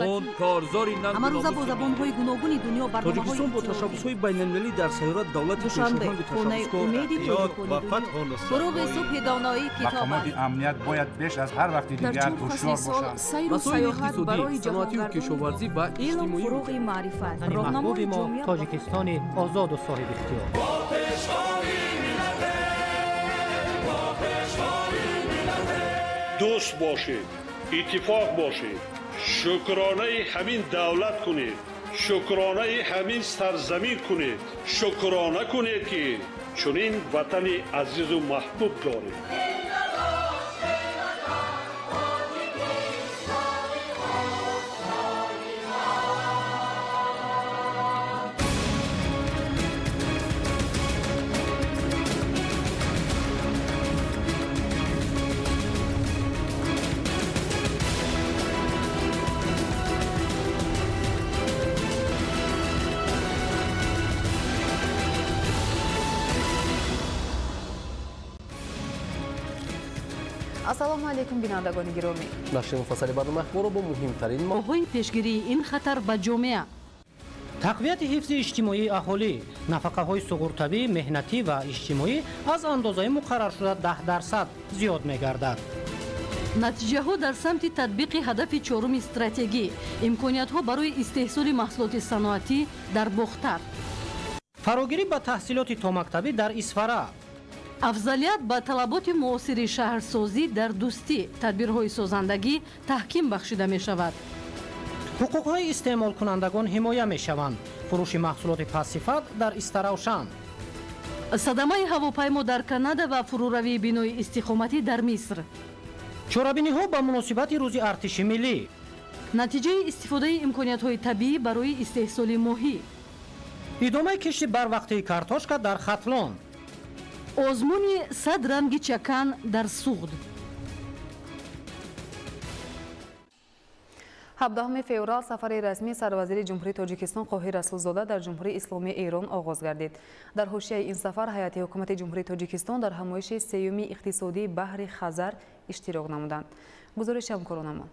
Равон корзори нанг ҳамарӯза бо забонҳои гуногуни дунё барномаҳои Тоҷикистон бо ташаббусҳои байналмилалӣ дар сайёра давлати Душанбе, пешоҳанги хонаи ташаббускор умеди эҳтиёт тоҷикони ва дунё. фатҳу Фуруғи субҳи доноӣ китоб мақомоти аст. амният бояд беш аз ҳар вақти Дар дигар чор фасли ҳушёр сол бошанд. сайру Масоили саёҳат иқтисодӣ, барои саноатию ҷаҳонгардони кишоварзӣ ва илм иҷтимоӣ фуруғи маърифат, Ватани роҳнамои маҳбуби мо ҷомеа ба Тоҷикистони озоду соҳибихтиёр. Дӯст бошед, иттифоқ бошед, шукронаи ҳамин давлат кунед, шукронаи ҳамин сарзамин кунед, шукрона кунед, ки чунин ватани азизу маҳбуб доред. Ассалому алайкум, бинандагони гиромӣ. Нашри муфассали барномаи ахборро бо муҳимтарин Роҳҳои пешгирии ин хатар ба ҷомеа. Тақвияти ҳифзи иҷтимоии аҳолӣ, нафақаҳои суғуртавӣ, меҳнатӣ ва иҷтимоӣ аз андозаи муқарраршуда 10% зиёд мегардад. Натиҷаҳо дар самти татбиқи ҳадафи чоруми стратегӣ, имкониятҳо барои истеҳсоли маҳсулоти саноатӣ дар Бохтар. Фарогирӣ ба таҳсилоти томактабӣ дар Исфара. Афзалият ба талаботи муосири шаҳрсозӣ дар Дӯстӣ, тадбирҳои созандагӣ таҳким бахшида мешавад. Ҳуқуқҳои истеъмолкунандагон ҳимоя мешаванд. Фурӯши маҳсулоти пастсифат дар Истаравшан. Садамаи ҳавопаймо дар Канада ва фурӯравии бинои истиқоматӣ дар Миср. Чорабиниҳо ба муносибати рӯзи артиши миллӣ. Натиҷаи истифодаи имкониятҳои табиӣ барои истеҳсоли моҳӣ. Идомаи кишти барвақтии картошка дар Хатлон. Озмуни 100 ранги чакан дар Суғд. 17 феврал сафари расмии сарвазири Ҷумҳурии Тоҷикистон Қоҳир Расулзода дар Ҷумҳурии Исломии Эрон оғоз гардид. Дар ҳошияи ин сафар ҳайати ҳукумати Ҷумҳурии Тоҷикистон дар ҳамоиши сеюми иқтисодии баҳри Хазар иштирок намуданд. Гузориши ҳамкоронамон.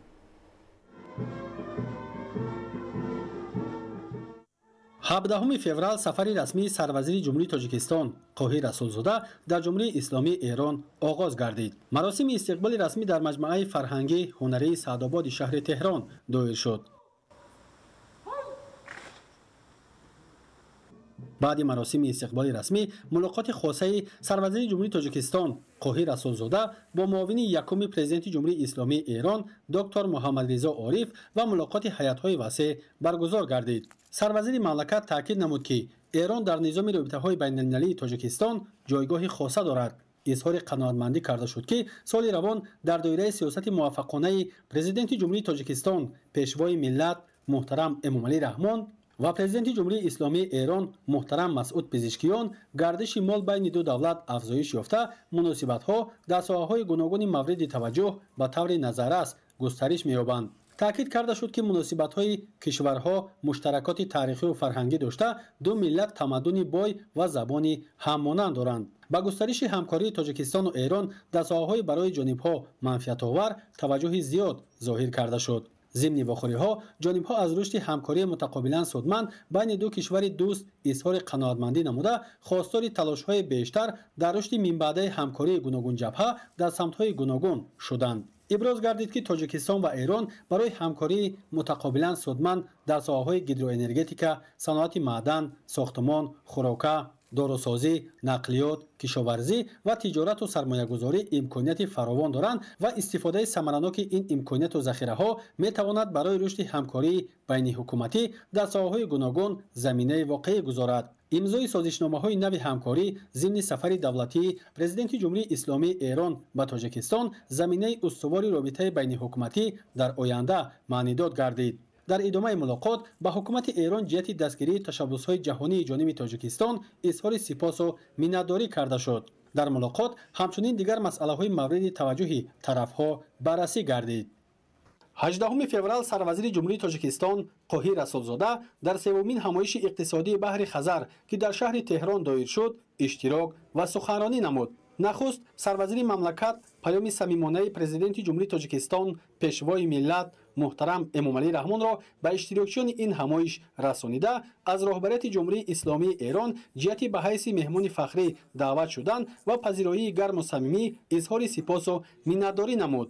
17 феврал сафари расмии сарвазири Ҷумҳурии Тоҷикистон Қоҳир Расулзода дар Ҷумҳурии Исломии Эрон оғоз гардид. Маросими истиқболи расмӣ дар маҷмӯаи фарҳангӣ ҳунарии Саъдободи шаҳри Теҳрон доир шуд. Баъди маросими истиқболи расмӣ мулоқоти хосаи сарвазири Ҷумҳурии Тоҷикистон Қоҳир Расулзода бо муовини якуми президенти Ҷумҳурии Исломии Эрон доктор Муҳаммадризо Ориф ва мулоқоти ҳайатҳои васеъ баргузор гардид. Сарвазири мамлакат таъкид намуд, ки Эрон дар низоми робитаҳои байналмилалии Тоҷикистон ҷойгоҳи хоса дорад. Изҳори қаноатмандӣ карда шуд, ки соли равон дар доираи сиёсати муваффақонаи президенти Ҷумҳурии Тоҷикистон пешвои миллат муҳтарам Эмомалӣ Раҳмон ва президенти Ҷумҳурии Исломии Эрон муҳтарам Масъуд Пизишкиён гардиши мол байни ду давлат афзоиш ёфта, муносибатҳо дар соҳаҳои гуногуни мавриди таваҷҷӯҳ ба таври назаррас густариш меёбанд. Таъкид карда шуд, ки муносибатҳои кишварҳо муштаракоти таърихию фарҳангӣ дошта, ду миллат тамаддуни бой ва забони ҳаммонанд доранд. Ба густариши ҳамкории Тоҷикистону Эрон дар соҳаҳои барои ҷонибҳо манфиатовар таваҷҷӯҳи зиёд зоҳир карда шуд. Зимни вохӯриҳо ҷонибҳо аз рушди ҳамкории мутақобилан судманд байни ду кишвари дӯст изҳори қаноатмандӣ намуда, хостори талошҳои бештар дар рушди минбаъдаи ҳамкории гуногунҷабҳа дар самтҳои гуногун шуданд. Иброз гардид, ки Тоҷикистон ва Эрон барои ҳамкории мутақобилан судманд дар соҳаҳои гидроэнергетика, саноати маъдан, сохтмон, хӯрока, дорусозӣ, нақлиёт, кишоварзӣ ва тиҷорату сармоягузорӣ имконияти фаровон доранд ва истифодаи самараноки ин имконияту захираҳо метавонад барои рушди ҳамкории байниҳукуматӣ дар соҳаҳои гуногун заминаи воқеӣ гузорад. Имзои созишномаҳои нави ҳамкорӣ зимни сафари давлатии президенти Ҷумҳурии Исломии Эрон ба Тоҷикистон заминаи устувори робитаи байниҳукуматӣ дар оянда маънидод гардид. Дар идомаи мулоқот ба ҳукумати Эрон ҷиҳати дастгирии ташаббусҳои ҷаҳонии ҷониби Тоҷикистон изҳори сипосу миннатдорӣ карда шуд. Дар мулоқот ҳамчунин дигар масъалаҳои мавриди таваҷҷӯҳи тарафҳо баррасӣ гардид. 18 феврал сарвазири Ҷумҳурии Тоҷикистон Қоҳир Расулзода дар севумин ҳамоиши иқтисодии баҳри Хазар, ки дар шаҳри Теҳрон доир шуд, иштирок ва суханронӣ намуд. Нахуст сарвазири мамлакат паёми самимонаи президенти Ҷумҳурии Тоҷикистон, пешвои миллат муҳтарам Эмомалӣ Раҳмонро ба иштирокчиёни ин ҳамоиш расонида, аз роҳбарияти Ҷумҳурии Исломии Эрон ҷиҳати ба ҳайси меҳмони фахрӣ даъват шудан ва пазироии гарму самимӣ изҳори сипосу миннатдорӣ намуд.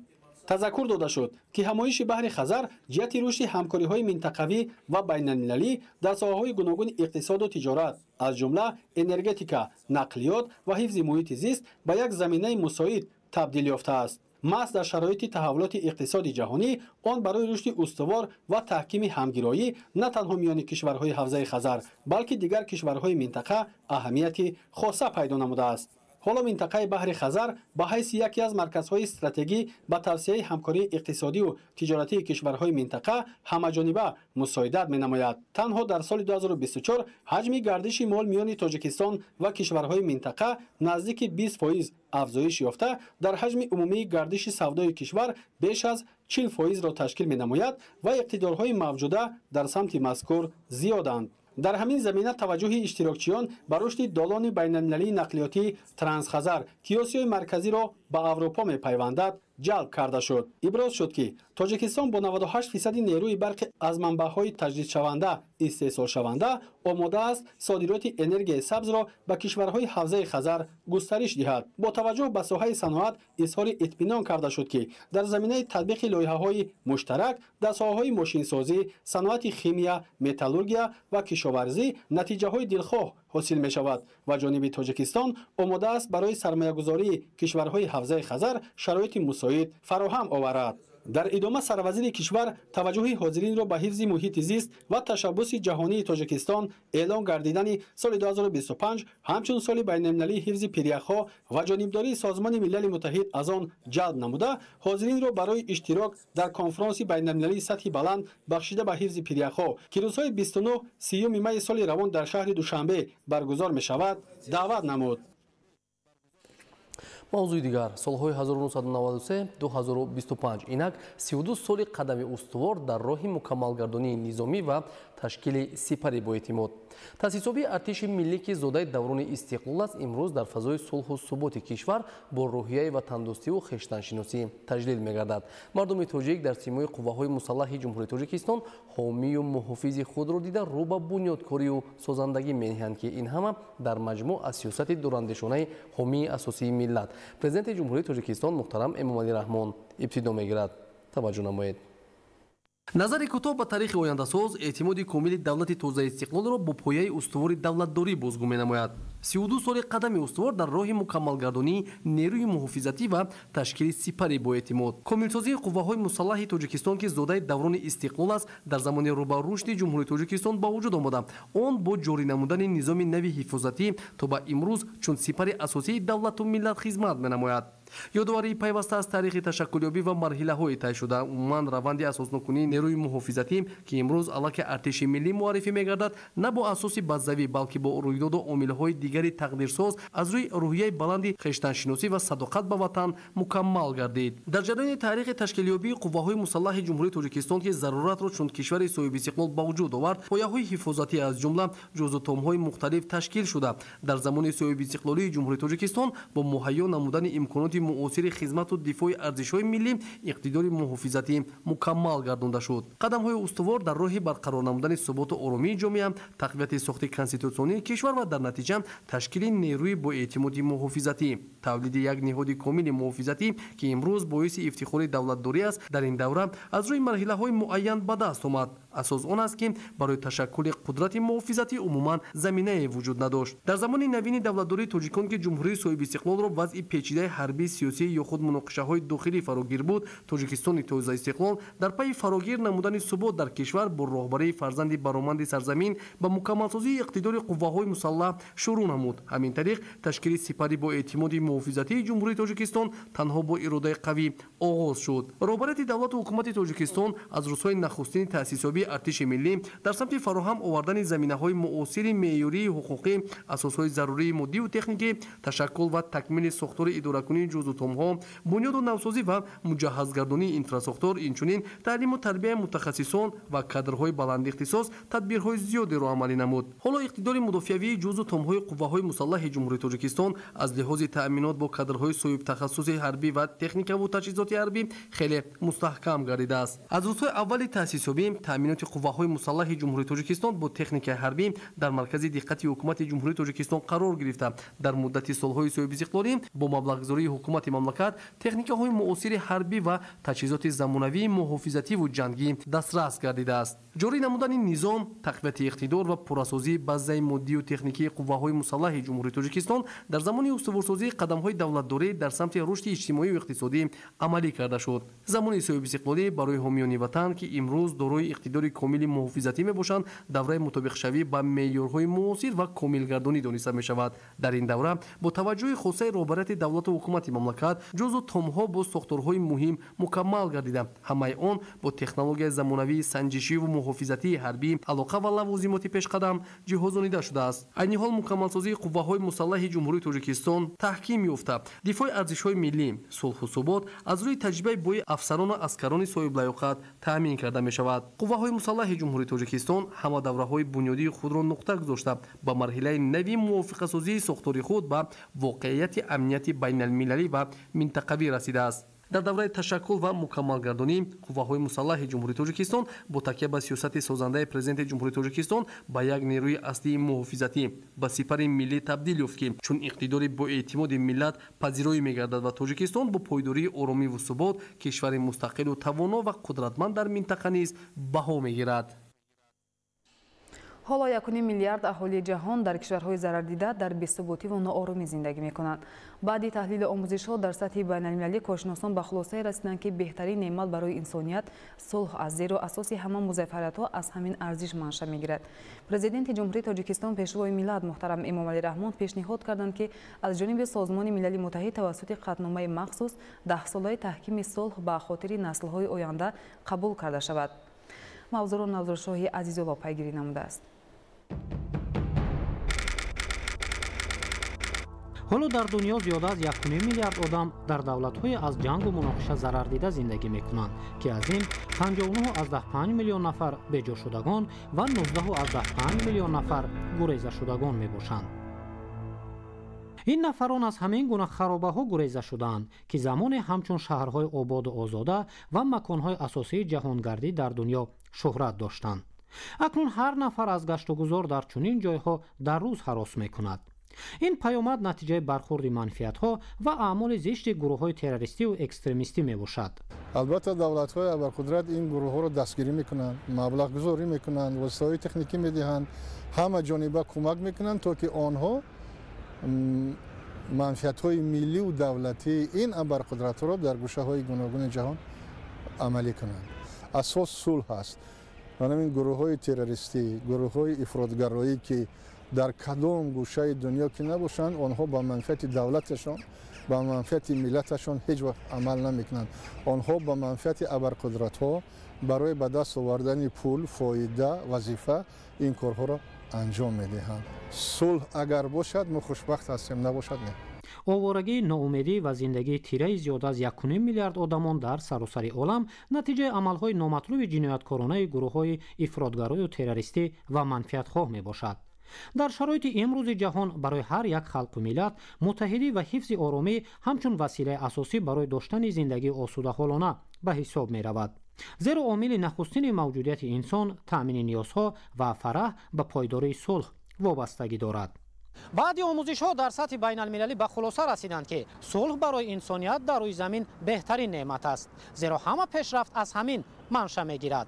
Тазаккур дода шуд, ки ҳамоиши баҳри Хазар ҷиҳати рушди ҳамкориҳои минтақавӣ ва байналмилалӣ дар соҳаҳои гуногуни иқтисоду тиҷорат, аз ҷумла энергетика, нақлиёт ва ҳифзи муҳити зист ба як заминаи мусоид табдил ёфтааст. Маҳз дар шароити таҳаввулоти иқтисоди ҷаҳонӣ он барои рушди устувор ва таҳкими ҳамгироӣ на танҳо миёни кишварҳои ҳавзаи Хазар, балки дигар кишварҳои минтақа аҳамияти хоса пайдо намудааст. Ҳоло минтақаи баҳри Хазар ба ҳайси яке аз марказҳои стратегӣ ба тавсияи ҳамкории иқтисодиву тиҷоратии кишварҳои минтақа ҳамаҷониба мусоидат менамояд. Танҳо дар соли 2024 ҳаҷми гардиши мол миёни Тоҷикистон ва кишварҳои минтақа наздики 20% афзоиш ёфта, дар ҳаҷми умумии гардиши савдои кишвар беш аз 40%-ро ташкил менамояд ва иқтидорҳои мавҷуда дар самти мазкур зиёданд. Дар ҳамин замина таваҷҷӯҳи иштирокчиён ба рушди долони байналмилалии нақлиётии Трансхазар, ки Осиёи Марказиро ба Аврупо мепайвандад, ҷалб карда шуд. Иброз шуд, ки Тоҷикистон бо 98% нерӯи барқи аз манбаъҳои таҷдидшаванда истеҳсолшаванда омода аст содироти энергияи сабзро ба кишварҳои ҳавзаи Хазар густариш диҳад. Бо таваҷҷӯҳ ба соҳаи саноат изҳори итминон карда шуд, ки дар заминаи татбиқи лоиҳаҳои муштарак дар соҳаҳои мошинсозӣ, саноати химия, металлургия ва кишоварзӣ натиҷаҳои дилхоҳ ҳосил мешавад ва ҷониби Тоҷикистон омода аст барои сармоягузории кишварҳои ҳавзаи Хазар шароити мусоид фароҳам оварад. Дар идома сарвазири кишвар таваҷҷӯҳи ҳозиринро ба ҳифзи муҳити зист ва ташаббуси ҷаҳонии Тоҷикистон эълон гардидани соли 2025 ҳамчун соли байналмилалии ҳифзи пиряхҳо ва ҷонибдории Созмони Милали Муттаҳид аз он ҷалб намуда, ҳозиринро барои иштирок дар конфронси байналмилалии сатҳи баланд бахшида ба ҳифзи пиряхҳо, ки рӯзҳои 29-30 майи соли равон дар шаҳри Душанбе баргузор мешавад, даъват намуд. Мавзӯи дигар: солҳои 1993-2025. Инак 32 соли қадами устувор дар роҳи мукаммалгардонии низомӣ ва ташкили сипари боэътимод. Таъсисёбии артиши миллӣ, ки зодаи даврони истиқлол аст, имрӯз дар фазои сулҳу суботи кишвар бо рӯҳияи ватандӯстиву хештаншиносӣ таҷлил мегардад. Мардуми тоҷик дар симои қувваҳои мусаллаҳи Ҷумҳурии Тоҷикистон ҳомию муҳофизи худро дида, рӯ ба бунёдкорию созандагӣ мениҳанд, ки ин ҳама дар маҷмӯъ аз сиёсати дурандешонаи ҳомии асосии миллат, президенти Ҷумҳурии Тоҷикистон муҳтарам Эмомалӣ Раҳмон ибтидо мегирад. Таваҷҷӯҳ намоед. Назари кӯтоҳ ба таърихи ояндасоз эътимоди комили давлати тозаистиқлолро бо пояи устувори давлатдорӣ бозгӯ менамояд. 32 соли қадами устувор дар роҳи мукаммалгардонии нерӯи муҳофизатӣ ва ташкили сипари боэътимод. Комилсозии қувваҳои мусаллаҳи Тоҷикистон, ки зодаи даврони истиқлол аст, дар замони рӯ ба рушди Ҷумҳурии Тоҷикистон ба вуҷуд омада. Он бо ҷорӣ намудани низоми нави ҳифозатӣ то ба имрӯз чун сипари асосии давлату миллат хизмат менамояд. Ёдоварии пайваста аз таърихи ташаккулёбӣ ва марҳилаҳои тай шуда, умуман раванди асоснокунии нерӯи муҳофизатӣ, ки имрӯз аллакай артиши миллӣ муаррифӣ мегардад, на бо асоси бадзавӣ, балки бо рӯйдоду омилҳои дигари тақдирсоз аз рӯи рӯҳияи баланди хештаншиносӣ ва садоқат ба ватан мукаммал гардид. Дар ҷараёни таърихи ташкилёбии қувваҳои мусаллаҳи Ҷумҳурии Тоҷикистон, ки заруратро чун кишвари соҳибистиқлол ба вуҷуд овард, пояҳои ҳифозатӣ аз ҷумла ҷузутомҳои мухталиф ташкил шуда, дар замони соҳибистиқлолии Ҷумҳурии Тоҷикистон бо муҳайё намудани имконоти муосири хизмату дифои арзишҳои миллӣ иқтидори муҳофизатӣ мукаммал гардонда шуд. Қадамҳои устувор дар роҳи барқарор намудани суботу оромии ҷомеа, тақвияти сохти конститутсионии кишвар ва дар натиҷа ташкили нерӯи боэътимоди муҳофизатӣ, тавлиди як ниҳоди комили муҳофизатӣ, ки имрӯз боиси ифтихори давлатдорӣ аст, дар ин давра аз рӯи марҳилаҳои муайян ба даст омад. Асос он аст, ки барои ташаккули қудрати муҳофизатӣ умуман заминае вуҷуд надошт. Дар замони навини давлатдории тоҷикон, ки ҷумҳурии соҳибистиқлолро вазъи печидаи ҳарбӣ, сиёсӣ ё худ муноқишаҳои дохилӣ фарогир буд, Тоҷикистони тозаистиқлол дар пайи фарогир намудани субот дар кишвар бо роҳбарии фарзанди бароманди сарзамин ба мукаммалсозии иқтидори қувваҳои мусаллаҳ шурӯъ намуд. Ҳамин тариқ ташкили сипари боэътимоди муҳофизатии Ҷумҳурии Тоҷикистон танҳо бо иродаи қавӣ оғоз шуд. Роҳбарияти давлату ҳукумати Тоҷикистон аз рӯзҳои нахустини таъсисёбӣ Таъсисёбии артиши миллӣ дар самти фароҳам овардани заминаҳои муосири меъёрии ҳуқуқӣ, асосҳои зарурии моддиву техникӣ, ташаккул ва такмили сохтори идоракунии ҷузъутомҳо, бунёду навсозӣ ва муҷаҳҳазгардонии инфрасохтор, инчунин таълиму тарбияи мутахассисон ва кадрҳои баландихтисос тадбирҳои зиёдеро амалӣ намуд. Ҳоло иқтидори мудофиавии ҷузъутомҳои қувваҳои мусаллаҳи Ҷумҳурии Тоҷикистон аз лиҳози таъминот бо кадрҳои соҳибтахассуси ҳарбӣ ва техникаву таҷҳизоти ҳарбӣ хеле мустаҳкам гардидааст. Аз рӯзҳои аввали таъсисёбӣ таъминоти қувваҳои мусаллаҳи Ҷумҳурии Тоҷикистон бо техникаи ҳарбӣ дар маркази диққати ҳукумати Ҷумҳурии Тоҷикистон қарор гирифта, дар муддати солҳои соҳибистиқлолӣ бо маблағгузории ҳукумати мамлакат техникаҳои муосири ҳарбӣ ва таҷҳизоти замонавии муҳофизативу ҷангӣ дастрас гардидааст. Ҷорӣ намудани низом, тақвияти иқтидор ва пуррасозии базаи моддию техникии қувваҳои мусаллаҳи Ҷумҳурии Тоҷикистон дар замони устуворсозии қадамҳои давлатдорӣ дар самти рушди иҷтимоию иқтисодӣ амалӣ карда шуд. Замони соҳибистиқлолӣ барои ҳомиёни ватан, ки имрӯз дорои иқтидори комили муҳофизатӣ мебошанд, давраи мутобиқшавӣ ба меъёрҳои муосир ва комилгардонӣ дониста мешавад. Дар ин давра бо таваҷҷӯҳи хосаи роҳбарияти давлату ҳукумати мамлакат ҷузъу томҳо бо сохторҳои муҳим мукаммал гардида, ҳамаи он бо технологияи замонавии санҷишиву муҳофизатии ҳарбӣ, алоқа ва лавозимоти пешқадам ҷиҳозонида шудааст. Айни ҳол мукаммалсозии қувваҳои мусаллаҳи Ҷумҳурии Тоҷикистон таҳким ёфта, дифои арзишҳои миллӣ, сулҳу субот аз рӯи таҷрибаи бои афсарону аскарони соҳиблаёқат таъмин карда мешавад. Қувваҳои мусаллаҳи Ҷумҳурии Тоҷикистон ҳама давраҳои бунёдии худро нуқта гузошта, ба марҳилаи нави мувофиқасозии сохтори худ ба воқеияти амнияти байналмилалӣ ва минтақавӣ расидааст. Дар давраи ташаккул ва мукаммалгардонӣ қувваҳои мусаллаҳи Ҷумҳурии Тоҷикистон бо такя ба сиёсати созандаи Президенти Ҷумҳурии Тоҷикистон ба як нерӯи аслии муҳофизатӣ, ба сипари миллӣ табдил ёфт, ки чун иқтидори боэътимоди миллат пазироӣ мегардад ва Тоҷикистон бо пойдории оромиву субот кишвари мустақилу тавоно ва қудратманд дар минтақа низ баҳо мегирад. Ҳоло 1,5 миллиард аҳолии ҷаҳон дар кишварҳои зарардида дар бесуботӣ ва ноорумӣ зиндагӣ мекунанд. Баъди таҳлили омӯзишҳо дар сатҳи байналмилалӣ коршиносон ба хулосае расиданд, ки беҳтарин неъмат барои инсоният сулҳ аст, зеро асоси ҳама музаффариятҳо аз ҳамин арзиш манша мегирад. Президенти Ҷумҳурии Тоҷикистон, Пешвои миллат муҳтарам Эмомалӣ Раҳмон пешниҳод карданд, ки аз ҷониби Созмони Милали Муттаҳид тавассути қатъномаи махсус 10-солаи таҳкими сулҳ ба хотири наслҳои оянда қабул карда шавад. Мавзӯъро Назршоҳи Азизулло пайгирӣ намудааст. Ҳоло дар дунё зиёда аз 1,5 миллиард одам дар давлатҳои аз ҷангу муноқиша зарардида зиндагӣ мекунанд, ки аз ин 59,5 миллион нафар беҷошудагон ва 19,5 миллион нафар гурезашудагон мебошанд. Ин нафарон аз ҳамин гуна харобаҳо гуреза шудаанд, ки замоне ҳамчун шаҳрҳои ободу озода ва маконҳои асосии ҷаҳонгардӣ дар дунё шӯҳрат доштанд. Акнун ҳар нафар аз гаштугузор дар чунин ҷойҳо дар рӯз ҳарос мекунад. Ин паёмад натиҷаи бархурди манфиатҳо ва аъмоли зишти гурӯҳҳои террористиву экстремистӣ мебошад. Албатта, давлатҳои абарқудрат ин гурӯҳҳоро дастгирӣ мекунанд, маблағгузорӣ мекунанд, воситаҳои техникӣ медиҳанд, ҳама ҷониба кӯмак мекунанд, то ки онҳо манфиатҳои милливу давлатии ин абарқудратҳоро дар гӯшаҳои гуногуни ҷаҳон амалӣ кунанд. Асос сулҳ аст. Манам ин гурӯҳҳои террористӣ, гурӯҳҳои ифротгароӣ, ки дар кадом гӯшаи дунё ки набошанд, онҳо ба манфиати давлаташон, ба манфиати миллаташон ҳеҷ вақт амал намекунанд. Онҳо ба манфиати абарқудратҳо барои ба даст овардани пул, фоида, вазифа ин корҳоро анҷом медиҳанд. Сулҳ агар бошад, мо хушбахт ҳастем, набошад не. Оворагӣ, ноумедӣ ва зиндагии тираи зиёда аз 1,5 миллиард одамон дар саросари олам натиҷаи амалҳои номатлуби ҷинояткоронаи гурӯҳҳои ифротгарою террористӣ ва манфиатхоҳ мебошад. Дар шароити имрӯзи ҷаҳон барои ҳар як халқу миллат муттаҳидӣ ва ҳифзи оромӣ ҳамчун василаи асосӣ барои доштани зиндагии осудаҳолона ба ҳисоб меравад. Зеро омили нахустини мавҷудияти инсон таъмини ниёзҳо ва фараҳ ба пойдории сулҳ вобастагӣ дорад. Баъди омӯзишҳо дар сатҳи байналмилалӣ ба хулоса расиданд, ки сулҳ барои инсоният дар рӯи замин беҳтарин неъмат аст, зеро ҳама пешрафт аз ҳамин манша мегирад.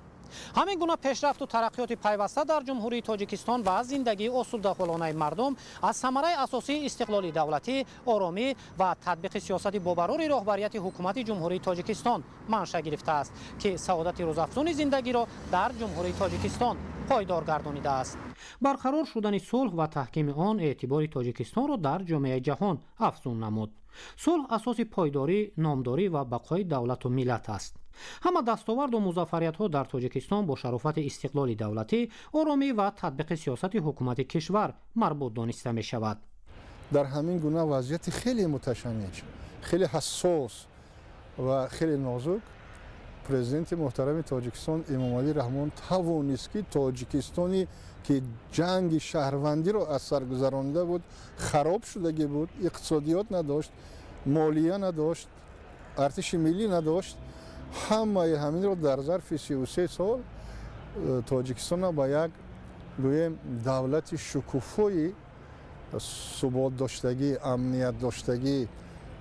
Ҳамин гуна пешрафту тараққиёти пайваста дар Ҷумҳурии Тоҷикистон ва зиндагии осудаҳолонаи мардум аз самараи асосии истиқлоли давлатӣ, оромӣ ва татбиқи сиёсати бобарори роҳбарияти ҳукумати Ҷумҳурии Тоҷикистон манша гирифтааст, ки саодати рӯзафзуни зиндагиро дар Ҷумҳурии Тоҷикистон пойдор гардонидааст. Барқарор шудани сулҳ ва таҳкими он эътибори Тоҷикистонро дар ҷомеаи ҷаҳон афзун намуд. Сулҳ асоси пойдорӣ, номдорӣ ва бақои давлату миллат аст. Ҳама дастоварду музаффариятҳо дар Тоҷикистон бо шарофати истиқлоли давлатӣ, оромӣ ва татбиқи сиёсати ҳукумати кишвар марбут дониста мешавад. Дар ҳамин гуна вазъияти хеле муташанниҷ, хеле ҳассос ва хеле нозук президенти муҳтарами Тоҷикистон Эмомалӣ Раҳмон тавонист, ки Тоҷикистоне ки ҷанги шаҳрвандиро аз сар гузаронида буд, хароб шудагӣ буд, иқтисодиёт надошт, молия надошт, артиши миллӣ надошт, ҳамаи ҳаминро дар зарфи 33 сол Тоҷикистонро ба як, гӯем, давлати шукуфои суботдоштагӣ, амниятдоштагӣ,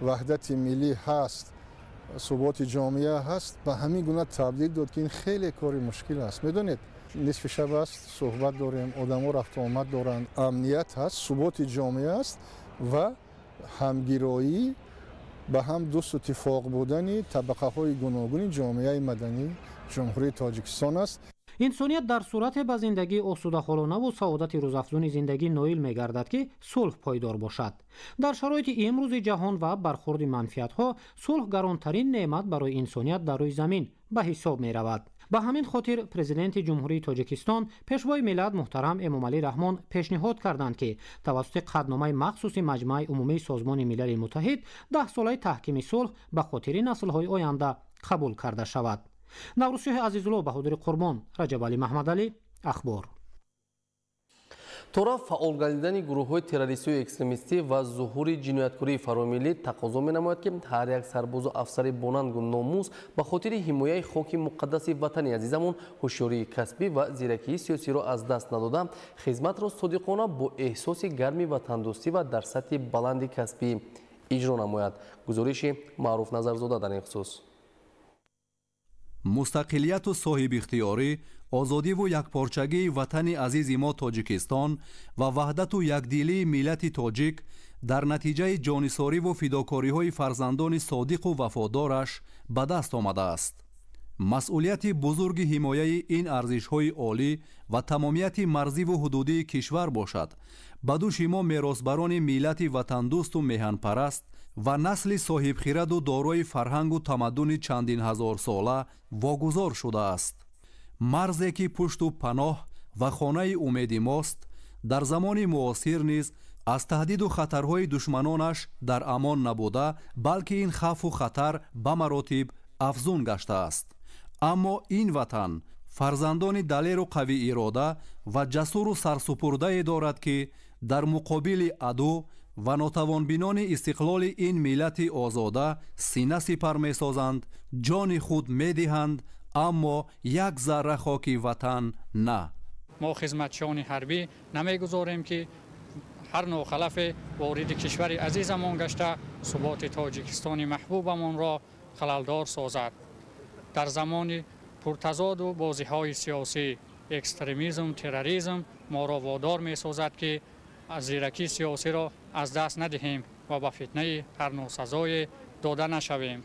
ваҳдати миллӣ ҳаст, суботи ҷомеа ҳаст, ба ҳамин гуна табдил дод, ки ин хеле кори мушкил аст. Медонед, нисфи шаб аст, суҳбат дорем, одамо рафту омад доранд, амният ҳаст, суботи ҷомеа аст ва ҳамгироӣ, ба ҳам дӯсту иттифоқ будани табақаҳои гуногуни ҷомеаи мадании Ҷумҳурии Тоҷикистон аст. Инсоният дар сурате ба зиндагии осудаҳолонаву саодати рӯзафзуни зиндагӣ ноил мегардад, ки сулҳ пойдор бошад. Дар шароити имрӯзи ҷаҳон ва бархурди манфиатҳо сулҳ гаронтарин неъмат барои инсоният дар рӯи замин ба ҳисоб меравад. Ба ҳамин хотир президенти Ҷумҳурии Тоҷикистон, пешвои миллат муҳтарам Эмомалӣ Раҳмон пешниҳод карданд, ки тавассути қатъномаи махсуси Маҷмааи умумии Созмони Милали Муттаҳид 10-солаи таҳкими сулҳ ба хотири наслҳои оянда қабул карда шавад. Наврӯзшоҳи Азизулло, Баҳодури Қурбон, Раҷабалӣ Маҳмадалӣ, Ахбор. Тора фаъол гардидани гурӯҳҳои террористию экстремистӣ ва зуҳури ҷинояткории фаромиллӣ тақозо менамояд, ки ҳар як сарбозу афсари бонангу номус ба хотири ҳимояи хоки муқаддаси ватани азизамон ҳушёрии касбӣ ва зиракии сиёсиро аз даст надода, хизматро содиқона бо эҳсоси гарми ватандӯстӣ ва дар сатҳи баланди касбӣ иҷро намояд. Гузориши Маъруф Назарзода дар ин хусус. Мустақилияту соҳибихтиёрӣ, озодиву якпорчагии ватани азизи мо Тоҷикистон ва ваҳдату якдилии миллати тоҷик дар натиҷаи ҷонисориву фидокориҳои фарзандони содиқу вафодораш ба даст омадааст. Масъулияти бузурги ҳимояи ин арзишҳои олӣ ва тамомияти марзиву ҳудудии кишвар бошад ба дӯши мо меросбарони миллати ватандӯсту меҳанпараст ва насли соҳибхираду дорои фарҳангу тамаддуни чандин ҳазорсола вогузор шудааст. Марзе ки пушту паноҳ ва хонаи умеди мост, дар замони муосир низ аз таҳдиду хатарҳои душманонаш дар амон набуда, балки ин хавфу хатар ба маротиб афзун гаштааст. Аммо ин ватан фарзандони далеру қавиирода ва ҷасуру сарсупурдае дорад, ки дар муқобили аду ва нотавонбинони истиқлоли ин миллати озода сина сипар месозанд, ҷони худ медиҳанд, аммо як зарра хоки ватан на. Мо хизматчиёни ҳарбӣ намегузорем, ки ҳар нохалафе вориди кишвари азизамон гашта суботи Тоҷикистони маҳбубамонро халалдор созад. Дар замони пуртазоду бозиҳои сиёсӣ, экстремизм, терроризм моро водор месозад, ки аз зиракии сиёсиро аз даст надиҳем ва ба фитнаи ҳар носазое дода нашавем.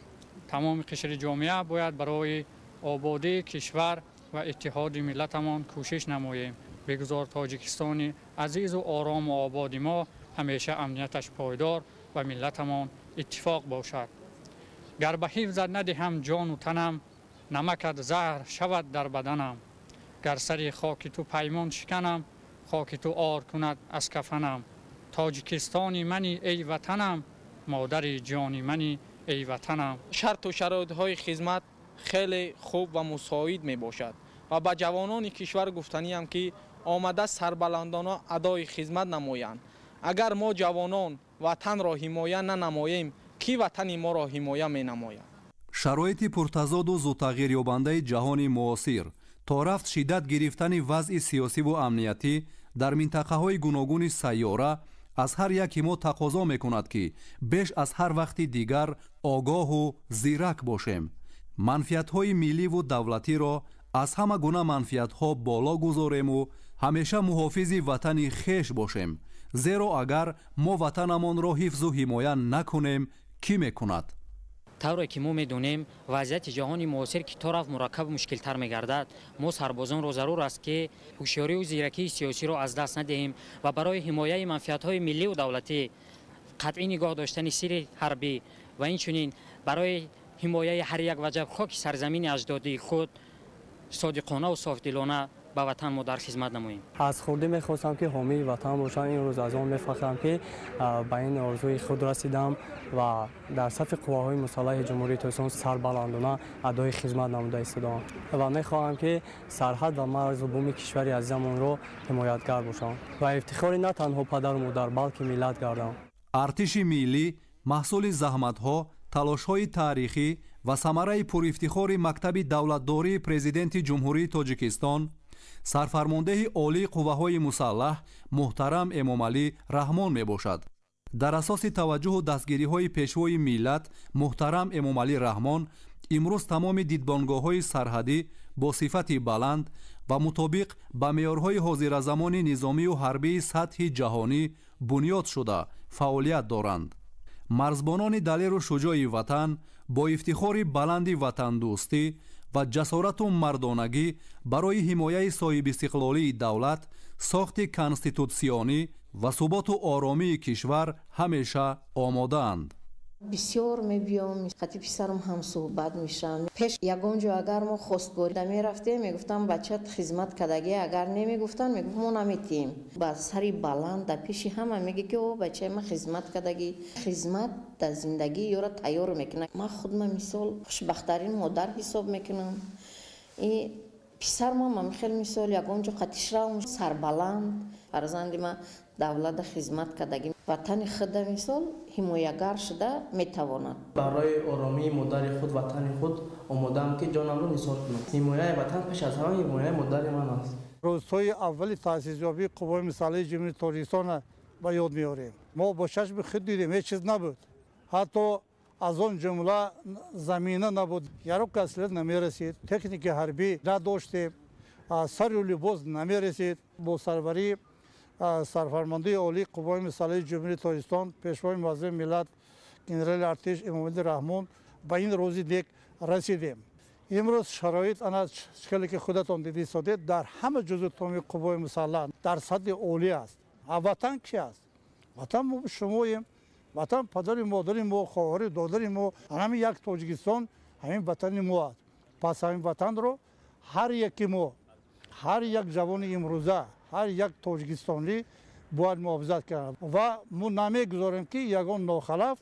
Тамоми қишри ҷомеа бояд барои ободии кишвар ва иттиҳоди миллатамон кӯшиш намоем. Бигузор Тоҷикистони азизу орому ободи мо ҳамеша амнияташ пойдор ва миллатамон иттифоқ бошад. Гар ба ҳифзат надиҳам ҷону танам, намакат заҳр шавад дар баданам. Гар сари хоки ту паймон шиканам, хоки ту ор кунад аз кафанам. Тоҷикистони мани эй ватанам, модари ҷони мани эй ватанам. Шарту шароитҳои хизмат хеле хуб ва мусоид мебошад ва ба ҷавонони кишвар гуфтаниям, ки омада сарбаландона адои хизмат намоянд. Агар мо ҷавонон ватанро ҳимоя нанамоем, кӣ ватани моро ҳимоя менамояд? Шароити пуртазоду зудтағйирёбандаи ҷаҳони муосир, то рафт шиддат гирифтани вазъи сиёсиву амниятӣ дар минтақаҳои гуногуни сайёра аз ҳар яки мо тақозо мекунад, ки беш аз ҳар вақти дигар огоҳу зирак бошем, манфиатҳои милливу давлатиро аз ҳама гуна манфиатҳо боло гузорему ҳамеша муҳофизи ватани хеш бошем, зеро агар мо ватанамонро ҳифзу ҳимоя накунем, кӣ мекунад? Тавре ки мо медонем, вазъияти ҷаҳони муосир ки то рафт мураккабу мушкилтар мегардад, мо сарбозонро зарур аст, ки ҳушёриву зиракии сиёсиро аз даст надиҳем ва барои ҳимояи манфиатҳои милливу давлатӣ, қатъӣ нигоҳ доштани сирри ҳарбӣ ва инчунин барои ҳимояи ҳар як ваҷаб хоки сарзамини аҷдодии худ содиқона ва софдилона ба ватан мо дар хизмат намоем. Аз хурдӣ мехостам, ки ҳомии ватан бошам. Имрӯз аз он мефахрам, ки ба ин орзуи худ расидам ва дар сафи қувваҳои мусаллаҳи Ҷумҳурии Тоҷикистон сарбаландона адои хизмат намуда истодаам ва мехоҳам, ки сарҳад ва марзу буми кишвари азизамонро ҳимоятгар бошам ва ифтихори на танҳо падару модар, балки миллат гардам. Артиши миллӣ маҳсули заҳматҳо, талошҳои таърихӣ ва самараи пурифтихори мактаби давлатдории Президенти Ҷумҳурии Тоҷикистон, сарфармондеҳи олии қувваҳои мусаллаҳ муҳтарам Эмомалӣ Раҳмон мебошад. Дар асоси таваҷҷуҳу дастгириҳои пешвои миллат муҳтарам Эмомалӣ Раҳмон имрӯз тамоми дидбонгоҳҳои сарҳадӣ бо сифати баланд ва мутобиқ ба меъёрҳои ҳозиразамони низомию ҳарбии сатҳи ҷаҳонӣ бунёд шуда фаъолият доранд. Марзбонони далеру шуҷои ватан бо ифтихори баланди ватандӯстӣ ва ҷасорату мардонагӣ барои ҳимояи соҳибистиқлолии давлат, сохти конститутсионӣ ва суботу оромии кишвар ҳамеша омодаанд. Бисёр мебиём, қати писарам ҳам суҳбат мешавам. Пеш ягон ҷо агар мо хостгорида мерафтем, мегуфтам, бачат хизмат кардагӣ, агар немегуфтанд, мегуфт, мо наметиҳем. Ба сари баланд дар пеши ҳама меге, ки о, бачаи ман хизмат кардагӣ. Хизмат дар зиндагӣ ёро тайёр мекунад. Ман худма мисол хушбахттарин модар ҳисоб мекунам. И писармам хел мисол ягон ҷо қатишравм, сарбаланд, фарзанди ман давлата хизмат кардагӣ, ватани худа мисол ҳимоягар шуда метавонад. Барои оромии модари худ, ватани худ омодаам, ки ҷонамро нисор кунам. Ҳимояи ватан пеш аз ҳама ҳимояи модари ман аст. Рӯзҳои аввали таъсисёбии қувваҳои мусаллаҳи Ҷумҳурии Тоҷикистонро ба ёд меорем. Мо бо чашми худ дидем, ҳеҷ чиз набуд, ҳатто аз он ҷумла замина набуд, яроқ аслият намерасид, техники ҳарбӣ надоштем, сару либос намерасид. Бо сарварии сарфармондеҳи олии қувваҳои мусаллаҳи Ҷумҳурии Тоҷикистон, пешвои муаззами миллат, генерали артиш Эмомалӣ Раҳмон ба ин рӯзи нек расидем. Имрӯз шароит ана хеле ки худатон дида истодед, дар ҳама ҷузъу томи қувваҳои мусаллаҳ дар сатҳи олӣ аст. А ватан чи аст? Ватан мо шумоем, ватан падари модари мо, хоҳари додари мо, ҳамин як Тоҷикистон, ҳамин ватани мо аст. Пас ҳамин ватанро ҳар яки мо, ҳар як ҷавони имрӯза, ҳар як тоҷикистонӣ бояд муҳофизат кард ва мо намегузорем, ки ягон нохалаф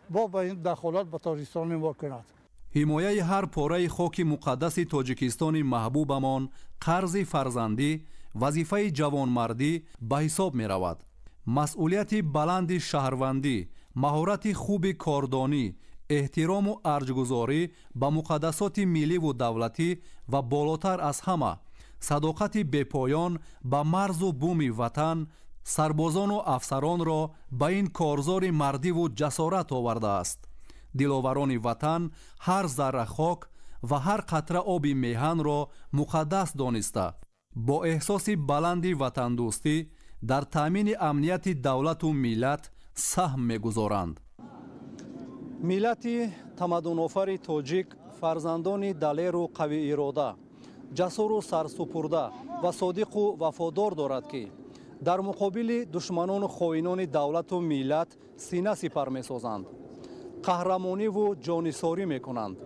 бо ба ин дахолат ба Тоҷикистони мо кунад. Ҳимояи ҳар пораи хоки муқаддаси Тоҷикистони маҳбубамон қарзи фарзандӣ, вазифаи ҷавонмардӣ ба ҳисоб меравад. Масъулияти баланди шаҳрвандӣ, маҳорати хуби кордонӣ, эҳтирому арҷгузорӣ ба муқаддасоти милливу давлатӣ ва болотар аз ҳама садоқати бепоён ба марзу буми ватан сарбозону афсаронро ба ин корзори мардиву ҷасорат овардааст. Диловарони ватан ҳар зарра хок ва ҳар қатра оби меҳанро муқаддас дониста, бо эҳсоси баланди ватандӯстӣ дар таъмини амнияти давлату миллат саҳм мегузоранд. Миллати тамаддунофари тоҷик фарзандони далеру қавиирода, ҷасуру сарсупурда ва содиқу вафодор дорад, ки дар муқобили душманону хоинони давлату миллат сина сипар месозанд, қаҳрамониву ҷонисорӣ мекунанд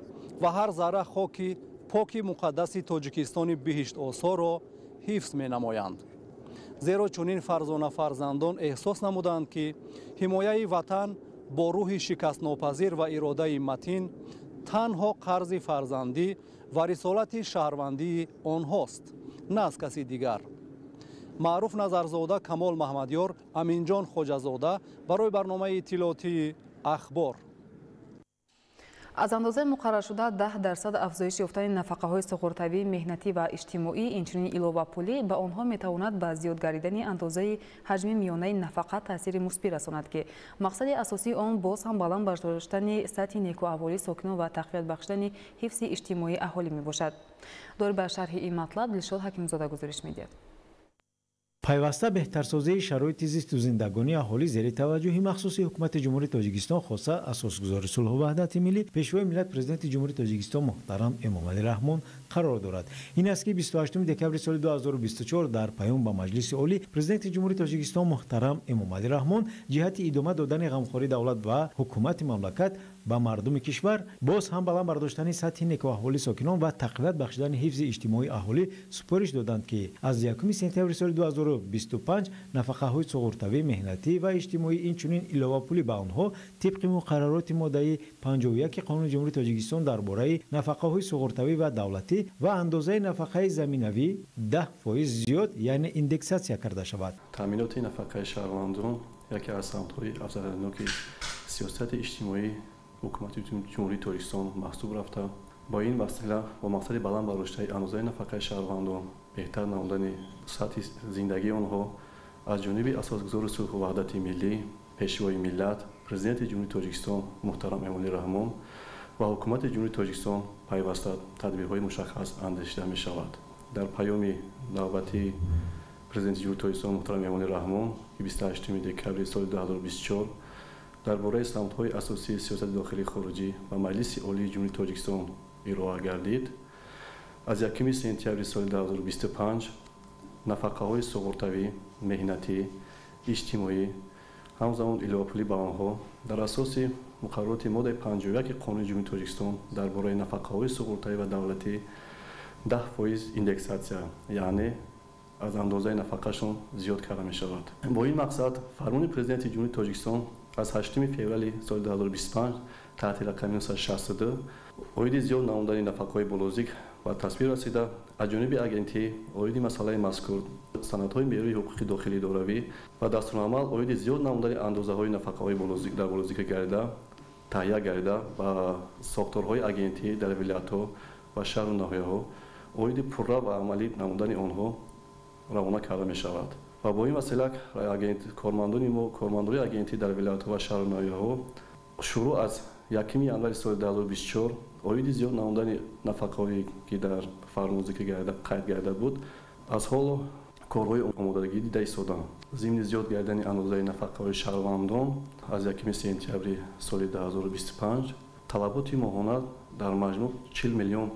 ва ҳар зарра хоки поки муқаддаси Тоҷикистони биҳиштосоро ҳифз менамоянд. Зеро чунин фарзона фарзандон эҳсос намуданд, ки ҳимояи ватан бо рӯҳи шикастнопазир ва иродаи матин танҳо қарзи фарзандӣ ва рисолати шаҳрвандии онҳост, на аз каси дигар. Маъруф Назарзода, Камол Маҳмадёр, Аминҷон Хоҷазода барои барномаи иттилоотии Ахбор. Аз андозаи муқарраршуда 10% афзоиш ёфтани нафақаҳои суғуртавии меҳнатӣ ва иҷтимоӣ, инчунин иловапулӣ ба онҳо метавонад ба зиёд гардидани андозаи ҳаҷми миёнаи нафақа таъсири мусбӣ расонад, ки мақсади асосии он боз ҳам баланд бардоштани сатҳи некуаҳволии сокинон ва тақвият бахшидани ҳифзи иҷтимоии аҳолӣ мебошад. Дор ба шарҳи ин матлаб Дилшод Ҳакимзода гузориш медиҳад. Пайваста беҳтарсозии шароити зисту зиндагонии аҳолӣ зери таваҷҷӯҳи махсуси ҳукумати Ҷумҳурии Тоҷикистон, хоса асосгузори сулҳу ваҳдати миллӣ, пешвои миллат, президенти Ҷумҳурии Тоҷикистон муҳтарам Эмомалӣ Раҳмон қарор дорад. Ин аст, ки 28 декабри соли 2024 дар паём ба Маҷлиси Олӣ президенти Ҷумҳурии Тоҷикистон муҳтарам Эмомалӣ Раҳмон ҷиҳати идома додани ғамхории давлат ва ҳукумати мамлакат ба мардуми кишвар, боз ҳам баланд бардоштани сатҳи некӯаҳволи сокинон ва тақвият бахшидани ҳифзи иҷтимоии аҳолӣ супориш доданд, ки аз 1 сентябри соли 2025 нафақаҳои суғуртавӣ, меҳнатӣ ва иҷтимоӣ, инчунин иловапулӣ ба онҳо тибқи муқаррароти моддаи 51 Қонуни Ҷумҳурии Тоҷикистон дар бораи нафақаҳои суғуртавӣ ва давлатӣ ва андозаи нафақаи заминавӣ 10% зиёд, яъне индексатсия карда шавад. Таъминоти нафақаи шаҳрвандон яке аз самтҳои афзалиятноки сиёсати иҷтимоии ҳукумати Ҷумҳурии Тоҷикистон маҳсуб рафта, бо ин васила бо мақсади баланд бардоштаи андозаи нафақаи шаҳрвандон, беҳтар намудани сатҳи зиндагии онҳо аз ҷониби асосгузори сулҳу ваҳдати миллӣ, пешвои миллат, Президенти Ҷумҳурии Тоҷикистон муҳтарам Эмомалӣ Раҳмон ва ҳукумати Ҷумҳурии Тоҷикистон пайваста тадбирҳои мушаххас андешида мешавад. Дар паёми навбатии Президенти Ҷумҳурии Тоҷикистон муҳтарам Эмомалӣ Раҳмон, ки 28 декабри соли 2024 дар бораи самтҳои асосии сиёсати дохилии хориҷӣ ба Маҷлиси Олии Ҷумҳурии Тоҷикистон ироа гардид, аз 1 сентябри соли 2025 нафақаҳои суғуртавӣ, меҳнатӣ, иҷтимоӣ, ҳамзамон иловапулӣ ба онҳо дар асоси муқаррароти моддаи 51 Қонуни Ҷумҳурии Тоҷикистон дар бораи нафақаҳои суғуртавӣ ва давлатӣ 10% индексатсия, яъне аз андозаи нафақашон зиёд карда мешавад. Бо ин мақсад фармони Президенти Ҷумҳурии Тоҷикистон аз 8 феврали соли 2025 таҳти рақами 962 оиди зиёд намудани нафақаҳои болозикр ба тасвиб расида, аз ҷониби агентӣ оиди масъалаи мазкур санадҳои меъёрии ҳуқуқи дохилии идоравӣ ва дастурамал оиди зиёд намудани андозаҳои нафақаҳои дар болозикр гардида таҳия гардида ба сохторҳои агентӣ дар вилоятҳо ва шаҳру ноҳияҳо оиди пурра ва амалӣ намудани онҳо равона карда мешавад. Ва бо ин васила кормандони мо, кормандони агентӣ дар вилоятҳо ва шаҳру ноҳияҳо шурӯъ аз 1 январи соли 2024 оиди зиёд намудани нафақаҳое ки дар фармон зикр гардида қайд гардида буд, аз ҳоло корҳои омодагӣ дида истоданд. Зимни зиёд гардидани андозаи нафақаҳои шаҳрвандон аз 1 сентябри соли 2025 талаботи моҳона дар маҷмӯъ 40 миллион,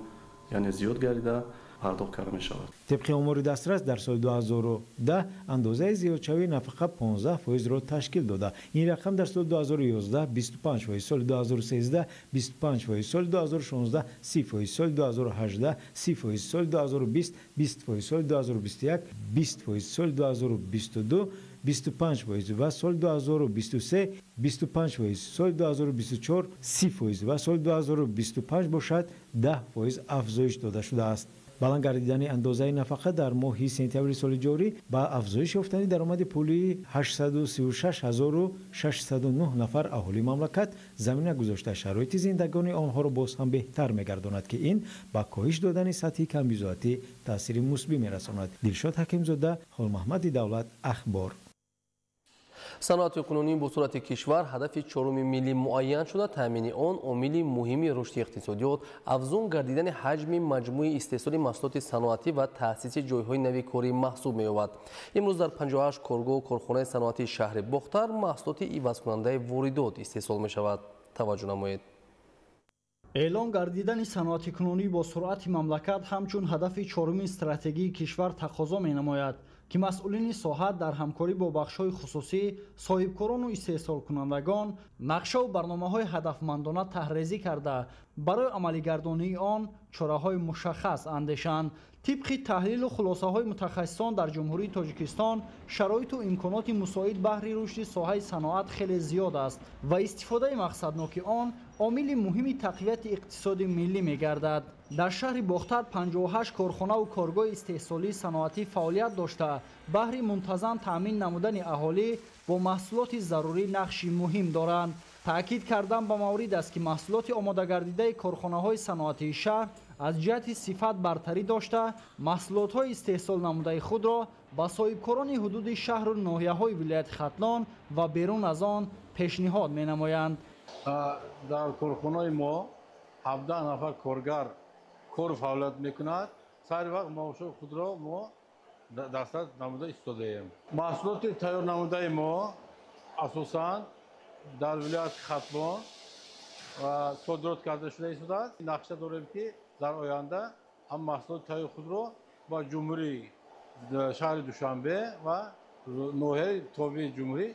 яъне зиёд гардида пардохт карда мешавад. Тибқи омори дастрас дар соли 2010 андозаи зиёдшавии нафақа 15%-ро ташкил дода. Ин рақам дар соли 2011 25%, соли 2013 25%, соли 2016 30%, соли 2018 30%, соли 2020 20%, соли 2021 20%, соли 2022 25% ва соли 2023 25%, соли 2024 30% ва соли 2025 бошад 10% афзоиш дода шудааст. Баланд гардидани андозаи нафақа дар моҳи сентябри соли ҷорӣ ба афзоиш ёфтани даромади пулии 836 609 нафар аҳолии мамлакат замина гузошта, шароити зиндагонии онҳоро боз ҳам беҳтар мегардонад, ки ин ба коҳиш додани сатҳи камбизоатӣ таъсири мусбӣ мерасонад. Дилшод Ҳакимзода, Холмаҳмади Давлат, Ахбор. Саноати кунунӣ бо суръати кишвар ҳадафи чоруми миллӣ муайян шуда, таъмини он омили муҳими рушди иқтисодиёт, афзун гардидани ҳаҷми маҷмӯи истеҳсоли маҳсулоти саноатӣ ва таъсиси ҷойҳои нави корӣ маҳсуб меёбад. Имрӯз дар 58 коргоҳу корхонаи саноатии шаҳри Бохтар маҳсулоти ивазкунандаи воридот истеҳсол мешавад. Таваҷҷӯҳ намоед. Эълон гардидани саноати кунунӣ бо суръати мамлакат ҳамчун ҳадафи чоруми стратегии кишвар тақозо менамояд, ки масъулини соҳа дар ҳамкорӣ бо бахшҳои хусусӣ, соҳибкорону истеҳсолкунандагон нақшаву барномаҳои ҳадафмандона таҳрезӣ карда, барои амалигардонии он чораҳои мушаххас андешанд. Тибқи таҳлилу хулосаҳои мутахассисон, дар Ҷумҳурии Тоҷикистон шароиту имконоти мусоид баҳри рушди соҳаи саноат хеле зиёд аст ва истифодаи мақсадноки он омили муҳими тақвияти иқтисоди миллӣ мегардад. Дар шаҳри Бохтар 58 корхонаву коргоҳи истеҳсолии саноатӣ фаъолият дошта, баҳри мунтазам таъмин намудани аҳолӣ бо маҳсулоти зарурӣ нақши муҳим доранд. Таъкид кардан ба маврид аст, ки маҳсулоти омодагардидаи корхонаҳои саноатии шаҳр аз ҷиҳати сифат бартарӣ дошта, маҳсулотҳои истеҳсол намудаи худро ба соҳибкорони ҳудуди шаҳру ноҳияҳои вилояти Хатлон ва берун аз он пешниҳод менамоянд. Дар корхонаи мо 17 нафар коргар кору фаъолият мекунад. Сари вақт маошҳои худро мо дастрас намуда истодаем. Маҳсулоти тайёр намудаи мо асосан дар вилояти Хатлон содирот карда шуда истодааст. Нақша дорем, ки дар оянда ҳам маҳсулоти тайёри худро ба ҷумҳурӣ, шаҳри Душанбе ва ноҳияи тобеи ҷумҳурӣ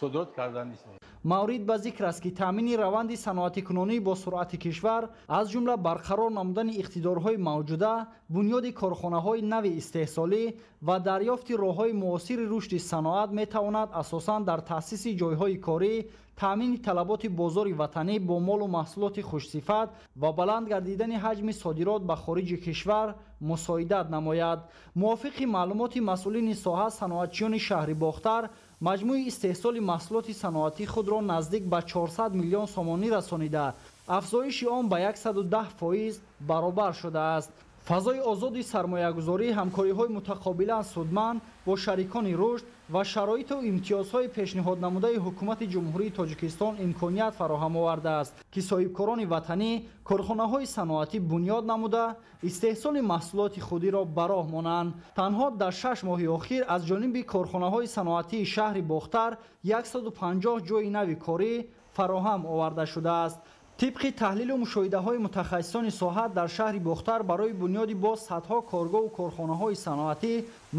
содирот кардан истем. Маврид ба зикр аст, ки таъмини раванди саноатикунонӣ бо суръати кишвар, аз ҷумла барқарор намудани иқтидорҳои мавҷуда, бунёди корхонаҳои нави истеҳсолӣ ва дарёфти роҳҳои муосири рушди саноат метавонад асосан дар таъсиси ҷойҳои корӣ, таъмини талаботи бозори ватанӣ бо молу маҳсулоти хушсифат ва баланд гардидани ҳаҷми содирот ба хориҷи кишвар мусоидат намояд. Мувофиқи маълумоти масъулини соҳа, саноатчиёни шаҳри Бохтар маҷмӯи истеҳсоли маҳсулоти саноатӣ худро наздик ба 400 миллион сомонӣ расонида, афзоиши он ба 110% баробар шудааст. Фазои озоди сармоягузорӣ, ҳамкориҳои мутақобилан судманд бо шарикони рушд ва шароиту имтиёзҳои пешниҳоднамудаи ҳукумати Ҷумҳурии Тоҷикистон имконият фароҳам овардааст, ки соҳибкорони ватанӣ корхонаҳои саноатӣ бунёд намуда, истеҳсоли маҳсулоти худиро ба роҳ монанд. Танҳо дар 6 моҳи охир аз ҷониби корхонаҳои саноатии шаҳри Бохтар 150 ҷойи нави корӣ фароҳам оварда шудааст. Тибқи таҳлилу мушоҳидаҳои мутахассисони соҳа, дар шаҳри Бохтар барои бунёди боз садҳо коргоҳу корхонаҳои саноатӣ,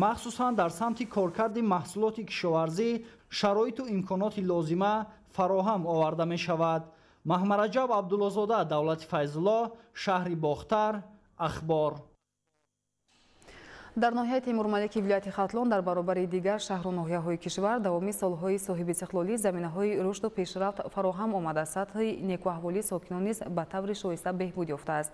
махсусан дар самти коркарди маҳсулоти кишоварзӣ, шароиту имконоти лозима фароҳам оварда мешавад. Маҳмараҷаб Абдуллозода, Давлати Файзулло, шаҳри Бохтар, Ахбор. Дар ноҳияи Темурмалики вилояти Хатлон дар баробари дигар шаҳру ноҳияҳои кишвар давоми солҳои соҳибистиқлолӣ заминаҳои рушду пешрафт фароҳам омада, сатҳи некуаҳволии сокинон низ ба таври шоиста беҳбуд ёфтааст.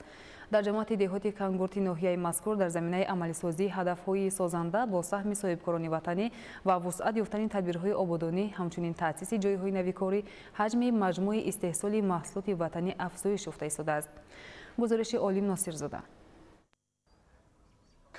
Дар ҷамоати деҳоти Кангурти ноҳияи мазкур дар заминаи амалисозии ҳадафҳои созанда бо саҳми соҳибкорони ватанӣ ва вусъат ёфтани тадбирҳои ободонӣ, ҳамчунин таъсиси ҷойҳои навикорӣ, ҳаҷми маҷмӯи истеҳсоли маҳсулоти ватанӣ афзоиш ёфта истодааст. Гузориши Олим Носирзода.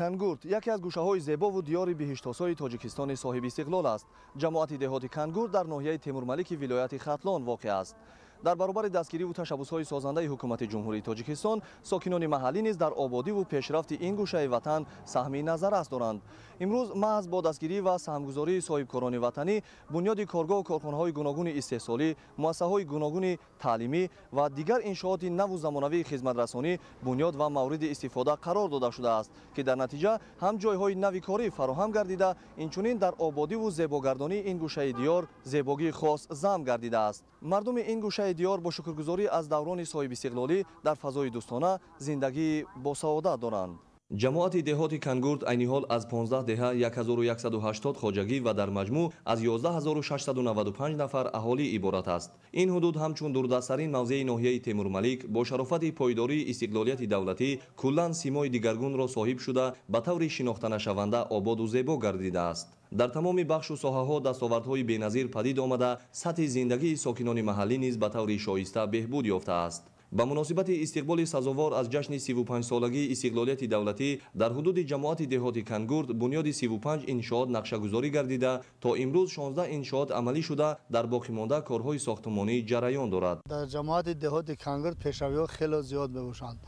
Кангурт яке аз гӯшаҳои зебову диёри биҳиштосои Тоҷикистони соҳибистиқлол аст. Ҷамоати деҳоти Кангурт дар ноҳияи Темурмалики вилояти Хатлон воқеъ аст. Дар баробари дастгириву ташаббусҳои созандаи ҳукумати Ҷумҳурии Тоҷикистон, сокинони маҳаллӣ низ дар ободиву пешрафти ин гӯшаи ватан саҳми назаррас доранд. Имрӯз маҳз бо дастгирӣ ва саҳмгузории соҳибкорони ватанӣ бунёди коргоҳу корхонаҳои гуногуни истеҳсолӣ, муассисаҳои гуногуни таълимӣ ва дигар иншооти наву замонавии хизматрасонӣ бунёд ва мавриди истифода қарор дода шудааст, ки дар натиҷа ҳам ҷойҳои нави корӣ фароҳам гардида, инчунин дар ободиву зебогардонии ин гӯшаи диёр зебогии хос зам гардидааст. Мардуми ин гӯшаи диёр бо шукргузорӣ аз даврони соҳибистиқлолӣ дар фазои дӯстона зиндагии босаодат доранд. Ҷамоати деҳоти Кангурт айни ҳол аз 15 деҳа 1180 хоҷагӣ ва дар маҷмӯъ аз 11695 нафар аҳолӣ иборат аст. Ин ҳудуд ҳамчун дурдасттарин мавзеи ноҳияи Темурмалик бо шарофати пойдории истиқлолияти давлатӣ куллан симои дигаргунро соҳиб шуда, ба таври шинохтанашаванда ободу зебо гардидааст. Дар тамоми бахшу соҳаҳо дастовардҳои беназир падид омада, сатҳи зиндагии сокинони маҳаллӣ низ ба таври шоиста беҳбуд ёфтааст. Ба муносибати истиқболи сазовор аз ҷашни 35-солагии истиқлолияти давлатӣ дар ҳудуди ҷамоати деҳоти Кангурт бунёди 35 иншоот нақшагузорӣ гардида, то имрӯз 16 иншоот амалӣ шуда, дар боқимонда корҳои сохтмонӣ ҷараён дорад. Дар ҷамоати деҳоти Кангурт пешравиҳо хеле зиёд мебошанд.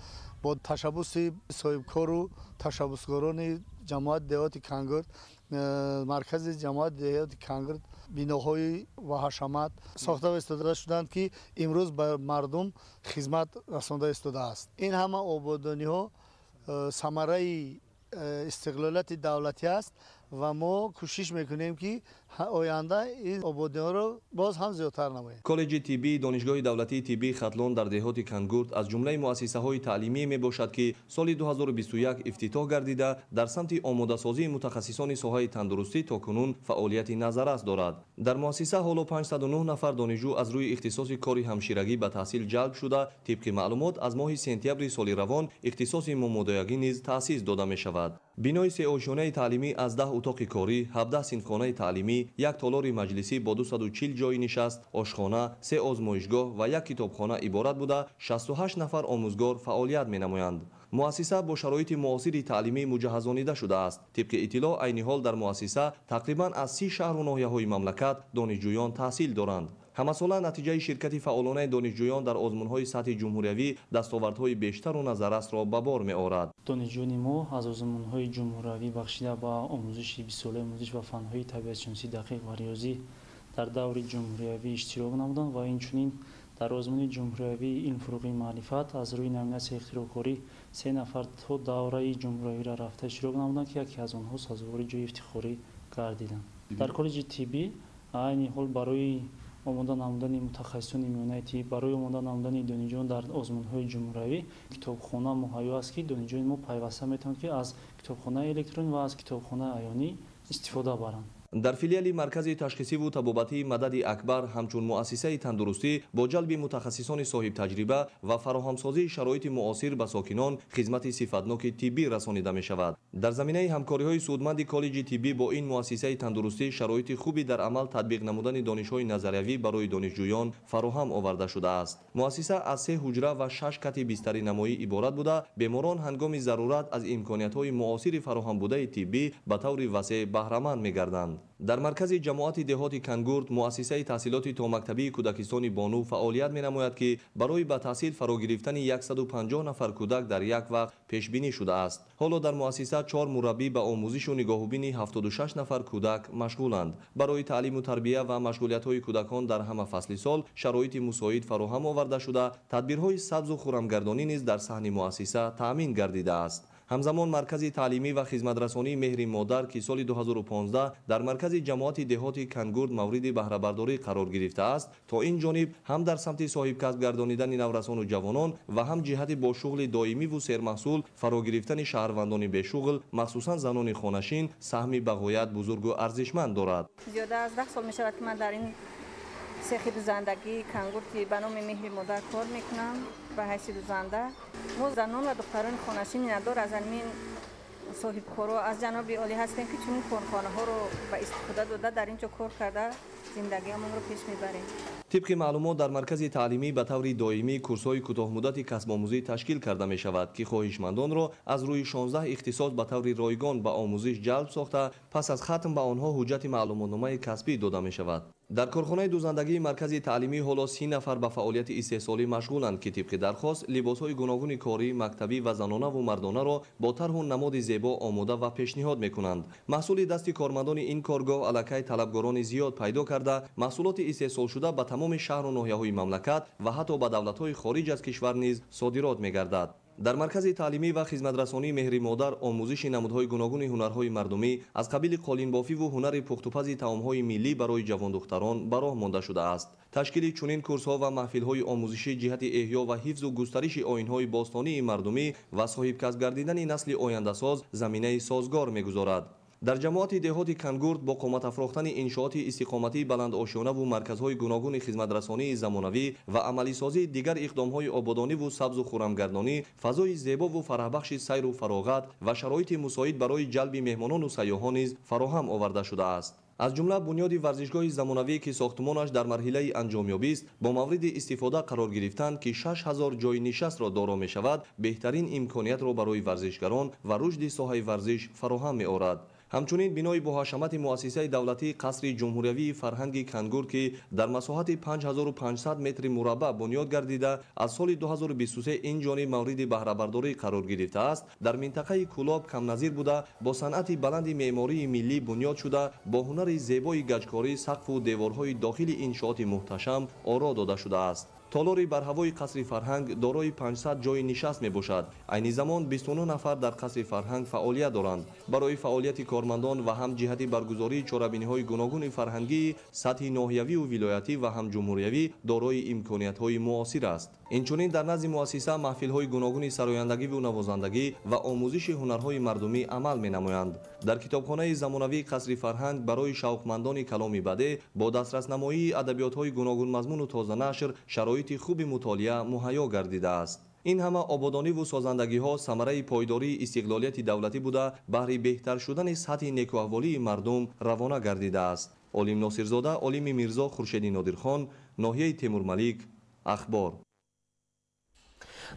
Бо ташаббуси соҳибкору ташаббусгарони ҷамоати деҳоти Кангурт, маркази ҷамоати деҳоти Кангурт биноҳои ва ҳашамат сохта истода шуданд, ки имрӯз ба мардум хизмат расонда истодааст. Ин ҳама ободониҳо самараи истиқлолияти давлатӣ аст ва мо кӯшиш мекунем, ки оянда ин ободиҳоро боз ҳам зиёдтар намоем. Коллеҷи тиббии Донишгоҳи давлатии тиббии Хатлон дар деҳоти Кангурт аз ҷумлаи муассисаҳои таълимие мебошад, ки соли 2021 ифтитоҳ гардида, дар самти омодасозии мутахассисони соҳаи тандурустӣ то кунун фаъолияти назаррас дорад. Дар муассиса ҳоло 509 нафар донишҷӯ аз рӯи ихтисоси кори ҳамширагӣ ба таҳсил ҷалб шуда, тибқи маълумот аз моҳи сентябри соли равон ихтисоси момодоягӣ низ таъсис дода мешавад. Бинои сеошёнаи таълимӣ аз 10 утоқи корӣ, 17 синфхонаи таълимӣ, як толори маҷлисӣ бо 240 ҷойи нишаст, ошхона, се озмоишгоҳ ва як китобхона иборат буда, 68 нафар омӯзгор фаъолият менамоянд. Муассиса бо шароити муосири таълимӣ муҷаҳҳазонида шудааст. Тибқи иттилоъ, айни ҳол дар муассиса тақрибан аз 30 шаҳру ноҳияҳои мамлакат донишҷӯён таҳсил доранд. Ҳамасола натиҷаи ширкати фаъолонаи донишҷӯён дар озмунҳои сатҳи ҷумҳуриявӣ дастовардҳои бештару назаррасро ба бор меорад. Донишҷӯёни мо аз озмунҳои ҷумҳуриявӣ, бахшида ба омӯзиши бистсолаи омӯзиш ба фанҳои табиатшиносӣ, дақиқ ва риёзӣ, дар даври ҷумҳуриявӣ иштирок намуданд ва инчунин дар озмуни ҷумҳуриявии илм, фуруғи маърифат аз рӯи номинатсияи ихтироъкорӣ се нафар то давраи ҷумҳуриявиро рафта иштирок намуданд, ки яке аз онҳо сазовори ҷои ифтихорӣ гардиданд. Дар коллеҷи тиббӣ айни ҳол барои омода намудани мутахассисони миёнаи тиб, барои омода намудани донишҷӯён дар озмунҳои ҷумҳуриявӣ китобхона муҳайё аст, ки донишҷӯёни мо пайваста метавонанд, ки аз китобхонаи электронӣ ва аз китобхонаи аёнӣ истифода баранд. Дар филиали маркази ташхисиву табобатии Мадади Акбар ҳамчун муассисаи тандурустӣ бо ҷалби мутахассисони соҳибтаҷриба ва фароҳамсозии шароити муосир ба сокинон хизмати сифатноки тиббӣ расонида мешавад. Дар заминаи ҳамкориҳои судманди коллеҷи тиббӣ бо ин муассисаи тандурустӣ шароити хуби дар амал татбиқ намудани донишҳои назариявӣ барои донишҷӯён фароҳам оварда шудааст. Муассиса аз 3 ҳуҷра ва 6 кати бистаринамоӣ иборат буда, беморон ҳангоми зарурат аз имкониятҳои муосири фароҳамбудаи тиббӣ ба таври васеъ баҳраманд мегарданд. Дар маркази ҷамоати деҳоти Кангурт муассисаи таҳсилоти томактабии кӯдакистони Бону фаъолият менамояд, ки барои ба таҳсил фаро гирифтани 150 нафар кӯдак дар як вақт пешбинӣ шудааст. Ҳоло дар муассиса 4 мураббӣ ба омӯзишу нигоҳубини 76 нафар кӯдак машғуланд. Барои таълиму тарбия ва машғулиятҳои кӯдакон дар ҳама фасли сол шароити мусоид фароҳам оварда шуда, тадбирҳои сабзу хурамгардонӣ низ дар саҳни муассиса таъмин гардидааст. Ҳамзамон маркази таълимӣ ва хизматрасонии Меҳри Модар, ки соли 2015 дар маркази ҷамоати деҳоти Кангурт мавриди баҳрабардорӣ қарор гирифтааст, то ин ҷониб ҳам дар самти соҳибкасб гардонидани наврасону ҷавонон ва ҳам ҷиҳати бо шуғли доимиву сермаҳсул фаро гирифтани шаҳрвандони бешуғл, махсусан занони хонашин, саҳми бағоят бузургу арзишманд дорад. Зиёда аз 10 сол мешавад, ки ман дар ин сехи дузандагии Кангурти ба номи Меҳри Модар кор мекунам ба ҳайси дузанда. Мо занон ва духтарони хонашин миннатдор аз ҳамин соҳибкоро, аз ҷаноби олӣ ҳастем, ки чунин корхонаҳоро ба истифода дода, дар ин ҷо кор карда зиндагиамонро пеш мебарем. Тибқи маълумот, дар маркази таълимӣ ба таври доимӣ курсҳои кӯтоҳмуддати касбомӯзӣ ташкил карда мешавад, ки хоҳишмандонро аз рӯи 16 ихтисос ба таври ройгон ба омӯзиш ҷалб сохта, пас аз хатм ба онҳо ҳуҷҷати маълумотномаи касбӣ дода мешавад. Дар корхонаи дузандагии маркази таълимӣ ҳоло 30 нафар ба фаъолияти истеҳсолӣ машғуланд, ки тибқи дархост либосҳои гуногуни корӣ, мактабӣ ва занонаву мардонаро бо тарҳу намоди зебо омода ва пешниҳод мекунанд. Маҳсули дасти кормандони ин коргоҳ аллакай талабгорони зиёд пайдо карда, маҳсулоти истеҳсолшуда ба тамоми шаҳру ноҳияҳои мамлакат ва ҳатто ба давлатҳои хориҷ аз кишвар низ содирот мегардад. Дар маркази таълимӣ ва хизматрасонии Меҳри Модар омӯзиши намудҳои гуногуни ҳунарҳои мардумӣ аз қабили қолинбофиву ҳунари пухтупази таомҳои миллӣ барои ҷавондухтарон ба роҳ монда шудааст. Ташкили чунин курсҳо ва маҳфилҳои омӯзишӣ ҷиҳати эҳё ва ҳифзу густариши оинҳои бостонии мардумӣ ва соҳибкасб гардидани насли ояндасоз заминаи созгор мегузорад. Дар ҷамоати деҳоти Кангурт бо қомат афрохтани иншооти истиқоматии баландошёнаву марказҳои гуногуни хизматрасонии замонавӣ ва амалисозии дигар иқдомҳои ободониву сабзу хурамгардонӣ, фазои зебову фараҳбахши сайру фароғат ва шароити мусоид барои ҷалби меҳмонону сайёҳон низ фароҳам оварда шудааст. Аз ҷумла бунёди варзишгоҳи замонавӣ, ки сохтмонаш дар марҳилаи анҷомёбист, бо мавриди истифода қарор гирифтан, ки 6000 ҷойи нишастро доро мешавад, беҳтарин имкониятро барои варзишгарон ва рушди соҳаи варзиш фароҳам меорад. Ҳамчунин бинои боҳашамати муассисаи давлатии қасри ҷумҳуриявии фарҳанги Кангурт, ки дар масоҳати 5500 метри мураббаъ бунёд гардида, аз соли 2023 ин ҷониб мавриди баҳрабардорӣ қарор гирифтааст, дар минтақаи Кӯлоб камназир буда, бо санъати баланди меъмории миллӣ бунёд шуда, бо ҳунари зебои гаҷкорӣ сақфу деворҳои дохили иншооти муҳташам оро дода шудааст. Толори барҳавои қасри фарҳанг дорои 500 ҷойи нишаст мебошад. Айни замон 29 нафар дар қасри фарҳанг фаъолият доранд. Барои фаъолияти кормандон ва ҳам ҷиҳати баргузории чорабиниҳои гуногуни фарҳангии сатҳи ноҳиявию вилоятӣ ва ҳам ҷумҳуриявӣ дорои имкониятҳои муосир аст. Инчунин дар назди муассиса маҳфилҳои гуногуни сарояндагиву навозандагӣ ва омӯзиши ҳунарҳои мардумӣ амал менамоянд. Дар китобхонаи замонавии қасри фарҳанг барои шавқмандони каломи бадеъ бо дастраснамоии адабиётҳои гуногунмазмуну тозанашр шароити хуби мутолиа муҳайё гардидааст. Ин ҳама ободониву созандагиҳо самараи пойдории истиқлолияти давлатӣ буда, баҳри беҳтар шудани сатҳи некуаҳволии мардум равона гардидааст. Олим Носирзода, Олими Мирзо, Хуршеди Нодирхон, ноҳияи Темурмалик, Ахбор.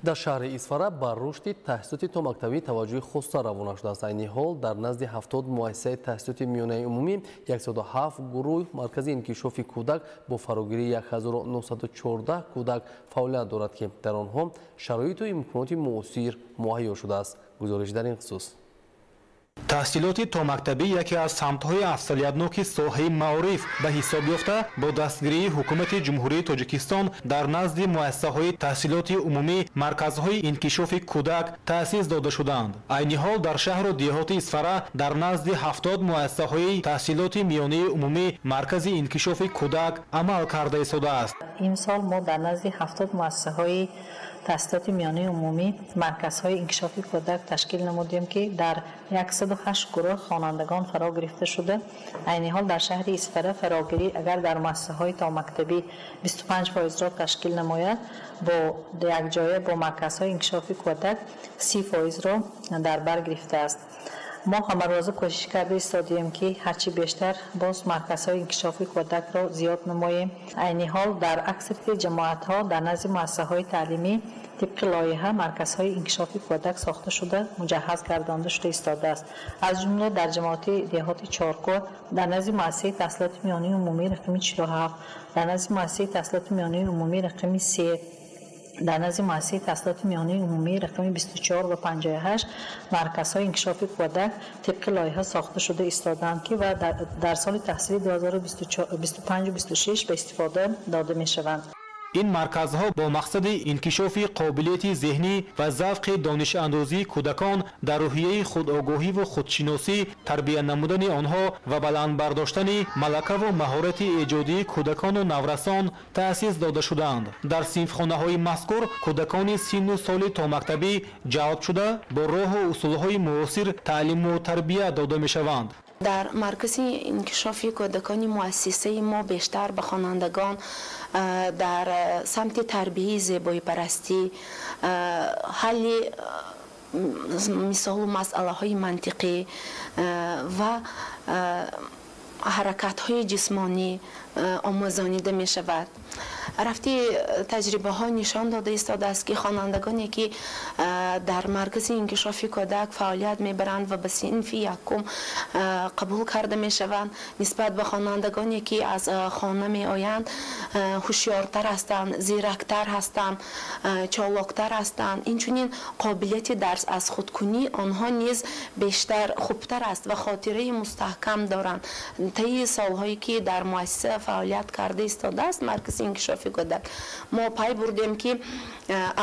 Дар шаҳри Исфара ба рушди таҳсилоти томактабӣ таваҷҷӯҳи хоса равона шудааст. Айни ҳол дар назди 70 муассисаи таҳсилоти миёнаи умумӣ 107 гурӯҳ маркази инкишофи кӯдак бо фарогирии 1914 кӯдак фаъолият дорад, ки дар онҳо шароиту имконоти муосир муҳайё шудааст. Гузориш дар ин хусус. Таҳсилоти томактабӣ яке аз самтҳои афзалиятноки соҳаи маориф ба ҳисоб ёфта, бо дастгирии Ҳукумати Ҷумҳурии Тоҷикистон дар назди муассисаҳои таҳсилоти умумӣ марказҳои инкишофи кӯдак таъсис дода шуданд. Айни ҳол дар шаҳру деҳоти Исфара дар назди 70 муассисаҳои таҳсилоти миёнаи умумӣ маркази инкишофи кӯдак амал карда истодааст. Имсол мо дар назди 70 муассисаҳои таҳсилоти миёнаи умумӣ марказҳои инкишофи кӯдак ташкил намудем, ки дар 108 гурӯҳ хонандагон фаро гирифта шуда. Айни ҳол дар шаҳри Исфара фарогирӣ агар дар муассисаҳои томактабӣ 25%-ро ташкил намояд, бо якҷоя бо марказҳои инкишофи кӯдак 30%-ро дар бар гирифтааст. Мо ҳамарӯза кӯшиш карда истодем, ки ҳарчи бештар боз марказҳои инкишофи кӯдакро зиёд намоем. Айни ҳол дар аксарияти ҷамоатҳо дар назди муассисаҳои таълимӣ тибқи лоиҳа марказҳои инкишофи кӯдак сохта шуда, муҷаҳҳаз гардонда шуда истодааст. Аз ҷумла дар ҷамоати деҳоти Чоркӯр дар назди муассисаи таҳсилоти миёнаи умумӣ рақами 47, дар назди муассисаи таҳсилоти миёнаи умумӣ рақами 3, дар назди муассисаи таҳсилоти миёнаи умумӣ рақами 24 ва 58 марказҳои инкишофи кӯдак тибқи лоиҳа сохта шуда истодаанд, ки ва дар соли таҳсили 2025-26 ба истифода дода мешаванд. Ин марказҳо бо мақсади инкишофи қобилияти зеҳнӣ ва завқи донишандозии кӯдакон дар рӯҳияи худогоҳиву худшиносӣ, тарбия намудани онҳо ва баланд бардоштани малакаву маҳорати эҷодии кӯдакону наврасон таъсис дода шудаанд. Дар синфхонаҳои мазкур кӯдакони синну соли томактабӣ ҷалб шуда, бо роҳу усулҳои муосир таълиму тарбия дода мешаванд. Дар маркази инкишофи кӯдакони муассисаи мо бештар ба хонандагон дар самти тарбияи зебоипарастӣ, ҳалли мисолу масъалаҳои мантиқӣ ва ҳаракатҳои ҷисмонӣ омӯзонида мешавад. Рафти таҷрибаҳо нишон дода истодааст, ки хонандагоне ки дар маркази инкишофи кӯдак фаъолият мебаранд ва ба синфи якум қабул карда мешаванд, нисбат ба хонандагоне ки аз хона меоянд, ҳушёртар ҳастанд, зирактар ҳастанд, чолоктар ҳастанд. Инчунин қобилияти дарс аз худкунии онҳо низ бештар хубтар аст ва хотираи мустаҳкам доранд. Таи солҳое ки дар муассиса фаъолият карда истодааст маркази инкишофи кӯдак, мо пай бурдем, ки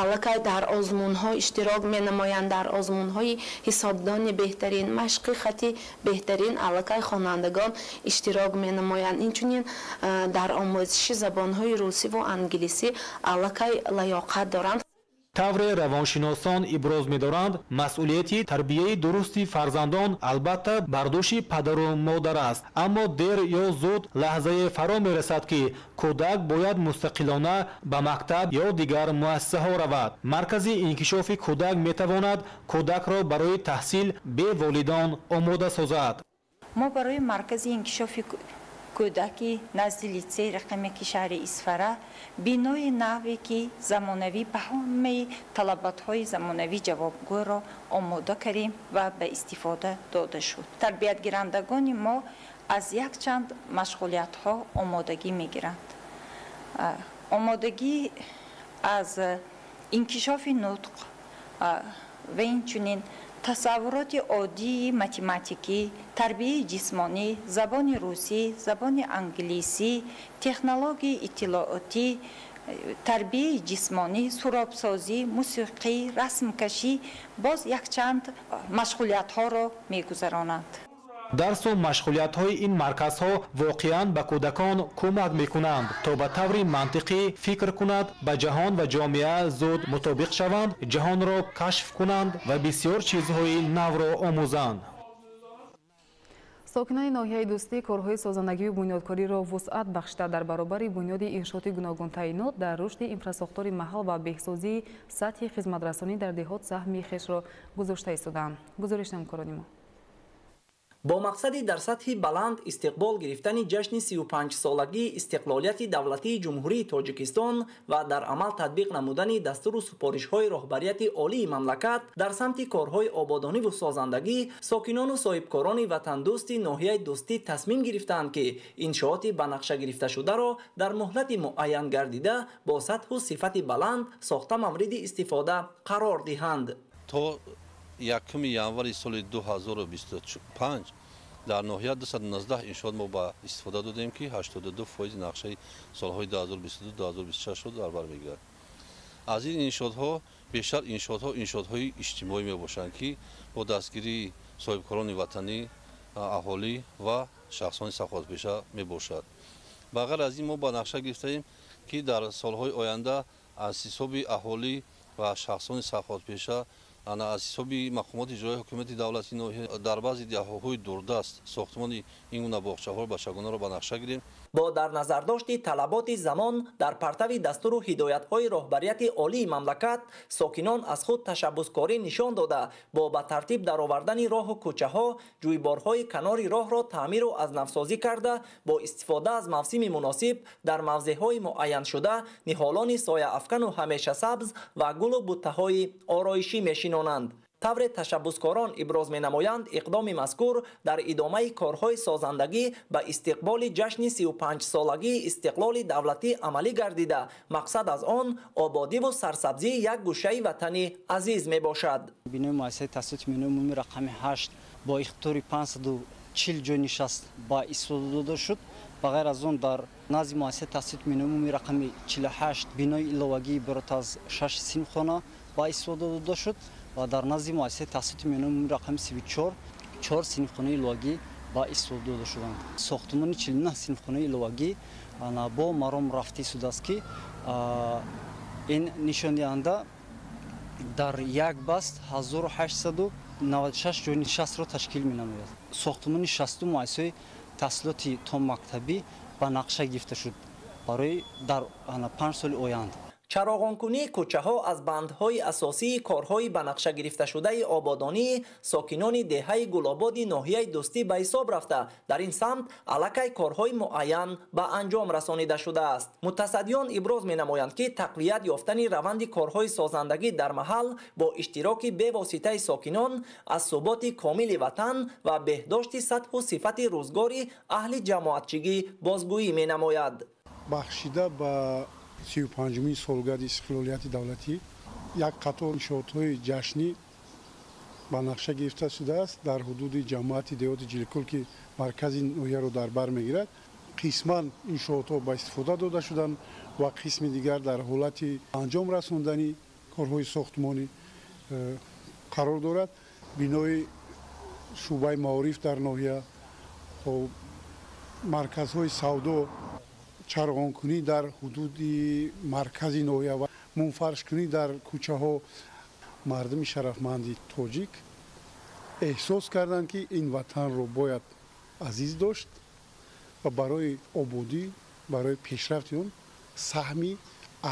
аллакай дар озмунҳо иштирок менамоянд, дар озмунҳои ҳисобдони беҳтарин, машқи хати беҳтарин аллакай хонандагон иштирок менамоянд. Инчунин дар омӯзиши забонҳои русиву англисӣ аллакай лаёқат доранд. Тавре равоншиносон иброз медоранд, масъулияти тарбияи дурусти фарзандон албатта бар дӯши падару модар аст, аммо дер ё зуд лаҳзае фаро мерасад, ки кӯдак бояд мустақилона ба мактаб ё дигар муассисаҳо равад. Маркази инкишофи кӯдак метавонад кӯдакро барои таҳсил бе волидон омода созад. Мо барои маркази инкишофи кӯдаки назди литсей рақами ки шаҳри Исфара бинои наве, ки замонавӣ ба ҳамаи талаботҳои замонавӣ ҷавобгӯро омода кардем ва ба истифода дода шуд. Тарбиятгирандагони мо аз якчанд машғулиятҳо омодагӣ мегиранд. Омодагӣ аз инкишофи нутқ ва инчунин тасаввуроти оддии математикӣ, тарбияи ҷисмонӣ, забони русӣ, забони англисӣ, технологияи иттилоотӣ, тарбияи ҷисмонӣ, суробсозӣ, мусиқӣ, расмкашӣ, боз якчанд машғулиятҳоро мегузаронанд. Дарсу машғулиятҳои ин марказҳо воқеан ба кӯдакон кӯмак мекунанд, то ба таври мантиқӣ фикр кунад, ба ҷаҳон ва ҷомеа зуд мутобиқ шаванд, ҷаҳонро кашф кунанд ва бисёр чизҳои навро омӯзанд. Сокинони ноҳияи Дӯстӣ корҳои созандагию бунёдкориро вусъат бахшида, дар баробари бунёди иншооти гуногунтаъинот дар рушди инфрасохтори маҳал ва беҳсозии сатҳи хизматрасонӣ дар деҳот саҳми хешро гузошта истодаанд. Гузориш ҳамкорони мо. Бо мақсади дар сатҳи баланд истиқбол гирифтани ҷашни 35-солагии истиқлолияти давлатии Ҷумҳурии Тоҷикистон ва дар амал татбиқ намудани дастуру супоришҳои роҳбарияти олии мамлакат дар самти корҳои ободониву созандагӣ, сокинону соҳибкорони ватандӯсти ноҳияи Дӯстӣ тасмим гирифтаанд, ки иншооти ба нақша гирифташударо дар муҳлати муайян гардида бо сатҳу сифати баланд сохта мавриди истифода қарор диҳанд. То 1 январи соли 2025 дар ноҳия 219 иншоот мо ба истифода додем, ки 82% нақшаи солҳои 2022-2026-ро дар бар мегирад. Аз ин иншоотҳо бештар иншоотҳо иншоотҳои иҷтимоӣ мебошанд, ки бо дастгирии соҳибкорони ватанӣ, аҳолӣ ва шахсони саховатпеша мебошад. Ба ғайр аз ин мо ба нақша гирифтаем, ки дар солҳои оянда аз ҳисоби аҳолӣ ва шахсони саховатпеша, аз ҳисоби мақомоти иҷроияи ҳукумати давлатии ноҳия дар баъзе деҳаҳои дурдаст сохтмони ин гуна боғчаҳоро бачагонаро ба нақша гирем. Бо дар назардошти талаботи замон дар партави дастуру ҳидоятҳои роҳбарияти олии мамлакат, сокинон аз худ ташаббускорӣ нишон дода, бо ба тартиб даровардани роҳу кӯчаҳо, ҷӯйборҳои канори роҳро таъмиру аз навсозӣ карда, бо истифода аз мавсими муносиб дар мавзеъҳои муайяншуда ниҳолони сояафкану ҳамешасабз ва гулу буттаҳои ороишӣ мешинонанд. Тавре ташаббускорон иброз менамоянд, иқдоми мазкур дар идомаи корҳои созандагӣ ба истиқболи ҷашни 35-солагии истиқлоли давлатӣ амалӣ гардида, мақсад аз он ободиву сарсабзии як гӯшаи ватани азиз мебошад. Бинои муассисаи таҳсилоти миёнаи умумӣ рақами 8 бо иқтидори 540 ҷой нишаст ба истифода дода шуд. Ба ғайр аз он дар назди муассисаи таҳсилоти миёнаи умумӣ рақами 48 бинои иловагӣ иборат аз 6 синфхона ба истифода дода шуд ва дар назди муассисаи таҳсилоти миёнаи умумӣ рақами 34 4 синфхонаи иловагӣ ба истифода дода шуданд. Сохтмони 49 синфхонаи иловагӣ бо маром рафта истодааст, ки ин нишондиҳанда дар як баст 1896 ҷойи нишастро ташкил менамояд. Сохтмони 62 муассисаи таҳсилоти томмактабӣ ба нақша гирифта шуд барои дар 5 соли оянда. Чароғонкунии кӯчаҳо аз бандҳои асосии корҳои ба нақша гирифташудаи ободонии сокинони деҳаи Гулободи ноҳияи Дӯстӣ ба ҳисоб рафта, дар ин самт аллакай корҳои муайян ба анҷом расонида шудааст. Мутасаддиён иброз менамоянд, ки тақвият ёфтани раванди корҳои созандагӣ дар маҳал бо иштироки бевоситаи сокинон аз суботи комили ватан ва беҳдошти сатҳу сифати рӯзгори аҳли ҷамоатчигӣ бозгӯӣ менамояд. Бахшида ба 35-умин солгарди истиқлолияти давлатӣ як қатор иншоотҳои ҷашнӣ ба нақша гирифта шудааст дар ҳудуди ҷамоати деҳоти Ҷиликул, ки маркази ноҳияро дар бар мегирад. Қисман иншоотҳо ба истифода дода шуданд ва қисми дигар дар ҳолати анҷом расондани корҳои сохтмонӣ қарор дорад. Бинои шӯъбаи маориф дар ноҳия, марказҳои савдо, чароғонкунӣ дар ҳудуди маркази ноҳия ва мунфаршкунӣ дар кӯчаҳо. Мардуми шарафманди тоҷик эҳсос карданд, ки ин ватанро бояд азиз дошт ва барои ободӣ, барои пешрафти он саҳми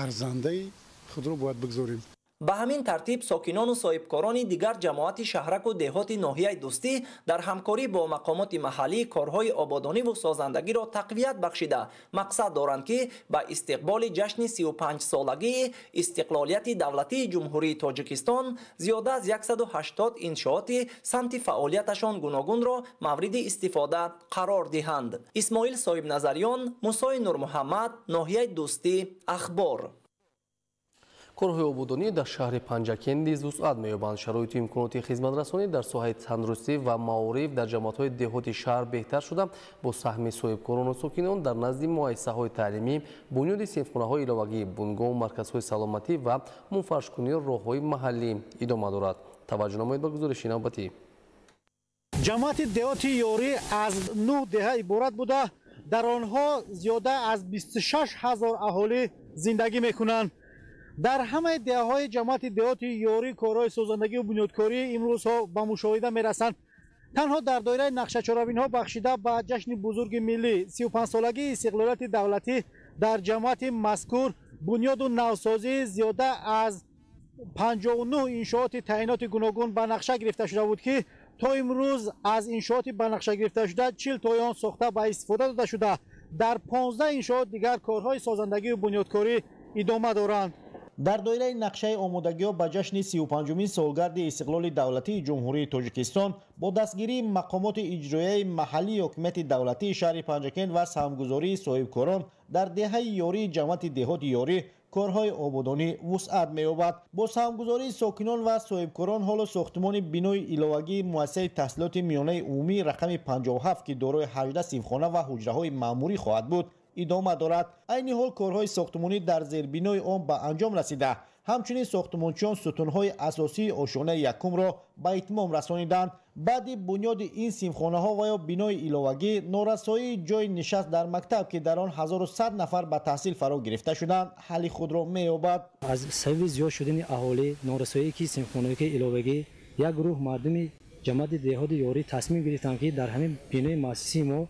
арзандаи худро бояд бигзорем. Ба ҳамин тартиб сокинону соҳибкорони дигар ҷамоати шаҳраку деҳоти ноҳияи Дӯстӣ дар ҳамкорӣ бо мақомоти маҳаллӣ корҳои ободониву созандагиро тақвият бахшида, мақсад доранд, ки ба истиқболи ҷашни 35-солагии истиқлолияти давлатии Ҷумҳурии Тоҷикистон зиёда аз 180 иншооти самти фаъолияташон гуногунро мавриди истифода қарор диҳанд. Исмоил Соҳибназарён, Мусои Нурмуҳаммад, ноҳияи Дӯстӣ, Ахбор. Корҳои ободонӣ дар шаҳри Панҷакент низ вусъат меёбанд. Шароиту имконоти хизматрасонӣ дар соҳаи тандурустӣ ва маориф дар ҷамоатҳои деҳоти шаҳр беҳтар шуда, бо саҳми соҳибкорону сокинон дар назди муассисаҳои таълимӣ, бунёди синфхонаҳои иловагӣ, бунгоҳу марказҳои саломатӣ ва мунфаршкунии роҳҳои маҳаллӣ идома дорад. Таваҷҷӯҳ намоед ба гузориши навбатӣ. Ҷамоати деҳоти Ёрӣ аз 9 деҳа иборат буда, дар онҳо зиёда аз 26 ҳазор аҳолӣ зиндагӣ мекунанд. Дар ҳамаи деҳаҳои ҷамоати деҳоти Ёрӣ корҳои созандагӣ ва бунёдкорӣ имрӯзҳо ба мушоҳида мерасанд. Танҳо дар доираи нақшачорабинҳо бахшида ба ҷашни бузурги миллӣ 35-солагии истиқлолияти давлатӣ дар ҷамоати мазкур бунёду навсозии зиёда аз 59 иншооти таъиноти гуногун ба нақша гирифта шуда буд, ки то имрӯз аз иншооти ба нақша гирифташуда 40 тои он сохта ба истифода дода шуда, дар 15 иншоот дигар корҳои созандагию бунёдкорӣ идома доранд. Дар доираи нақшаи омодагиҳо ба ҷашни 35-умин солгарди истиқлоли давлатии Ҷумҳурии Тоҷикистон бо дастгирии мақомоти иҷроияи маҳаллии ҳокимияти давлатии шаҳри Панҷакент ва саҳмгузории соҳибкорон дар деҳаи Ёрии ҷамоати деҳоти Ёрӣ корҳои ободонӣ вусъат меёбад. Бо саҳмгузории сокинон ва соҳибкорон ҳоло сохтмони бинои иловагии муассисаи таҳсилоти миёнаи умумии рақами 57, ки дорои 18 синфхона ва ҳуҷраҳои маъмурӣ хоҳад буд, идома дорад. Айни ҳол корҳои сохтмонӣ дар зербинои он ба анҷом расида, ҳамчунин сохтмончиён сутунҳои асосии ошёнаи якумро ба итмом расониданд. Баъди бунёди ин синфхонаҳо ва ё бинои иловагӣ, норасоии ҷойи нишаст дар мактаб, ки дар он 1100 нафар ба таҳсил фаро гирифта шуданд, ҳалли худро меёбад. Аз сабаби зиёд шудани аҳолӣ, норасоие ки синфхонаҳои иловагӣ, як гурӯҳ мардуми ҷамоати деҳоти Ёрӣ тасмим гирифтанд, ки дар ҳамин бинои муассисаи мо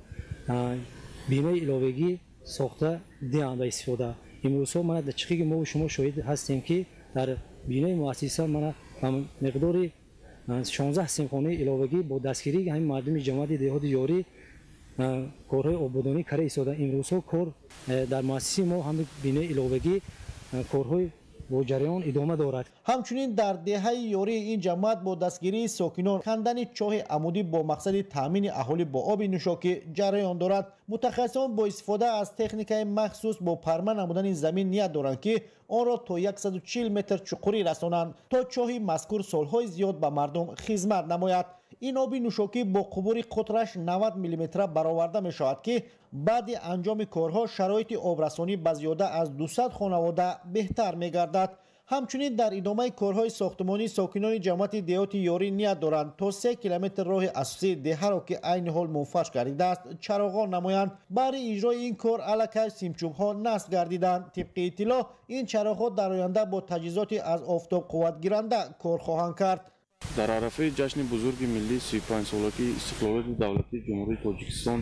бинои иловагӣ сохта диҳанд ба истифода. Имрӯзҳо мана дар чиқи ки мо шумо шоҳид ҳастем, ки дар бинои муассиса мана миқдори 16 синфхонаи иловагӣ бо дастгирии ҳамин мардуми ҷамоати деҳоти Ёрӣ корҳои ободонӣ карда истода. Имрӯзҳо кор дар муассисаи мо ҳамин бинои иловагӣ корҳои бо ҷараён идома дорад. Ҳамчунин дар деҳаи Ёрии ин ҷамоат бо дастгирии сокинон кандани чоҳи амудӣ бо мақсади таъмини аҳолӣ бо оби нӯшокӣ ҷараён дорад. Мутахассисон бо истифода аз техникаи махсус бо парма намудани замин ният доранд, ки онро то 140 метр чуқурӣ расонанд, то чоҳи мазкур солҳои зиёд ба мардум хизмат намояд. Ин оби нӯшокӣ бо қубури қутраш 90 миллиметра бароварда мешавад, ки баъди анҷоми корҳо шароити обрасонӣ ба зиёда аз 200 хонавода беҳтар мегардад. Ҳамчунин дар идомаи корҳои сохтмонӣ сокинони ҷамоати деҳоти Ёрӣ ният доранд, то 3 километр роҳи асосии деҳаро, ки айни ҳол мунфарш гардидааст, чароғон намоянд. Баҳри иҷрои ин кор аллакай симчӯбҳо насб гардиданд. Тибқи иттилоъ, ин чароғҳо дар оянда бо таҷҳизоти аз офтоб қувватгиранда кор хоҳанд кард. Дар арафаи ҷашни бузурги миллии 35-солагии истиқлолияти давлатии Ҷумҳурии Тоҷикистон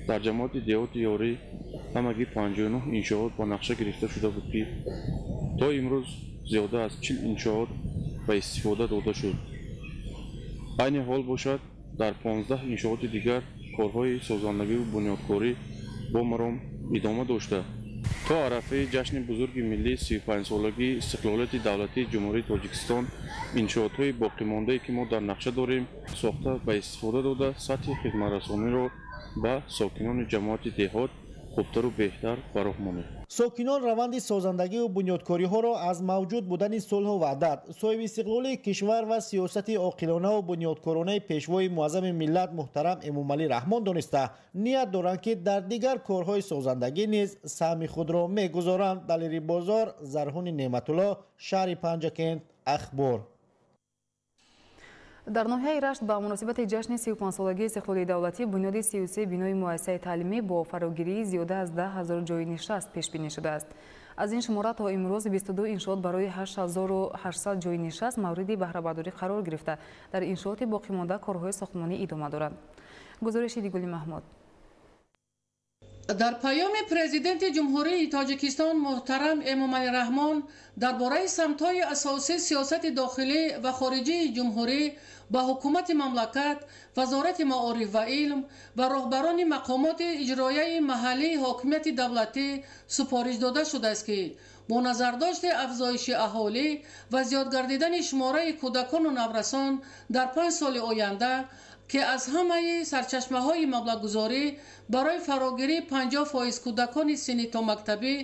дар ҷамоати деҳоти Ёрӣ ҳамагӣ 59 иншоот ба нақша гирифта шуда буд, ки то имрӯз зиёда аз 40 иншоот ба истифода дода шуд. Айни ҳол бошад, дар 15 иншооти дигар корҳои созандагиву бунёдкорӣ бо маром идома дошта, то арафаи ҷашни бузурги миллии 35-солагии истиқлолияти давлатии Ҷумҳурии Тоҷикистон иншоотҳои боқимондае, ки мо дар нақша дорем, сохта ба истифода дода, сатҳи хизматрасониро ба сокинони ҷамоати деҳот хубтару беҳтар ба роҳ монем. Сокинон раванди созандагиву бунёдкориҳоро аз мавҷуд будани сулҳу ваҳдат, соҳибистиқлолии кишвар ва сиёсати оқилонаву бунёдкоронаи пешвои муаззами миллат муҳтарам Эмомалӣ Раҳмон дониста, ният доранд, ки дар дигар корҳои созандагӣ низ саҳми худро мегузоранд. Далери Бозор, Зарҳуни Неъматулло, шаҳри Панҷакент, Ахбор. Дар ноҳияи Рашт ба муносибати ҷашни 35-солагии истиқлоли давлатӣ бунёди 33 бинои муассисаи таълимӣ бо фарогирии зиёда аз 10 ҳазор ҷойи нишаст пешбинӣ шудааст. Аз ин шумора то имрӯз 22 иншоот барои 8800 ҷойи нишаст мавриди баҳрабардорӣ қарор гирифта, дар иншооти боқимонда корҳои сохтмонӣ идома доранд. Гузориши Дигули Маҳмуд. Дар паёми президенти Ҷумҳурии Тоҷикистон муҳтарам Эмомалӣ Раҳмон дар бораи самтҳои асосии сиёсати дохилӣ ва хориҷии ҷумҳурӣ ба ҳукумати мамлакат, Вазорати маориф ва илм ва роҳбарони мақомоти иҷроияи маҳаллии ҳокимияти давлатӣ супориш дода шудааст, ки бо назардошти афзоиши аҳолӣ ва зиёд гардидани шумораи кӯдакону наврасон дар 5 соли оянда, ки аз ҳамаи сарчашмаҳои маблағгузорӣ барои фарогирии 50% кӯдакони синни томактабӣ,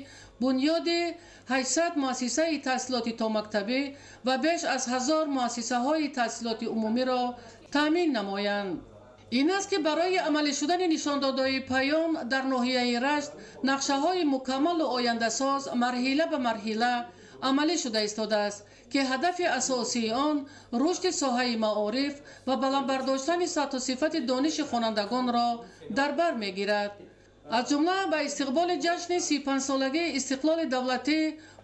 бунёди 800 муассисаи таҳсилоти томактабӣ ва беш аз 1000 муассисаҳои таҳсилоти умумиро таъмин намоянд. Ин аст, ки барои амалӣ шудани нишондодҳои паём дар ноҳияи Рашт нақшаҳои мукаммалу ояндасоз марҳила ба марҳила амалӣ шуда истодааст, ки ҳадафи асосии он рушди соҳаи маориф ва баланд бардоштани сатҳу сифати дониши хонандагонро дар бар мегирад. Аз ҷумла ба истиқболи ҷашни 35-солагии истиқлоли давлатӣ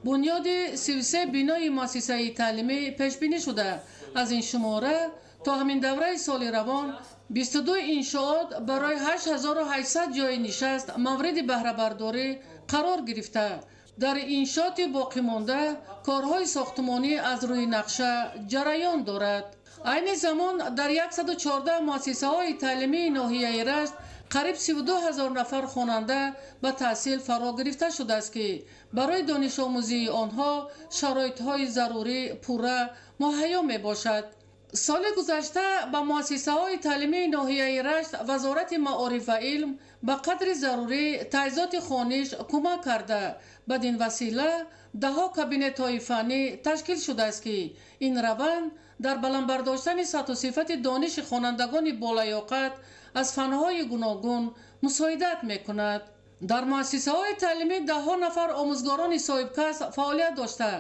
бунёди 33 бинои муассисаи таълимӣ пешбинӣ шуда, аз ин шумора то ҳамин давраи соли равон 22 иншоот барои 8800 ҷойи нишаст мавриди баҳрабардорӣ қарор гирифта, дар иншооти боқимонда корҳои сохтмонӣ аз рӯи нақша ҷараён дорад. Айни замон дар 114 муассисаҳои таълимии ноҳияи Рашт қариб 32 ҳазор нафар хонанда ба таҳсил фаро гирифта шудааст, ки барои донишомӯзии онҳо шароитҳои зарурӣ пурра муҳайё мебошад. Соли гузашта ба муассисаҳои таълимии ноҳияи Рашт Вазорати маориф ва илм ба қадри зарурӣ таҷҳизоти хониш кӯмак карда, бадин васила даҳҳо кабинетҳои фаннӣ ташкил шудааст, ки ин раванд дар баланд бардоштани сатҳу сифати дониши хонандагони болаёқат аз фанҳои гуногун мусоидат мекунад. Дар муассисаҳои таълимӣ даҳҳо нафар омӯзгорони соҳибкасб фаъолият дошта,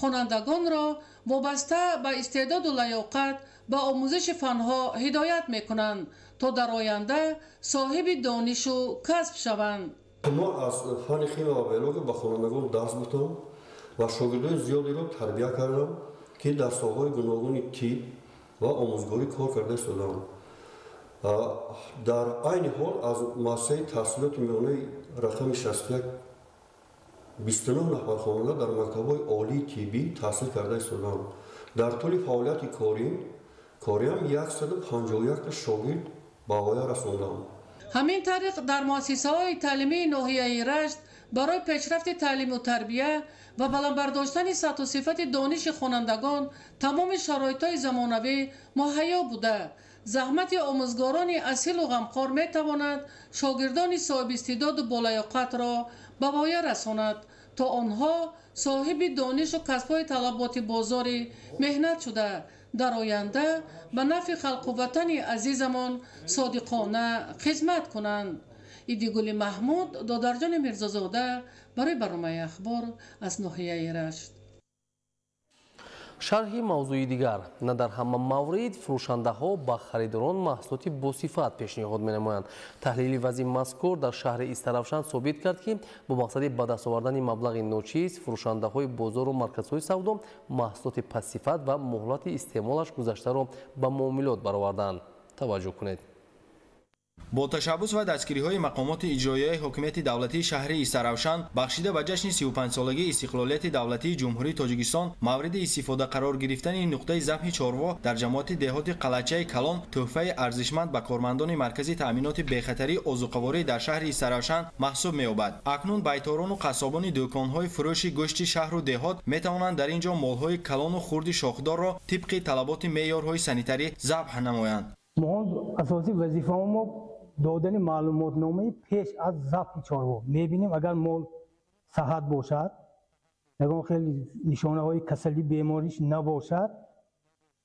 хонандагонро вобаста ба истеъдоду лаёқат ба омӯзиши фанҳо ҳидоят мекунанд, то дар оянда соҳиби донишу касб шаванд. Мо аз фанни химия ва биология ба хонандагон дарс гуфтам ва шогирдони зиёдеро тарбия кардам, ки дар соҳаҳои гуногуни тиб ва омӯзгорӣ кор карда истодаанд. Дар айни ҳол аз муассисаи таҳсилоти миёнаи рақами 61 29 нафар хонанда дар мактабҳои олии тиббӣ таҳсил карда истодаанд. Дар тӯли фаъолияти кориам 151 шогирд ба воя расондам. Ҳамин тариқ дар муассисаҳои таълимии ноҳияи Рашт барои пешрафти таълиму тарбия ва баланд бардоштани сатҳу сифати дониши хонандагон тамоми шароитҳои замонавӣ муҳайё буда, заҳмати омӯзгорони асилу ғамхор метавонад шогирдони соҳибистеъдоду болаёқатро ба воя расонад, то онҳо соҳиби донишу касбҳои талаботи бозори меҳнат шуда, дар оянда ба нафъи халқу ватани азизамон содиқона хизмат кунанд. Идигули Маҳмуд, Додарҷони Мирзозода барои барномаи Ахбор аз ноҳияи Рашт. Шарҳи мавзӯи дигар. На дар ҳама маврид фурӯшандаҳо ба харидорон маҳсулоти босифат пешниҳод менамоянд. Таҳлили вазъи мазкур дар шаҳри Истаравшан собит кард, ки бо мақсади ба даст овардани маблағи ночиз фурӯшандаҳои бозору марказҳои савдо маҳсулоти пастсифат ва муҳлати истеъмолаш гузаштаро ба муомилот бароварданд. Таваҷҷӯҳ кунед. Бо ташаббус ва дастгириҳои мақомоти иҷроияи ҳокимияти давлатии шаҳри Истаравшан бахшида ба ҷашни 35-солагии истиқлолияти давлатии Ҷумҳурии Тоҷикистон мавриди истифода қарор гирифтани нуқтаи забҳи чорво дар ҷамоати деҳоти Қалачаи Калон тӯҳфаи арзишманд ба кормандони маркази таъминоти бехатарии озуқаворӣ дар шаҳри Истаравшан маҳсуб меёбад. Акнун байторону қассобони дӯконҳои фурӯши гӯшти шаҳру деҳот метавонанд дар ин ҷо молҳои калону хурди шохдорро тибқи талаботи меъёрҳои санитарӣ забҳ намоянд. Асосии вазифаи мо додани маълумотномаи пеш аз забҳи чорво. Мебинем, агар мол саҳат бошад, ягон хел нишонаҳои касалӣ, бемориш набошад,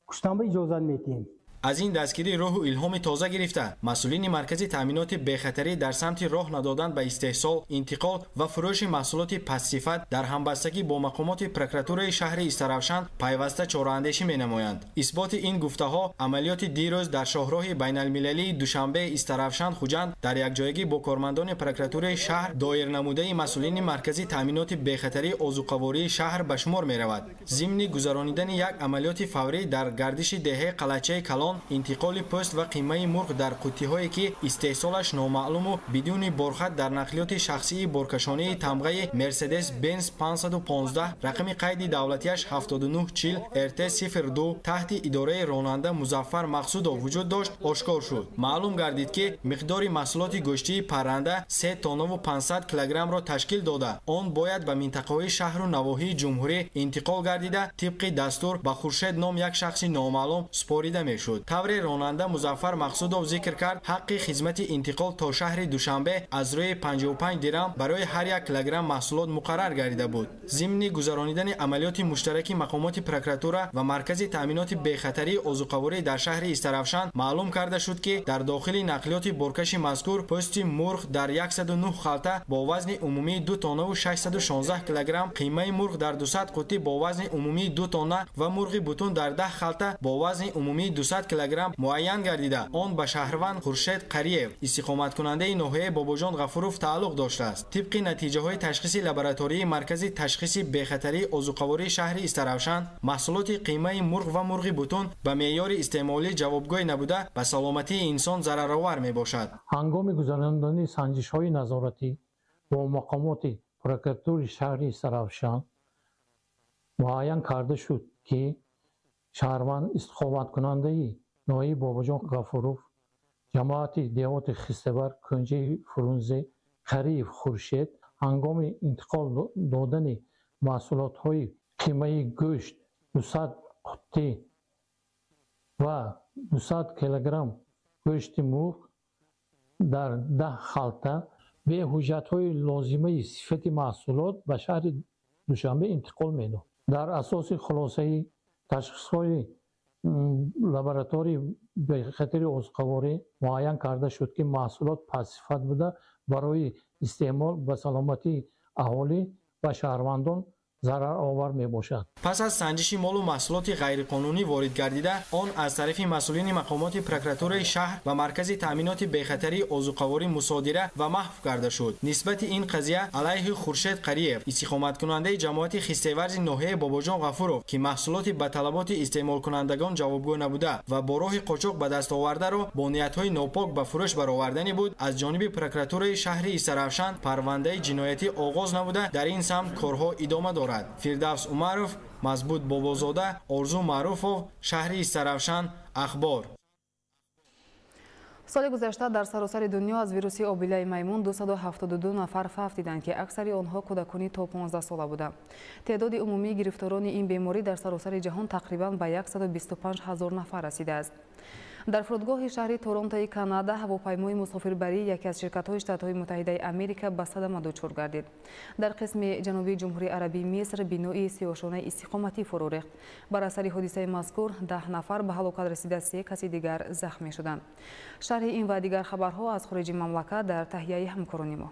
куштан ба иҷозат медиҳем. Аз ин дастгирӣ роҳу илҳоми тоза гирифта, масъулини маркази таъминоти бехатарӣ дар самти роҳ надодан ба истеҳсол, интиқол ва фурӯши маҳсулоти пастсифат дар ҳамбастагӣ бо мақомоти прокуратураи шаҳри Истаравшан пайваста чораандешӣ менамоянд. Исботи ин гуфтаҳо амалиёти дирӯз дар шоҳроҳи байналмилалии Душанбе Истаравшан Хуҷанд дар якҷоягӣ бо кормандони прокуратураи шаҳр доир намудаи масъулини маркази таъминоти бехатарии озуқавории шаҳр ба шумор меравад. Зимни гузаронидани як амалиёти фаврӣ дар гардиши деҳаи Қалачаи Калон интиқоли пӯст ва қимаи мурғ дар қуттиҳое ки истеҳсолаш номаълуму бидуни борхат дар нақлиёти шахсии боркашонии тамғаи Мерседес Бенз 515 рақами қайди давлатияш 7940 РТ 02 таҳти идораи ронанда Музаффар Мақсудов вуҷуд дошт, ошкор шуд. Маълум гардид, ки миқдори маҳсулоти гӯштии парранда 3 тоннаву 500 килограммро ташкил дода, он бояд ба минтақаҳои шаҳру навоҳии ҷумҳурӣ интиқол гардида, тибқи дастур ба Хуршед ном як шахси номаълум супорида мешуд. Тавре ронанда Музаффар Мақсудов зикр кард, ҳаққи хизмати интиқол то шаҳри Душанбе аз рӯи 55 дирам барои ҳар як килограмм маҳсулот муқаррар гардида буд. Зимни гузаронидани амалиёти муштараки мақомоти прокуратура ва маркази таъминоти бехатарии озуқаворӣ дар шаҳри Истаравшан маълум карда шуд, ки дар дохили нақлиёти боркаши мазкур пӯсти мурғ дар 109 халта бо вазни умумии 2 тоннаву 616 килограмм, қимаи мурғ дар 200 қуттӣ бо вазни умумии 2 тонна ва мурғи бутун дар 10 халта бо вазни умумии 200 килограмм муайян гардида, он ба шаҳрванд Хуршед Қариев, истиқоматкунандаи ноҳияи Бобоҷон Ғафуров тааллуқ доштааст. Тибқи натиҷаҳои ташхиси лаборатории маркази ташхиси бехатарии озуқавории шаҳри Истаравшан, маҳсулоти қимаи мурғ ва мурғи бутун ба меъёри истеъмолӣ ҷавобгӯй набуда, ба саломатии инсон зараровар мебошад. Ҳангоми гузарондани санҷишҳои назоратӣ бо мақомоти прокуратураи шаҳри Истаравшан муайян карда шуд, ки шаҳрванд истиқоматкунандаи ноҳияи Бобоҷон Ғафуров, ҷамоати деҳоти Хистевар, кунҷаи Фрунзе, Қариев Хуршед ҳангоми интиқол додани маҳсулотҳои қимаи гӯшт 200 қуттӣ Ва 200 килограмм гӯшти мурғ дар 10 халта бе ҳуҷҷатҳои лозимаи сифати маҳсулот ба шаҳри Душанбе интиқол медод. Дар асоси хулосаи ташхисҳои лаборатории бехатари озуқаворӣ муайян карда шуд, ки маҳсулот пастсифат буда, барои истеъмол ба саломатии аҳолӣ ва шаҳрвандон зараровар мебошад. Пас аз санҷиши молу маҳсулоти ғайриқонунӣ ворид гардида, он аз тарафи масъулини мақомоти прокуратураи шаҳр ва маркази таъминоти бехатарии озуқаворӣ мусодира ва маҳв карда шуд. Нисбати ин қазия алайҳи Хуршед Қариев, истиқоматкунандаи ҷамоати Хистеварзи ноҳияи Бобоҷон Ғафуров, ки маҳсулоти ба талаботи истеъмолкунандагон ҷавобгӯ набуда ва бо роҳи қочоқ ба даст овардаро бо ниятҳои нопок ба фурӯш бароварданӣ буд, аз ҷониби прокуратураи шаҳри Истаравшан парвандаи ҷиноятӣ оғоз намуда, дар ин самт корҳо идома дорад. Фирдавс Умаров, Мазбут Бобозода, Орзу Маъруфов, шаҳри Истаравшан, Ахбор. Соли гузашта дар саросари дунё аз вируси обилаи маймун 272 нафар фавтиданд, ки аксари онҳо кӯдакони то 15 сола буданд. Теъдоди умумии гирифторони ин беморӣ дар саросари ҷаҳон тақрибан ба 125 ҳазор нафар расидааст. Дар фурудгоҳи шаҳри Торонтои Канада ҳавопаймои мусофирбарии яке аз ширкатҳои Штатҳои Муттаҳидаи Америка ба садама дучор гардид. Дар қисми ҷанубии Ҷумҳурии Арабии Миср бинои сиёшонаи истиқоматӣ фурӯ рехт. Бар асари ҳодисаи мазкур 10 нафар ба ҳалокат расида, 3 каси дигар захмӣ шуданд. Шарҳи ин ва дигар хабарҳо аз хориҷи мамлакат дар таҳияи ҳамкорони мо.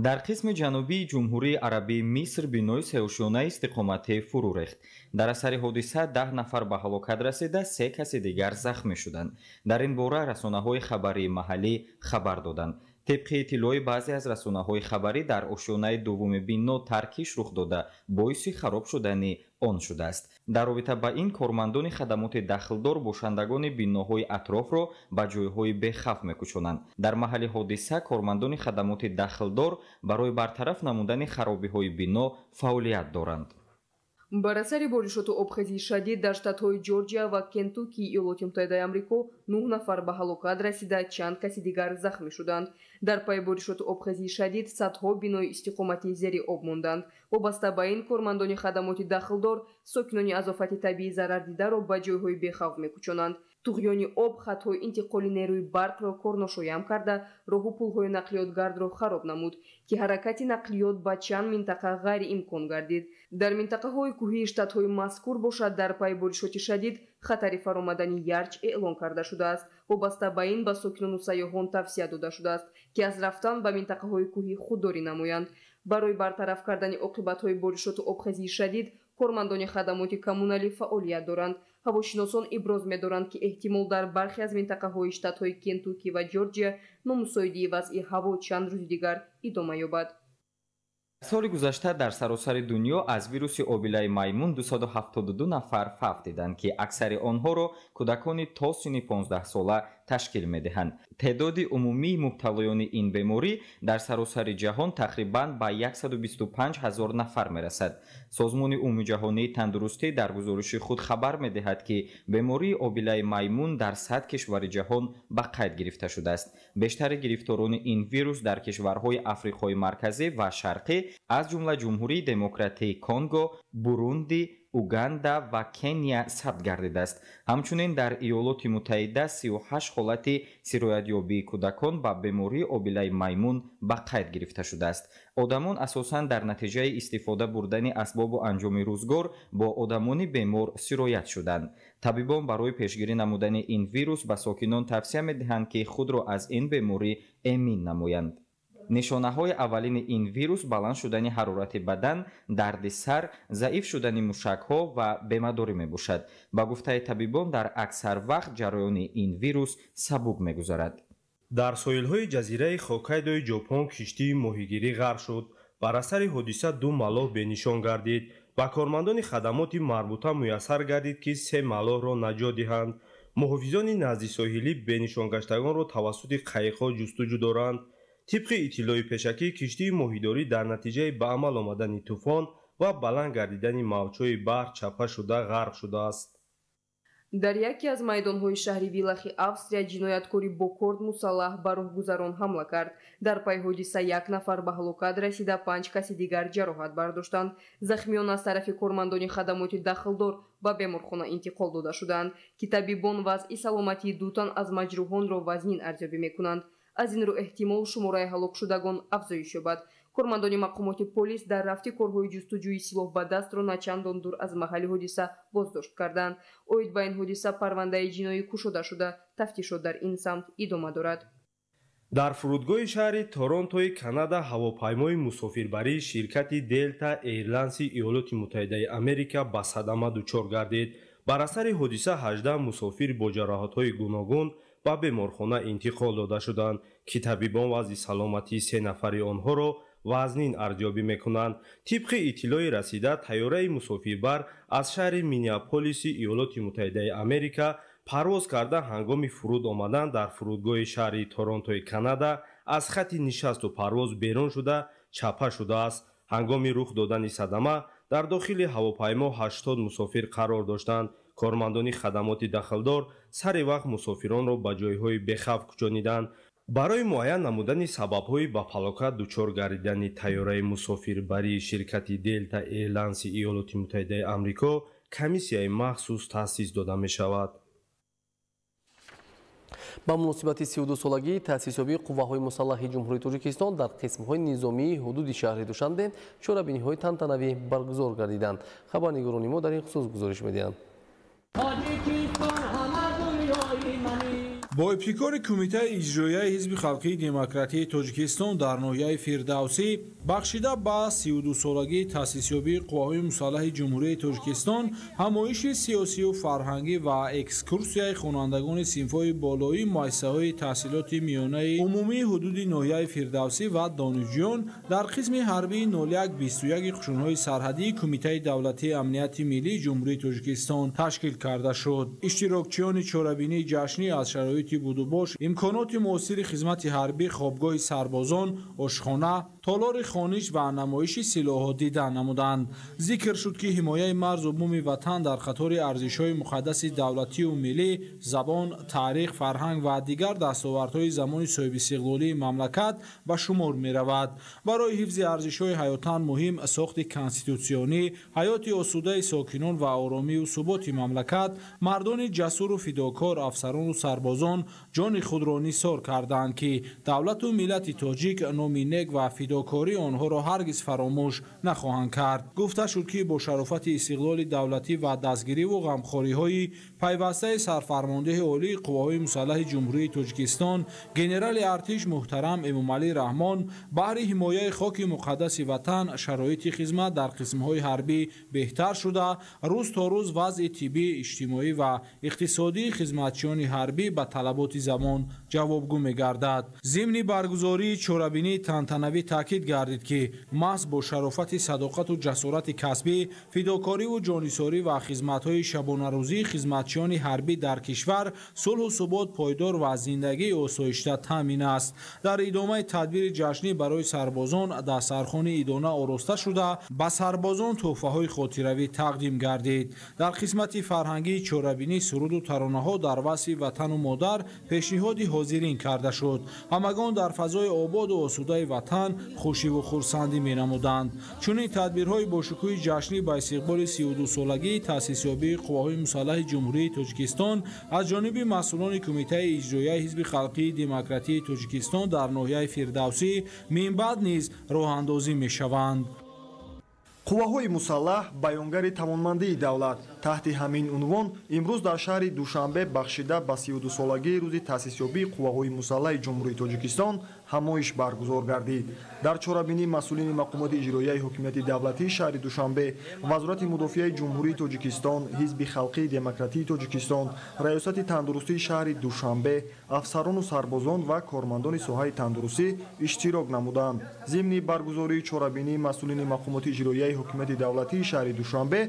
Дар қисми ҷанубии Ҷумҳурии Арабии Миср бинои сеошёнаи истиқоматӣ фурӯ рехт. Дар асари ҳодиса 10 нафар ба ҳалокат расида, 3 каси дигар захмӣ шуданд. Дар ин бора расонаҳои хабарии маҳаллӣ хабар доданд. Тибқи иттилои баъзе аз расонаҳои хабарӣ, дар ошёнаи дуввуми бино таркиш рух дода, боиси хароб шудани он шудааст. Дар робита ба ин кормандони хадамоти дахлдор бошандагони биноҳои атрофро ба ҷойҳои бехавф мекӯчонанд. Дар маҳалли ҳодиса кормандони хадамоти дахлдор барои бартараф намудани харобиҳои бино фаъолият доранд. Бар асари боришоту обхезии шадид дар штатҳои Ҷорҷия ва Кентукии Иёлоти Муттаҳидаи Амрико 9 нафар ба ҳалокат расида, чанд каси дигар захмӣ шуданд. Дар пайи боришоту обхезии шадид садҳо бинои истиқоматӣ зери об монданд. Вобаста ба ин кормандони хадамоти дахлдор сокинони аз офати табиӣ зарардидаро ба ҷойҳои бехавф мекӯчонанд. Туғёни об хатҳои интиқоли нерӯи барқро корношоям карда, роҳу пулҳои нақлиётгардро хароб намуд, ки ҳаракати нақлиёт ба чанд минтақа ғайриимкон гардид. Дар минтақаҳои кӯҳии штатҳои мазкур бошад, дар пайи боришоти шадид хатари фаромадани ярч эълон карда шудааст. Вобаста ба ин ба сокинону сайёҳон тавсия дода шудааст, ки аз рафтан ба минтақаҳои кӯҳӣ худдорӣ намоянд. Барои бартараф кардани оқибатҳои боришоту обхезии шадид кормандони хадамоти коммуналӣ фаъолият доранд. Ҳавошиносон иброз медоранд, ки эҳтимол дар бархе аз минтақаҳои штатҳои Кентуки ва Ҷорҷия номусоидии вазъи ҳаво чанд рӯзи дигар идома ёбад. Соли гузашта дар саросари дунё аз вируси обилаи маймун 272 нафар фавтиданд, ки аксари онҳоро кӯдакони то синни 15 сола ташкил медиҳанд. Теъдоди умумии мубталоёни ин беморӣ дар саросари ҷаҳон тақрибан ба 125 ҳазор нафар мерасад. Созмони умумиҷаҳонии тандурустӣ дар гузориши худ хабар медиҳад, ки бемории обилаи маймун дар 100 кишвари ҷаҳон ба қайд гирифта шудааст. Бештари гирифторони ин вирус дар кишварҳои Африқои Марказӣ ва Шарқӣ, аз ҷумла Ҷумҳурии Демократии Конго, Бурунди, Уганда ва Кения сабт гардидааст. Ҳамчунин дар Иёлоти Муттаҳида 38 ҳолати сироятёбии кӯдакон ба бемории обилаи маймун ба қайд гирифта шудааст. Одамон асосан дар натиҷаи истифода бурдани асбобу анҷоми рӯзгор бо одамони бемор сироят шуданд. Табибон барои пешгирӣ намудани ин вирус ба сокинон тавсия медиҳанд, ки худро аз ин беморӣ эмин намоянд. Нишонаҳои аввалини ин вирус баланд шудани ҳарорати бадан, дарди сар, заиф шудани мушакҳо ва бемадорӣ мебошад. Ба гуфтаи табибон, дар аксар вақт ҷараёни ин вирус сабук мегузарад. Дар соҳилҳои ҷазираи Хоккайдои Ҷопон киштии моҳигирӣ ғарқ шуд. Бар асари ҳодиса 2 маллоҳ бенишон гардид. Ба кормандони хадамоти марбута муяссар гардид, ки 3 маллоҳро наҷот диҳанд. Муҳофизони наздисоҳилӣ бенишонгаштагонро тавассути қайиқҳо ҷустуҷӯ доранд. Тибқи иттилои пешакӣ, киштии моҳидорӣ дар натиҷаи ба амал омадани тӯфон ва баланд гардидани мавҷҳои баҳр чапа шуда ғарқ шудааст. Дар яке аз майдонҳои шаҳри Вилахи Австрия ҷинояткори бо корд мусаллаҳ ба роҳгузарон ҳамла кард. Дар пай ҳодиса як нафар ба ҳалокат расида, 5 каси дигар ҷароҳат бардоштанд. Захмиён аз тарафи кормандони хадамоти дахлдор ба беморхона интиқол дода шуданд, ки табибон вазъи саломатии 2 тан аз маҷрӯҳонро вазнин арзёбӣ мекунанд. Аз ин рӯ эҳтимол шумораи ҳалокшудагон афзоиш ёбад. Кормандони мақомоти полис дар рафти корҳои ҷустуҷӯи силоҳ ба дастро начандон дур аз маҳалли ҳодиса боздошт карданд. Оид ба ин ҳодиса парвандаи ҷиноӣ кушода шуда, тафтишот дар ин самт идома дорад. Дар фурудгоҳи шаҳри Торонтои Канада ҳавопаймои мусофирбарии ширкати Делта Эйрлайнси Иёлоти Муттаҳидаи Америка ба садама дучор гардид. Бар асари ҳодиса 18 мусофир бо ҷароҳатҳои гуногун ба беморхона интиқол дода шуданд, ки табибон вазъи саломатии 3 нафари онҳоро вазнин арзёбӣ мекунанд. Тибқи иттилои расида, тайёраи мусофирбар аз шаҳри Миннеаполиси Иёлоти Муттаҳидаи Америка парвоз карда, ҳангоми фуруд омадан дар фурудгоҳи шаҳри Торонтои Канада аз хатти нишасту парвоз берун шуда чапа шудааст. Ҳангоми рух додани садама дар дохили ҳавопаймо 80 мусофир қарор доштанд. Кормандони хадамоти дахлдор сари вақт мусофиронро ба ҷойҳои бехавф кӯчониданд. Барои муайян намудани сабабҳои ба фалокат дучор гардидани тайёраи мусофирбарии ширкати Делта Эйрлайнси Иёлоти Муттаҳидаи Амрико комиссияи махсус таъсис дода мешавад. Ба муносибати 32-солагии таъсисёбии қувваҳои мусаллаҳи Ҷумҳурии Тоҷикистон дар қисмҳои низомии ҳудуди шаҳри Душанбе чорабиниҳои тантанавӣ баргузор гардиданд. Хабарнигорони мо дар ин хусус гузориш медиҳанд. Бо ибтикори Кумитаи иҷроияи Ҳизби халқии демократии Тоҷикистон дар ноҳияи Фирдавсӣ бахшида ба 32-солагии таъсисёбии қувваҳои мусаллаҳи Ҷумҳурии Тоҷикистон ҳамоиши сиёсию фарҳангӣ ва экскурсияи хонандагони синфҳои болоии муассисаҳои таҳсилоти миёнаи умумии ҳудуди ноҳияи Фирдавсӣ ва донишҷӯён дар қисми ҳарбии 0121 қушунҳои сарҳадии Кумитаи давлатии амнияти миллии Ҷумҳурии Тоҷикистон ташкил карда шуд. Иштирокчиёни чорабинии ҷашнӣ аз шароити будубош, имконоти муосири хизмати ҳарбӣ, хобгоҳи сарбозон, ошхона, толори хониш ва намоиши силоҳҳо дида намуданд. Зикр шуд, ки ҳимояи марзу буми ватан дар қатори арзишҳои муқаддаси давлатию миллӣ, забон, таърих, фарҳанг ва дигар дастовардҳои замони соҳибистиқлолии мамлакат ба шумор меравад. Барои ҳифзи арзишҳои ҳаётан муҳим, сохти конститутсионӣ, ҳаёти осудаи сокинон ва оромию суботи мамлакат, мардони ҷасуру фидокор, афсарону сарбозон ҷони худро нисор карданд, ки давлату миллати тоҷик номи нек ва фидокории онҳоро ҳаргиз фаромӯш нахоҳанд кард. Гуфта шуд, ки бо шарофати истиқлоли давлатӣ ва дастгириву ғамхориҳои пайвастаи сарфармондеҳи олии қувваҳои мусаллаҳи Ҷумҳурии Тоҷикистон генерали артиш муҳтарам Эмомалӣ Раҳмон баҳри ҳимояи хоки муқаддаси ватан шароити хизмат дар қисмҳои ҳарбӣ беҳтар шуда, рӯз то рӯз вазъи тиббӣ, иҷтимоӣ ва иқтисодии хизматчиёни ҳарбӣ ба талаботи замон ҷавобгӯ мегардад. Зимни баргузории чорабинии тантанавӣ таъкид гардид, ки маҳз бо шарофати садоқату ҷасорати касбӣ, фидокориву ҷонисорӣ ва хизматҳои шабонарӯзии хизматчиёни ҳарбӣ дар кишвар сулҳу субот пойдор ва зиндагии осоишта таъмин аст. Дар идомаи тадбири ҷашнӣ барои сарбозон дастархони идона ороста шуда, ба сарбозон тӯҳфаҳои хотиравӣ тақдим гардид. Дар қисмати фарҳангии чорабинӣ суруду таронаҳо дар васфи ватану модар пешниҳоди ҳозирин карда шуд. Ҳамагон дар фазои ободу осудаи ватан хушиву хурсандӣ менамуданд. Чунин тадбирҳои бошукӯҳи ҷашнӣ ба истиқболи 32-солагии таъсисёбии қувваҳои мусаллаҳи Ҷумҳурии Тоҷикистон аз ҷониби масъулони Кумитаи иҷроияи Ҳизби халқии демократии Тоҷикистон дар ноҳияи Фирдавсӣ минбаъд низ роҳандозӣ мешаванд. Қувваҳои мусаллаҳ баёнгари тавонмандии давлат. Таҳти ҳамин унвон имрӯз дар шаҳри Душанбе бахшида ба 32-солагии рӯзи таъсисёбии қувваҳои мусаллаҳи Ҷумҳурии Тоҷикистон ҳамоиш баргузор гардид. Дар чорабинӣ масъулини мақомоти иҷроияи ҳокимияти давлатии шаҳри Душанбе, Вазорати мудофиаи Ҷумҳурии Тоҷикистон, Ҳизби халқии демократии Тоҷикистон, Раёсати тандурустии шаҳри Душанбе, афсарону сарбозон ва кормандони соҳаи тандурустӣ иштирок намуданд. Зимни баргузории чорабинӣ масъулини мақомоти иҷроияи ҳокимияти давлатии шаҳри Душанбе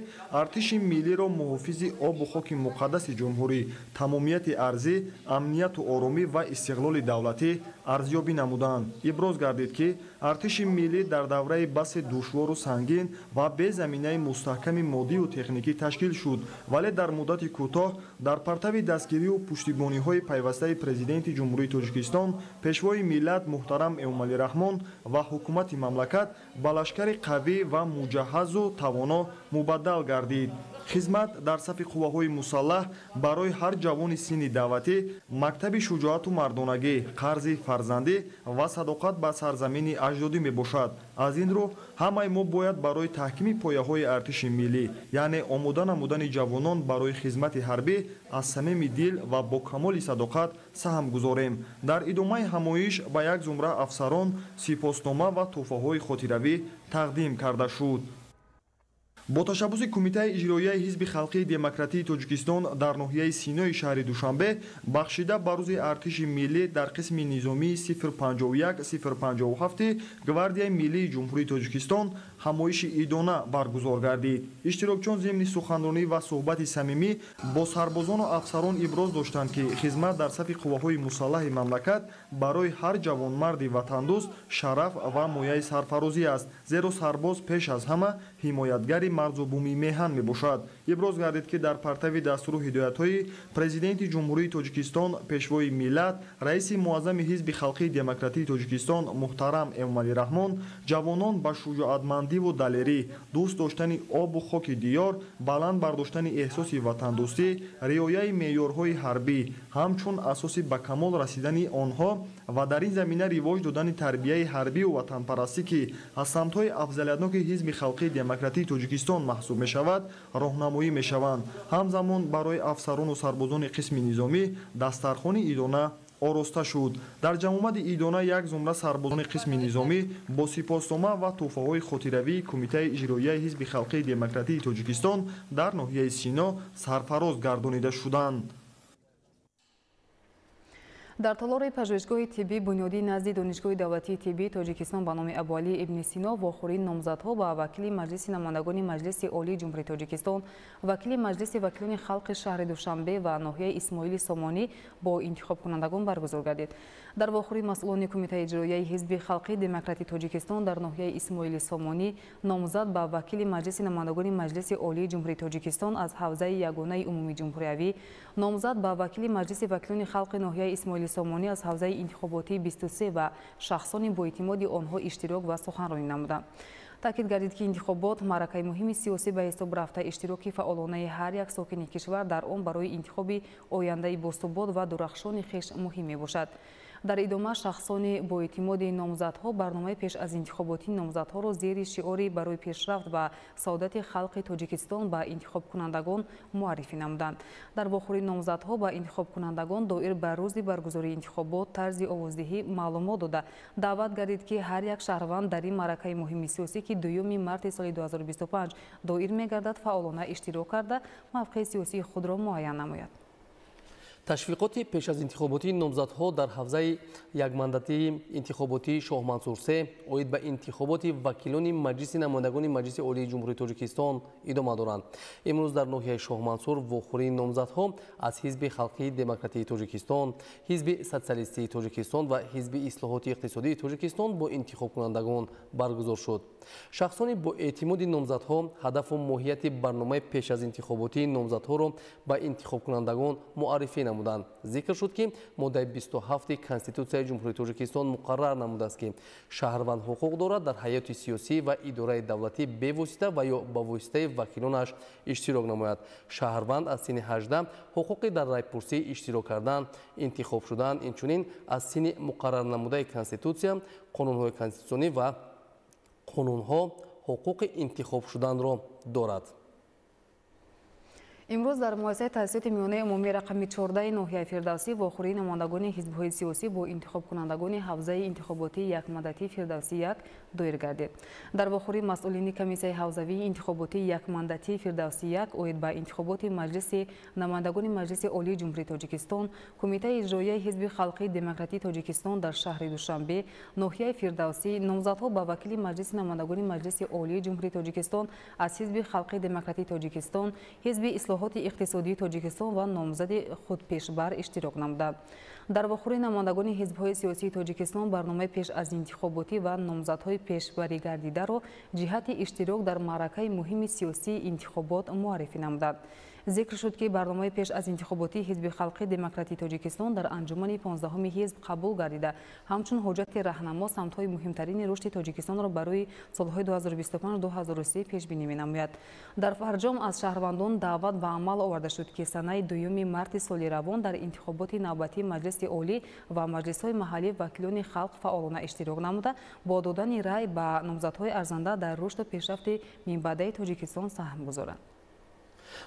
артиши миллиро миллиро муҳофизи обу хоки муқаддаси ҷумҳурӣ, тамомияти арзӣ, амнияту оромӣ ва истиқлоли давлатӣ арзёбӣ намуданд. Иброз гардид, ки артиши миллӣ дар давраи басе душвору сангин ва безаминаи мустаҳками моддию техникӣ ташкил шуд, вале дар муддати кӯтоҳ дар партави дастгирию пуштибониҳои пайвастаи Президенти Ҷумҳурии Тоҷикистон, Пешвои миллат муҳтарам Эмомалӣ Раҳмон ва ҳукумати мамлакат ба лашкари қавӣ ва муҷаҳҳазу тавоно мубаддал гардид. Хизмат дар сафи қувваҳои мусаллаҳ барои ҳар ҷавони синни даъватӣ мактаби шуҷоату мардонагӣ, қарзи фарзандӣ ва садоқат ба сарзамини аҷдодӣ мебошад. Аз ин рӯ ҳамаи мо бояд барои таҳкими пояҳои артиши миллӣ, яъне омода намудани ҷавонон барои хизмати ҳарбӣ аз самими дил ва бо камоли садоқат саҳм гузорем. Дар идомаи ҳамоиш ба як зумра афсарон сипоснома ва тӯҳфаҳои хотиравӣ тақдим карда шуд. Бо ташаббуси Кумитаи иҷроияи Ҳизби халқии демократии Тоҷикистон дар ноҳияи Синои шаҳри Душанбе бахшида ба рӯзи артиши миллӣ дар қисми низомии 051-057 Гвардияи миллии Ҷумҳурии Тоҷикистон ҳамоиши идона баргузор гардид. Иштирокчиён зимни суханронӣ ва суҳбати самимӣ бо сарбозону афсарон иброз доштанд, ки хизмат дар сафи қувваҳои мусаллаҳи мамлакат барои ҳар ҷавонмарди ватандӯст шараф ва мояи сарфарозӣ аст, зеро сарбоз пеш аз ҳама ҳимоятгари марзу буми меҳан мебошад. Иброз гардид, ки дар партави дастуру ҳидоятҳои Президенти Ҷумҳурии Тоҷикистон, Пешвои миллат, раиси муаззами Ҳизби халқии демократии Тоҷикистон муҳтарам Эмомалӣ Раҳмон ҷавонон ба шуҷоатмандиву далерӣ, дӯст доштани обу хоки диёр, баланд бардоштани эҳсоси ватандӯстӣ, риояи меъёрҳои ҳарбӣ ҳамчун асоси ба камол расидани онҳо ва дар ин замина ривоҷ додани тарбияи ҳарбию ватанпарастӣ, ки аз самтҳои афзалиятноки Ҳизби халқии демократии Тоҷикистон маҳсуб мешавад, роҳнамоӣ мешаванд. Ҳамзамон барои афсарону сарбозони қисми низомӣ дастархони идона ороста шуд. Дар ҷамъомади идона як зумра сарбозони қисми низомӣ бо сипоснома ва тӯҳфаҳои хотиравии Кумитаи иҷроияи Ҳизби халқии демократии Тоҷикистон дар ноҳияи Сино сарфароз гардонида шуданд. Дар толори пажӯҳишгоҳи тиббӣ бунёдии назди Донишгоҳи давлатии тиббии Тоҷикистон ба номи Абуалӣ ибни Сино вохӯрии номзадҳо ба вакили Маҷлиси намояндагони Маҷлиси Олии Ҷумҳурии Тоҷикистон, вакили Маҷлиси вакилони халқи шаҳри Душанбе ва ноҳияи Исмоили Сомонӣ бо интихобкунандагон баргузор гардид. Дар вохӯрии масъулони Кумитаи иҷроияи Ҳизби халқии демократии Тоҷикистон дар ноҳияи Исмоили Сомонӣ номзад ба вакили Маҷлиси намояндагони Маҷлиси Олии Ҷумҳурии Тоҷикистон аз ҳавзаи ягонаи умумиҷумҳуриявӣ, номзад ба вакили Маҷлиси вакилони халқи ноҳияи Исмоили Сомонӣ аз ҳавзаи интихоботии 23 ва шахсони боэътимоди онҳо иштирок ва суханронӣ намуданд. Таъкид гардид, ки интихобот маъракаи муҳими сиёсӣ ба ҳисоб рафта, иштироки фаъолонаи ҳар як сокини кишвар дар он барои интихоби ояндаи босубот ва дурахшони хеш муҳим мебошад. Дар идома шахсони боэътимоди номзадҳо барномаи пеш аз интихоботии номзадҳоро зери шиори барои пешрафт ва саодати халқи Тоҷикистон ба интихобкунандагон муаррифӣ намуданд. Дар вохӯрии номзадҳо ба интихобкунандагон доир ба рӯзи баргузории интихобот, тарзи овоздиҳӣ маълумот дода, даъват гардид, ки ҳар як шаҳрванд дар ин маъракаи муҳими сиёсӣ, ки 2 марти соли 2025 доир мегардад, фаъолона иштирок карда, мавқеи сиёсии худро муайян намояд. Ташвиқоти пеш аз интихоботии номзадҳо дар ҳавзаи якмандатии интихоботии Шоҳмансур се оид ба интихоботи вакилони Маҷлиси намояндагони Маҷлиси Олии Ҷумҳурии Тоҷикистон идома доранд. Имрӯз дар ноҳияи Шоҳмансур вохӯрии номзадҳо аз Ҳизби халқии демократии Тоҷикистон, Ҳизби социалистии Тоҷикистон ва Ҳизби ислоҳоти иқтисодии Тоҷикистон бо интихобкунандагон баргузор шуд. Шахсони бо эътимоди номзадҳо ҳадафу моҳияти барномаи пеш аз интихоботии номзадҳоро ба интихобкунандагон муаррифӣ намуданд. Зикр шуд, ки моддаи 27 Конститутсияи Ҷумҳурии Тоҷикистон муқаррар намудааст, ки шаҳрванд ҳуқуқ дорад дар ҳаёти сиёсӣ ва идораи давлатӣ бевосита ва ё ба воситаи вакилонаш иштирок намояд. Шаҳрванд аз синни 18 ҳуқуқи дар райпурсӣ иштирок кардан, интихоб шудан, инчунин аз синни муқаррарнамудаи Конститутсия, қонунҳои конститутсионӣ ва қонунҳо ҳуқуқи интихоб шуданро дорад. Имрӯз дар муассисаи таҳсилоти миёнаи умумии рақами 14 ноҳияи Фирдавсӣ вохӯрии намояндагони ҳизбҳои сиёсӣ бо интихобкунандагони ҳавзаи интихоботии якмандатии Фирдавсӣ 1 доир гардид. Дар вохӯрӣ масъулини комиссияи ҳавзавии интихоботии якмандатии Фирдавсӣ 1 оид ба интихоботи Маҷлиси намояндагони Маҷлиси Олии Ҷумҳурии Тоҷикистон, Кумитаи иҷроияи Ҳизби Халқии Демократии Тоҷикистон дар шаҳри Душанбе, ноҳияи Фирдавсӣ, номзадҳо ба вакили Маҷлиси намояндагони Маҷлиси Олии Ҷумҳурии Тоҷикистон аз Ҳизби Халқии Демократии Тоҷикистон, Ҳизби Ислоҳоти иқтисодии Тоҷикистон ва номзади худпешбар иштирок намуданд. Дар вохӯрии намояндагони ҳизбҳои сиёсии Тоҷикистон барномаи пеш аз интихоботӣ ва номзадҳои пешбаригардидаро ҷиҳати иштирок дар маъракаи муҳими сиёсии интихобот муаррифӣ намуданд. Зикр шуд, ки барномаи пеш аз интихоботии Ҳизби Халқии Демократии Тоҷикистон дар анҷумани 15-уми ҳизб қабул гардида, ҳамчун ҳуҷҷати раҳнамо самтҳои муҳимтарини рушди Тоҷикистонро барои солҳои 2025-2030 пешбинӣ менамояд. Дар фарҷом аз шаҳрвандон даъват ба амал оварда шуд, ки санаи 2 марти соли равон дар интихоботи навбатии Маҷлиси Олӣ ва маҷлисҳои маҳаллӣ вакилони халқ фаъолона иштирок намуда, бо додани рай ба номзадҳои арзанда дар рушду пешрафти минбаъдаи Тоҷикистон саҳм гузоранд.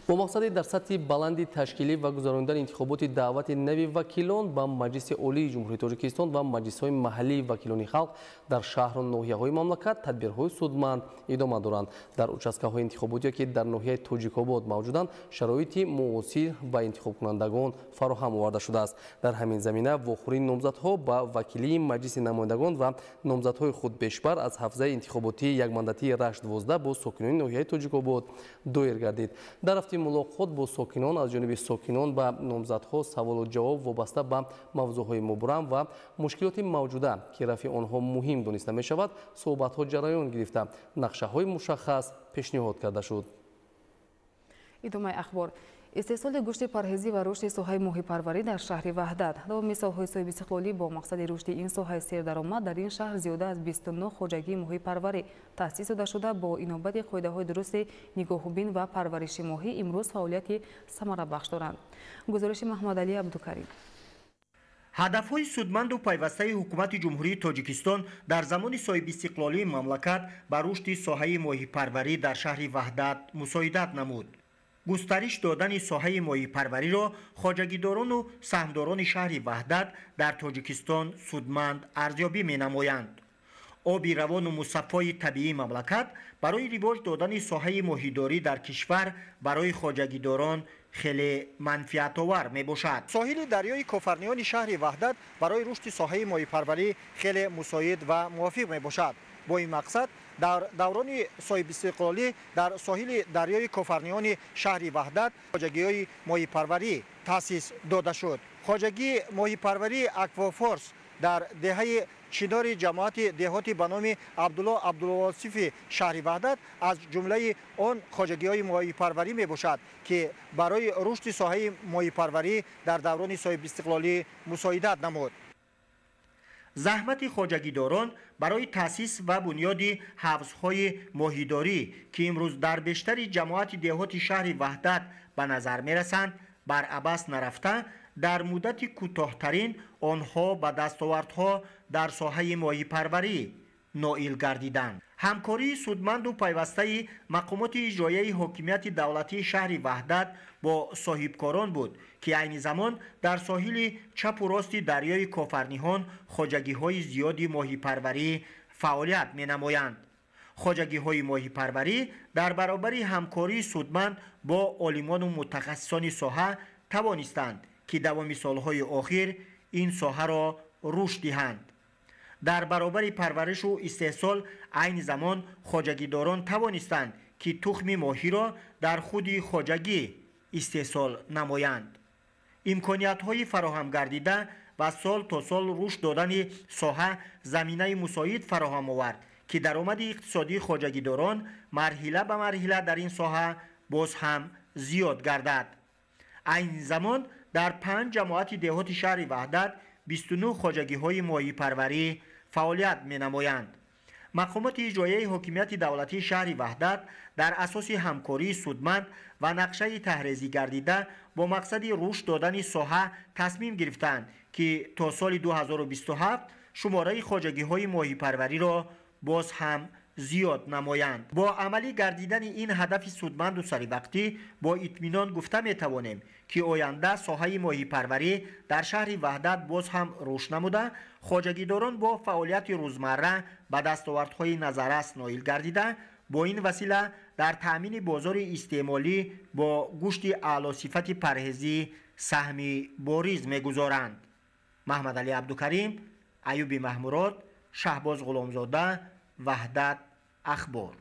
Бо мақсади дар сатҳи баланди ташкилӣ ва гузаронидани интихоботи даъвати нави вакилон ба Маҷлиси Олии Ҷумҳурии Тоҷикистон ва маҷлисҳои маҳаллии вакилони халқ дар шаҳру ноҳияҳои мамлакат тадбирҳои судманд идома доранд. Дар участкаҳои интихоботие, ки дар ноҳияи Тоҷикобод мавҷуданд, шароити муосир ба интихобкунандагон фароҳам оварда шудааст. Дар ҳамин замина вохӯрии номзадҳо ба вакилии Маҷлиси намояндагон ва номзадҳои худпешбар аз ҳавзаи интихоботии якмандатии Рашт 12 бо сокинони ноҳияи Тоҷикобод доир гардид. Дар рафти мулоқот бо сокинон аз ҷониби сокинон ба номзадҳо саволу ҷавоб вобаста ба мавзӯъҳои мубрам ва мушкилоти мавҷуда, ки рафъи онҳо муҳим дониста мешавад, суҳбатҳо ҷараён гирифта, нақшаҳои мушаххас пешниҳод карда шуд. Идомаи ахбор. Истеҳсоли гӯшти парҳезӣ ва рушди соҳаи моҳипарварӣ дар шаҳри Ваҳдат. Давоми солҳои соҳибистиқлолӣ бо мақсади рушди ин соҳаи сердаромад дар ин шаҳр зиёда аз 29 хоҷагии моҳипарварӣ таъсис дода шуда, бо инобати қоидаҳои дурусти нигоҳубин ва парвариши моҳӣ имрӯз фаъолияти самарабахш доранд. Гузориши Маҳмадалӣ Абдукарим. Ҳадафҳои судманду пайвастаи ҳукумати Ҷумҳурии Тоҷикистон дар замони соҳибистиқлолии мамлакат ба рушди соҳаи моҳипарварӣ дар шаҳри Ваҳдат мусоидат намуд. Густариш додани соҳаи моҳипарвариро хоҷагидорону саҳмдорони шаҳри Ваҳдат дар Тоҷикистон судманд арзёбӣ менамоянд. Оби равону мусаффои табиии мамлакат барои ривоҷ додани соҳаи моҳидорӣ дар кишвар барои хоҷагидорон хеле манфиатовар мебошад. Соҳили дарёи Кофарниёни шаҳри Ваҳдат барои рушди соҳаи моҳипарварӣ хеле мусоид ва мувофиқ мебошад. Бо ин мақсад дар даврони соҳибистиқлолӣ дар соҳили дарёи Кофарниёни шаҳри Ваҳдат хоҷагиҳои моҳипарварӣ таъсис дода шуд. Хоҷагии моҳипарварии Аквафорс дар деҳаи Чинори ҷамоати деҳоти ба номи Абдулло Абдулвосифи шаҳри Ваҳдат аз ҷумлаи он хоҷагиҳои моҳипарварӣ мебошад, ки барои рушди соҳаи моҳипарварӣ дар даврони соҳибистиқлолӣ мусоидат намуд. Заҳмати хоҷагидорон барои таъсис ва бунёди ҳавзҳои моҳидорӣ, ки имрӯз дар бештари ҷамоати деҳоти шаҳри Ваҳдат ба назар мерасанд, баръабас нарафта, дар муддати кӯтоҳтарин онҳо ба дастовардҳо дар соҳаи моҳипарварӣ ноил гардиданд. Ҳамкории судманду пайвастаи мақомоти иҷроияи ҳокимияти давлатии шаҳри Ваҳдат бо соҳибкорон буд, ки айни замон дар соҳили чапу рости дарёи Кофарниҳон хоҷагиҳои зиёди моҳипарварӣ фаъолият менамоянд. Хоҷагиҳои моҳипарварӣ дар баробари ҳамкории судманд бо олимону мутахассисони соҳа тавонистанд, ки давоми солҳои охир ин соҳаро рушд диҳанд. Дар баробари парваришу истеҳсол айни замон хоҷагидорон тавонистанд, ки тухми моҳиро дар худи хоҷагӣ истеҳсол намоянд. Имкониятҳои фароҳамгардида ва сол то сол рушд додани соҳа заминаи мусоид фароҳам овард, ки даромади иқтисодии хоҷагидорон марҳила ба марҳила дар ин соҳа боз ҳам зиёд гардад. Айни замон дар 5 ҷамоати деҳоти шаҳри Ваҳдат 29 хоҷагиҳои моҳипарварӣ фаъолият менамоянд. Мақомоти иҷроияи ҳокимияти давлатии шаҳри Ваҳдат дар асоси ҳамкории судманд ва нақшаи таҳрезӣ гардида бо мақсади рушд додани соҳа тасмим гирифтанд, ки то соли 2027 шумораи хоҷагиҳои моҳипарвариро боз ҳам зиёд намоянд. Бо амалӣ гардидани ин ҳадафи судманду саривақтӣ бо итминон гуфта метавонем, ки оянда соҳаи моҳипарварӣ дар шаҳри Ваҳдат боз ҳам рушд намуда, хоҷагидорон бо фаъолияти рӯзмарра ба дастовардҳои назаррас ноил гардида, бо ин васила дар таъмини бозори истеъмолӣ бо гӯшти аълосифати парҳезӣ саҳми бориз мегузоранд. Маҳмадалӣ Абдукарим, Аюби Маҳмурод, Шаҳбоз Ғуломзода, Ваҳдат, Ахбор.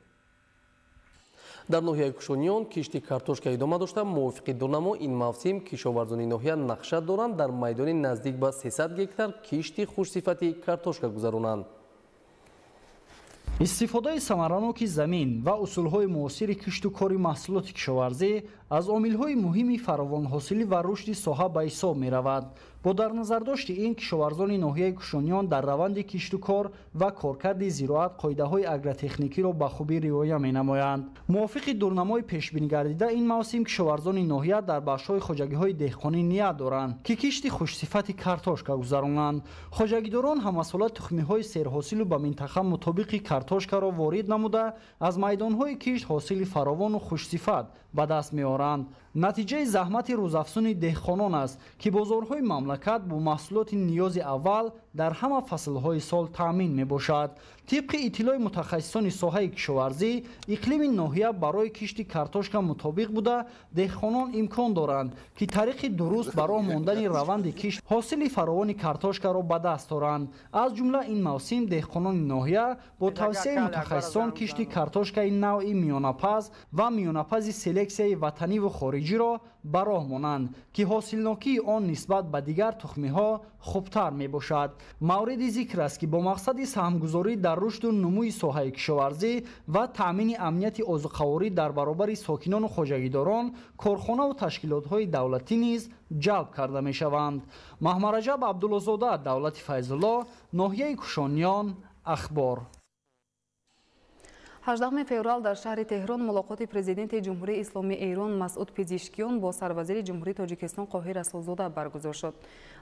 Дар ноҳияи Кушониён кишти картошка идома дошта, мувофиқи дурнамо ин мавсим кишоварзони ноҳия нақша доранд дар майдони наздик ба 300 гектар кишти хушсифати картошка гузаронанд. Истифодаи самараноки замин ва усулҳои муосири кишту кори маҳсулоти кишоварзӣ аз омилҳои муҳими фаровонҳосилӣ ва рушди соҳа ба ҳисоб меравад. Бо дар назардошти ин кишоварзони ноҳияи Кушониён дар раванди кишту кор ва коркарди зироат қоидаҳои агротехникиро ба хубӣ риоя менамоянд. Мувофиқи дурнамои пешбинигардида ин мавсим кишоварзони ноҳия дар бахшҳои хоҷагиҳои деҳқонӣ ният доранд, ки кишти хушсифати картошка гузаронанд. Хоҷагидорон ҳамасола тухмиҳои серҳосилу ба минтақа мутобиқи картошкаро ворид намуда, аз майдонҳои кишт ҳосили фаровону хушсифат ба даст меоранд. Натиҷаи заҳмати рӯзафзуни деҳқонон аст, ки бозорҳои мамлакат бо маҳсулоти ниёзи аввал дар ҳама фаслҳои сол таъмин мебошад. Тибқи иттилои мутахассисони соҳаи кишоварзӣ, иқлими ноҳия барои кишти картошка мутобиқ буда, деҳқонон имкон доранд, ки тариқи дуруст ба роҳ мондани раванди кишт ҳосили фаровони картошкаро ба даст оранд. Аз ҷумла ин мавсим деҳқонони ноҳия бо тавсияи мутахассисон кишти картошкаи навъи миёнапаз ва миёнапази селексияи ватаниву хориҷиро ба роҳ монанд, ки ҳосилнокии он нисбат ба дигар тухмиҳо хубтар мебошад. Мавриди зикр аст, ки бо мақсади саҳмгузорӣ дар рушду нумӯи соҳаи кишоварзӣ ва таъмини амнияти озуқаворӣ дар баробари сокинону хоҷагидорон, корхонаву ташкилотҳои давлатӣ низ ҷалб карда мешаванд. Маҳмараҷаб Абдуллозода, Давлати Файзулло, ноҳияи Кушониён, Ахбор. 18 феврал дар шаҳри Теҳрон мулоқоти президенти Ҷумҳурии Исломии Эрон Масъуд Пезишкиён бо сарвазири Ҷумҳурии Тоҷикистон Қоҳир Расулзода баргузор шуд.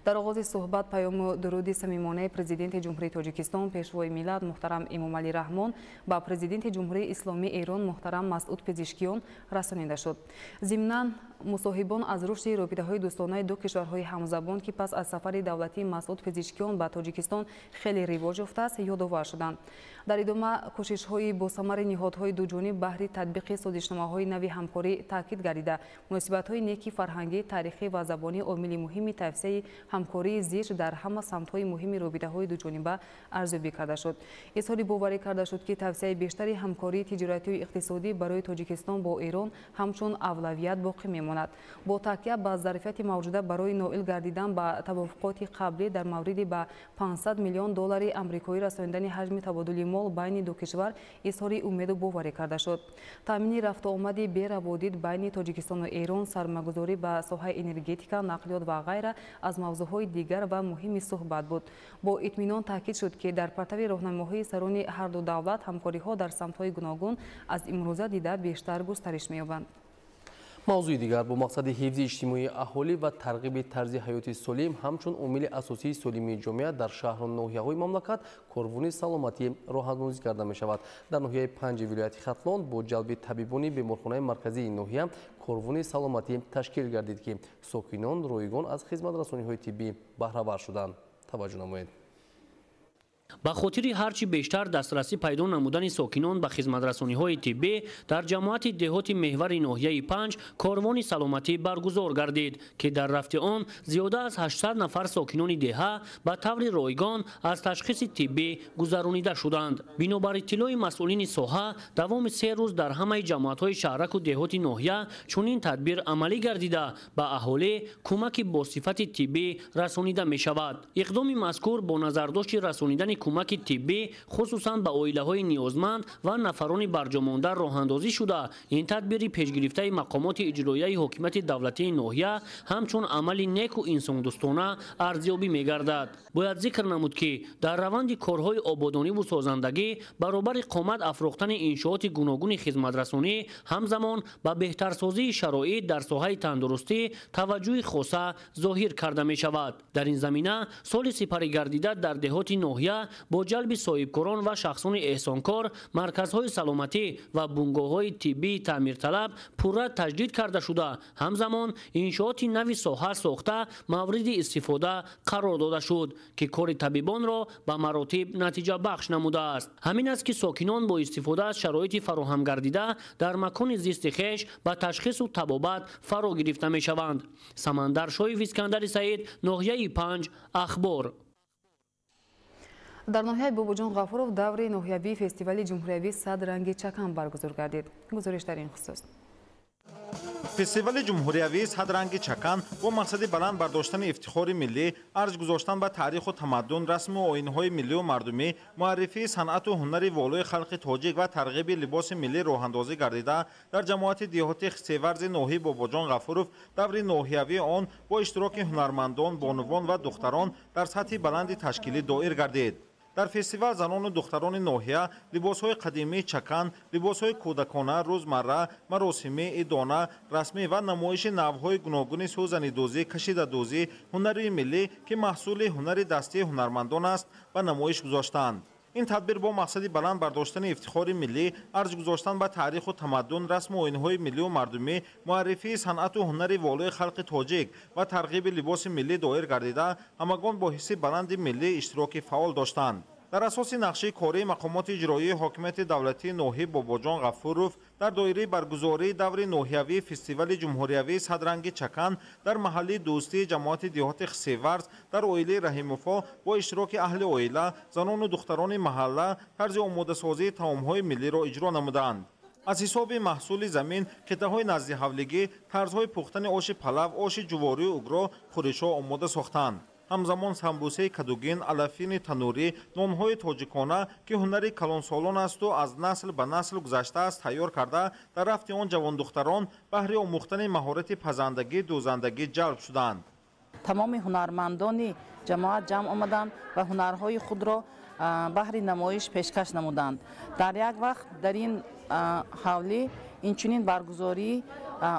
Дар оғози суҳбат паёму дуруди самимонаи президенти Ҷумҳурии Тоҷикистон, пешвои миллат муҳтарам Эмомалӣ Раҳмон ба президенти Ҷумҳурии Исломии Эрон муҳтарам Масъуд Пезишкиён расонида шуд. Зимнан мусоҳибон аз рушди робитаҳои дӯстонаи ду кишварҳои ҳамзабон, ки пас аз сафари давлатии Масъуд Пезишкиён ба Тоҷикистон хеле ривоҷ ёфтааст, ёдовар шуданд. Дар идома кӯшишҳои босамари ниҳодҳои дуҷониб баҳри татбиқи созишномаҳои нави ҳамкорӣ таъкид гардида, муносибатҳои неки фарҳангӣ, таърихӣ ва забонӣ омили муҳими тавсияи ҳамкории зич дар ҳама самтҳои муҳими робитаҳои дуҷониба арзёбӣ карда шуд. Изҳори боварӣ карда шуд, ки тавсияи бештари ҳамкории тиҷоратию иқтисодӣ барои Тоҷикистон бо Эрон ҳамчун авлавият боқӣ мемонад. Бо такя ба зарфияти мавҷуда барои ноил гардидан ба тавофуқоти қаблӣ дар мавриди ба 500 миллион доллари амрикоӣ расонидани ҳаҷми табодули мол байни ду кишвар изҳори умеду боварӣ карда шуд. Таъмини рафтуомади бераводид байни Тоҷикистону Эрон, сармагузорӣ ба соҳаи энергетика, нақлиёт ва ғайра аз мавзӯъҳои дигар ва муҳими суҳбат буд. Бо итминон таъкид шуд, ки дар партави роҳнамоҳои сарони ҳарду давлат ҳамкориҳо дар самтҳои гуногун аз имрӯза дида бештар густариш меёбанд. Мавзӯи дигар бо мақсади ҳифзи иҷтимоии аҳолӣ ва тарғиби тарзи ҳаёти солим ҳамчун омили асосии солимии ҷомеа дар шаҳру ноҳияҳои мамлакат корвони саломатӣ роҳандозӣ карда мешавад. Дар ноҳияи панҷи вилояти Хатлон бо ҷалби табибони беморхонаи марказии ноҳия корвони саломатӣ ташкил гардид, ки сокинон ройгон аз хизматрасониҳои тиббӣ баҳравар шуданд. Таваҷҷӯҳ намоед. Ба хотири ҳарчи бештар дастрасӣ пайдо намудани сокинон ба хизматрасониҳои тиббӣ дар ҷамоати деҳоти меҳвари ноҳияи панҷ корвони саломатӣ баргузор гардид, ки дар рафти он зиёда аз 800 нафар сокинони деҳа ба таври ройгон аз ташхиси тиббӣ гузаронида шуданд. Бинобар иттилои масъулини соҳа, давоми 3 рӯз дар ҳамаи ҷамоатҳои шаҳраку деҳоти ноҳия чунин тадбир амалӣ гардида, ба аҳолӣ кӯмаки босифати тиббӣ расонида мешавад. Иқдоми мазкур бо назардошти расонидани кӯмаки тиббӣ хусусан ба оилаҳои ниёзманд ва нафарони барҷомонда роҳандозӣ шуда, ин тадбири пешгирифтаи мақомоти иҷроияи ҳокимияти давлатии ноҳия ҳамчун амали неку инсондӯстона арзёбӣ мегардад. Бояд зикр намуд, ки дар раванди корҳои ободониву созандагӣ баробари қомат афрохтани иншооти гуногуни хизматрасонӣ ҳамзамон ба беҳтарсозии шароит дар соҳаи тандурустӣ таваҷҷӯҳи хоса зоҳир карда мешавад. Дар ин замина соли сипаригардида дар деҳоти ноҳия бо ҷалби соҳибкорон ва шахсони эҳсонкор марказҳои саломатӣ ва бунгоҳҳои тиббии таъмирталаб пурра таҷдид карда шуда, ҳамзамон иншооти нави соҳа сохта мавриди истифода қарор дода шуд, ки кори табибонро ба маротиб натиҷабахш намудааст. Ҳамин аст, ки сокинон бо истифода аз шароити фароҳамгардида дар макони зисти хеш ба ташхису табобат фаро гирифта мешаванд. Самандар Шоев, Искандари Саид, ноҳияи 5, Ахбор. Дар ноҳияи Бобоҷон Ғафуров даври ноҳиявии фестивали ҷумҳуриявии «Сад ранги чакан» баргузор гардид. Гузориш дар ин хусус. Фестивали ҷумҳуриявии «Сад ранги чакан» бо мақсади баланд бардоштани ифтихори миллӣ, арҷ гузоштан ба таъриху тамаддун, расму оинҳои миллию мардумӣ, муаррифии санъату ҳунари волои халқи тоҷик ва тарғиби либоси миллӣ роҳандозӣ гардида, дар ҷамоати деҳоти Хисеварзи ноҳияи Бобоҷон Ғафуров даври ноҳиявии он бо иштироки ҳунармандон, бонувон ва духтарон дар сатҳи баланди ташкилӣ доир гардид. Дар фестивал занону духтарони ноҳия либосҳои қадимии чакан, либосҳои кӯдакона, рӯзмарра, маросимӣ, идона, расмӣ ва намоиши навъҳои гуногуни сӯзанидӯзӣ, кашидадӯзӣ, ҳунари миллӣ, ки маҳсули ҳунари дастии ҳунармандон аст, ба намоиш гузоштанд. Ин тадбир бо мақсади баланд бардоштани ифтихори миллӣ, арҷ гузоштан ба таъриху тамаддун, расму оинҳои миллию мардумӣ, муаррифии санъату ҳунари волои халқи тоҷик ва тарғиби либоси миллӣ доир гардида, ҳамагон бо ҳисси баланди миллӣ иштироки фаъол доштанд. Дар асоси нақшаи кории мақомоти иҷроии ҳокимияти давлатии ноҳияи Бобоҷон Ғафуров дар доираи баргузории даври ноҳиявии фестивали ҷумҳуриявии «Сад ранги чакан» дар маҳаллии дӯстии ҷамоати деҳоти Хисеварз дар оилаи Раҳимовҳо бо иштироки аҳли оила, занону духтарони маҳалла тарзи омодасозии таомҳои миллиро иҷро намуданд. Аз ҳисоби маҳсули замин, қитъаҳои наздиҳавлигӣ, тарзҳои пухтани оши палав, оши ҷуворию угро, хӯришҳо омода сохтанд. Ҳамзамон самбусаи кадугин, алафини танурӣ, нонҳои тоҷикона, ки ҳунари калонсолон асту аз насл ба насл гузаштааст, тайёр карда, дар рафти он ҷавондухтарон баҳри омӯхтани маҳорати пазандагӣ, дӯзандагӣ ҷалб шуданд. Тамоми ҳунармандони ҷамоат ҷамъ омаданд ва ҳунарҳои худро баҳри намоиш пешкаш намуданд. Дар як вақт дар ин ҳавлӣ инчунин баргузории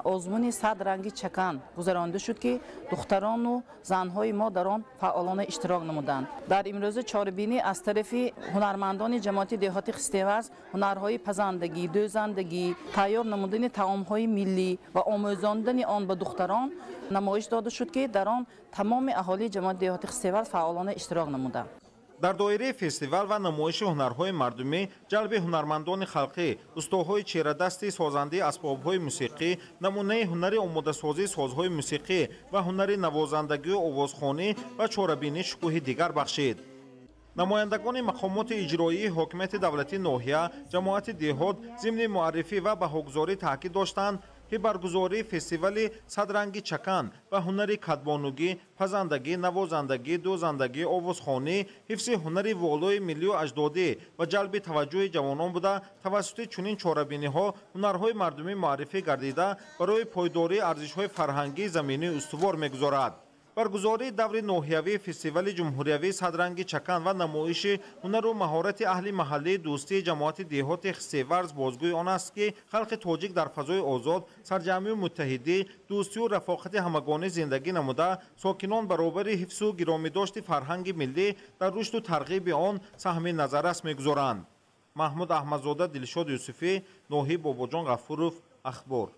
озмуни «Сад ранги чакан» гузаронида шуд, ки духтарону занҳои мо дар он фаъолона иштирок намуданд. Дар имрӯза чорабинӣ аз тарафи ҳунармандони ҷамоати деҳоти Хистеварз ҳунарҳои пазандагӣ, дӯзандагӣ, тайёр намудани таомҳои миллӣ ва омӯзондани он ба духтарон намоиш дода шуд, ки дар он тамоми аҳолии ҷамоати деҳоти Хистеварз фаъолона иштирок намуданд. Дар доираи фестивал ва намоиши ҳунарҳои мардумӣ, ҷалби ҳунармандони халқӣ, устоҳои чирадасти созандаи асбобҳои мусиқӣ, намунаи ҳунари омодасозии созҳои мусиқӣ ва ҳунари навозандагию овозхонӣ ва чорабинӣ шукӯҳи дигар бахшид. Намояндагони мақомоти иҷроии ҳокимияти давлатии ноҳия, ҷамоати деҳот зимни муаррифӣ ва баҳогузорӣ таъкид доштанд, ки баргузории фестивали «Сад ранги чакан» ва ҳунари кадбонугӣ, пазандагӣ, навозандагӣ, дӯзандагӣ, овозхонӣ, ҳифзи ҳунари волои миллию аҷдодӣ ва ҷалби таваҷҷӯҳи ҷавонон буда, тавассути чунин чорабиниҳо ҳунарҳои мардумӣ муаррифӣ гардида, барои пойдории арзишҳои фарҳангии заминӣ устувор мегузорад. Баргузории даври ноҳиявии фестивали ҷумҳуриявии «Сад ранги чакан» ва намоиши ҳунару маҳорати аҳли маҳаллии дӯстии ҷамоати деҳоти Хисеварз бозгӯи он аст, ки халқи тоҷик дар фазои озод, сарҷамъию муттаҳидӣ, дӯстию рафоқати ҳамагонӣ зиндагӣ намуда, сокинон баробари ҳифзу гиромидошти фарҳанги миллӣ дар рушду тарғиби он саҳми назаррас мегузоранд. Маҳмуд Аҳмадзода, Дилшод Юсуфӣ, ноҳияи Бобоҷон Ғафуров, Ахбор.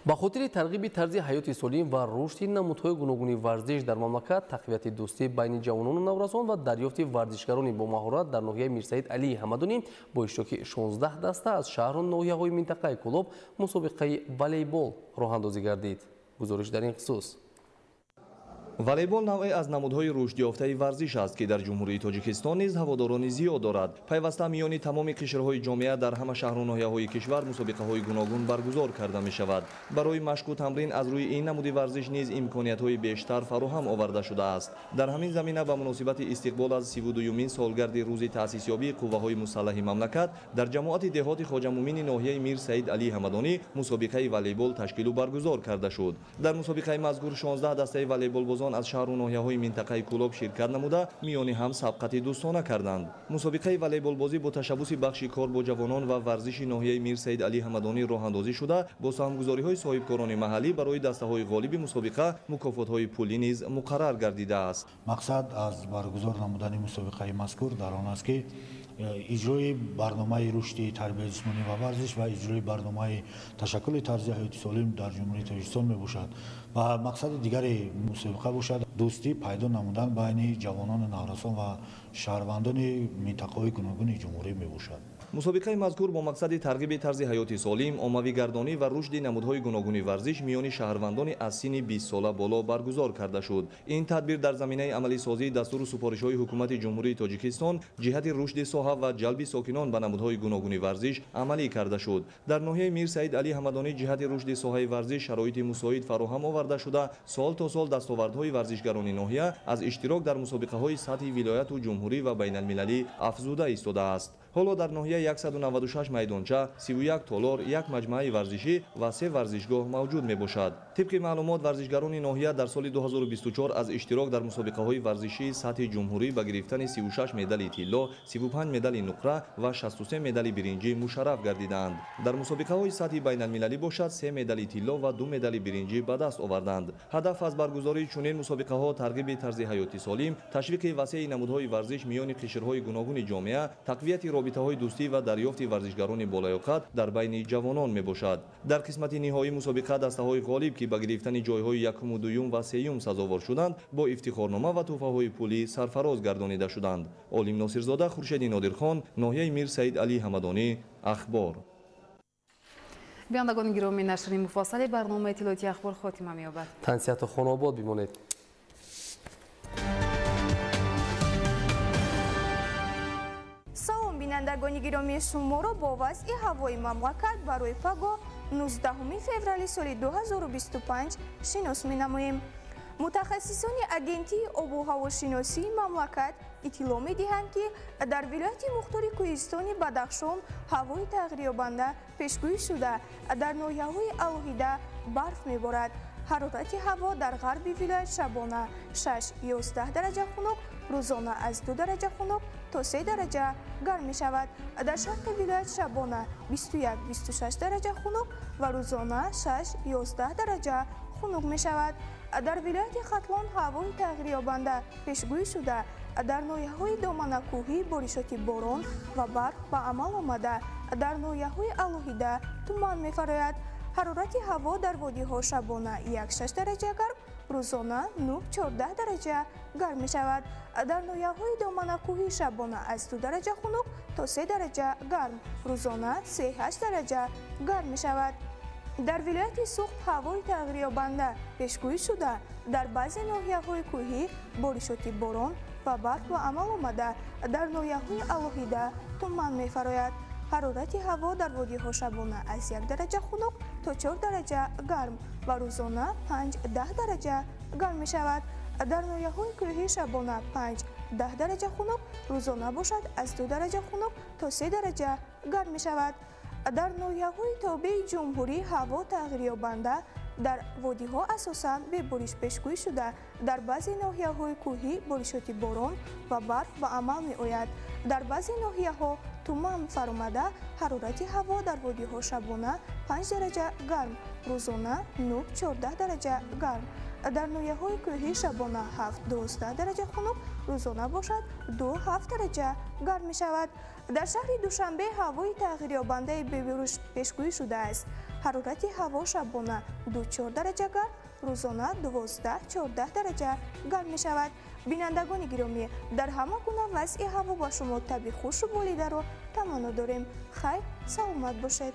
Ба хотири тарғиби тарзи ҳаёти солим ва рушди намудҳои гуногуни варзиш дар мамлакат, тақвияти дӯстӣ байни ҷавонону наврасон ва дарёфти варзишгарони бомаҳорат дар ноҳияи Мирсаид Алии Ҳамадонӣ бо иштироки 16 даста аз шаҳру ноҳияҳои минтақаи Кӯлоб мусобиқаи волейбол роҳандозӣ гардид. Гузориш дар ин хусус. Волейбол навъе аз намудҳои рушдёфтаи варзиш аст, ки дар Ҷумҳурии Тоҷикистон низ ҳаводорони зиёд дорад. Пайваста миёни тамоми қишрҳои ҷомеа дар ҳама шаҳру ноҳияҳои кишвар мусобиқаҳои гуногун баргузор карда мешавад. Барои машқу тамрин аз рӯи ин намуди варзиш низ имкониятҳои бештар фароҳам оварда шудааст. Дар ҳамин замина ба муносибати истиқбол аз 32-юмин солгарди рӯзи таъсисёбии қувваҳои мусаллаҳи мамлакат дар ҷамоати деҳоти Хоҷамумини ноҳияи Мир Саид Алии Ҳамадонӣ мусобиқаи волейбол ташкилу баргузор карда шуд. Дар мусобиқаи мазкур 16 дастаи волейболбозон наврасон аз шаҳру ноҳияҳои минтақаи Кӯлоб ширкат намуда, миёни ҳам сабқати дӯстона карданд. Мусобиқаи волейболбозӣ бо ташаббуси бахши кор бо ҷавонон ва варзиши ноҳияи Мир Саид Алӣ Ҳамадонӣ роҳандозӣ шуда, бо саҳмгузориҳои соҳибкорони маҳаллӣ барои дастаҳои ғолиби мусобиқа мукофотҳои пулӣ низ муқаррар гардидааст. Мақсад аз баргузор намудани мусобиқаи мазкур дар он аст, ки иҷрои барномаи рушди тарбияи ҷисмонӣ ва варзиш ва иҷрои барномаи ташаккули тарзи ҳаёти солим дар Ҷумҳурии Тоҷикистон мебошад ва мақсади дигари мусобиқа бошад дӯстӣ пайдо намудан байни ҷавонону наврасон ва шаҳрвандони минтақаҳои гуногуни ҷумҳурӣ мебошад. Мусобиқаи мазкур бо мақсади тарғиби тарзи ҳаёти солим, оммавигардонӣ ва рушди намудҳои гуногуни варзиш миёни шаҳрвандони аз синни 20 сола боло баргузор карда шуд. Ин тадбир дар заминаи амалисозии дастуру супоришҳои Ҳукумати Ҷумҳурии Тоҷикистон ҷиҳати рушди соҳа ва ҷалби сокинон ба намудҳои гуногуни варзиш амалӣ карда шуд. Дар ноҳияи Мир Саид Алӣ Ҳамадонӣ ҷиҳати рушди соҳаи варзиш шароити мусоид фароҳам оварда шуда, сол то сол дастовардҳои варзишгарони ноҳия аз иштирок дар мусобиқаҳои сатҳи вилояту ҷумҳурӣ ва байналмилалӣ афзуда истодааст. Ҳоло дар ноҳия 196 майдонча, 31 толор, як маҷмӯаи варзишӣ ва 3 варзишгоҳ мавҷуд мебошад. Тибқи маълумот, варзишгарони ноҳия дар соли 2024 аз иштирок дар мусобиқаҳои варзишии сатҳи ҷумҳурӣ ба гирифтани 36 медали тилло, 35 медали нуқра ва 63 медали биринҷӣ мушарраф гардидаанд. Дар мусобиқаҳои сатҳи байналмилалӣ бошад 3 медали тилло ва 2 медали биринҷӣ ба даст оварданд. Ҳадаф аз баргузории чунин мусобиқаҳо тарғиби тарзи ҳаёти солим, ташвиқи васеи намудҳои варзиш миёни қишрҳои гуногуни ҷомеа, тақвияти робитаҳои дӯстӣ ва дарёфти варзишгарони болаёқат дар байни ҷавонон мебошад. Дар қисмати ниҳоии мусобиқа дастаҳои ғолиб, ки ба гирифтани ҷойҳои якуму дуюм ва сеюм сазовор шуданд, бо ифтихорнома ва тӯҳфаҳои пулӣ сарфароз гардонида шуданд. Олим Носирзода, Хуршеди Нодирхон, ноҳияи Мир Саид Алӣ Ҳамадонӣ, Ахбор. Бинандагони гиромӣ, нашри муфассали барномаи иттилоотии Ахбор хотима меёбад. Тансиҳату хонаобод бимонед. Салом, бинандагони гиромии, шуморо бо вазъи ҳавои мамлакат барои пагоҳ 19 феврали соли 2025 шинос менамоем. Мутахассисони агентии обу ҳавошиносии мамлакат иттилоъ медиҳанд, ки дар вилояти мухтори кӯҳистони Бадахшон ҳавои тағйирёбанда пешгӯӣ шуда, дар ноҳияҳои алоҳида барф меборад. Ҳарорати ҳаво дар ғарби вилоят шабона 6-11 дараҷа хунук, рӯзона аз 2 дараҷа хунук то 3 дараҷа гарм мешавад. Дар шарқи вилоят шабона 21-26 дараҷа хунук ва рӯзона 6-11 дараҷа хунук мешавад. Дар вилояти Хатлон ҳавои тағйирёбанда пешгӯӣ шуда, дар ноҳияҳои доманакӯҳӣ боришоти борон ва барф ба амал омада, дар ноҳияҳои алоҳида туман мефарояд. Ҳарорати ҳаво дар водиҳо шабона 1-6 дараҷа гарм, рӯзона 9-14 дараҷа гарм мешавад. Дар ноҳияҳои доманакӯҳӣ шабона аз 2 дараҷа хунук то 3 дараҷа гарм, рӯзона 3-8 дараҷа гарм мешавад. Дар вилояти Суғд ҳавои тағйирёбанда пешгӯӣ шуда, дар баъзе ноҳияҳои кӯҳӣ боришоти борон ва барф ба амал омада, дар ноҳияҳои алоҳида туман мефарояд. Ҳарорати ҳаво дар водиҳо шабона аз 1 дараҷа хунук то 4 дараҷа гарм ва рӯзона 5-10 дараҷа гарм мешавад. Дар ноҳияҳои кӯҳӣ шабона 5-10 дараҷа хунук, рӯзона бошад аз 2 дараҷа хунук то 3 дараҷа гарм мешавад. Дар ноҳияҳои тобеи ҷумҳурӣ ҳаво тағйирёбанда, дар водиҳо асосан бебориш пешгӯӣ шуда, дар баъзе ноҳияҳои кӯҳӣ боришоти борон ва барф ба амал меояд. Дар баъзе ноҳияҳо туман фаромада, ҳарорати ҳаво дар водиҳо шабона 5 дараҷа гарм, рӯзона 9-14 дараҷа гарм. Дар ноҳияҳои кӯҳӣ шабона 7-12 дараҷа хунук, рӯзона бошад 2-7 дараҷа гарм мешавад. Дар шаҳри Душанбе ҳавои тағйирёбандаи бебориш пешгӯӣ шудааст. Ҳарорати ҳаво шабона 2-4 дараҷа гарм, рӯзона 12-14 дараҷа гарм мешавад. Бинандагони гиромӣ, дар ҳама гуна вазъи ҳаво ба шумо таби хушу болидаро таманно дорем. Хайр, саломат бошед.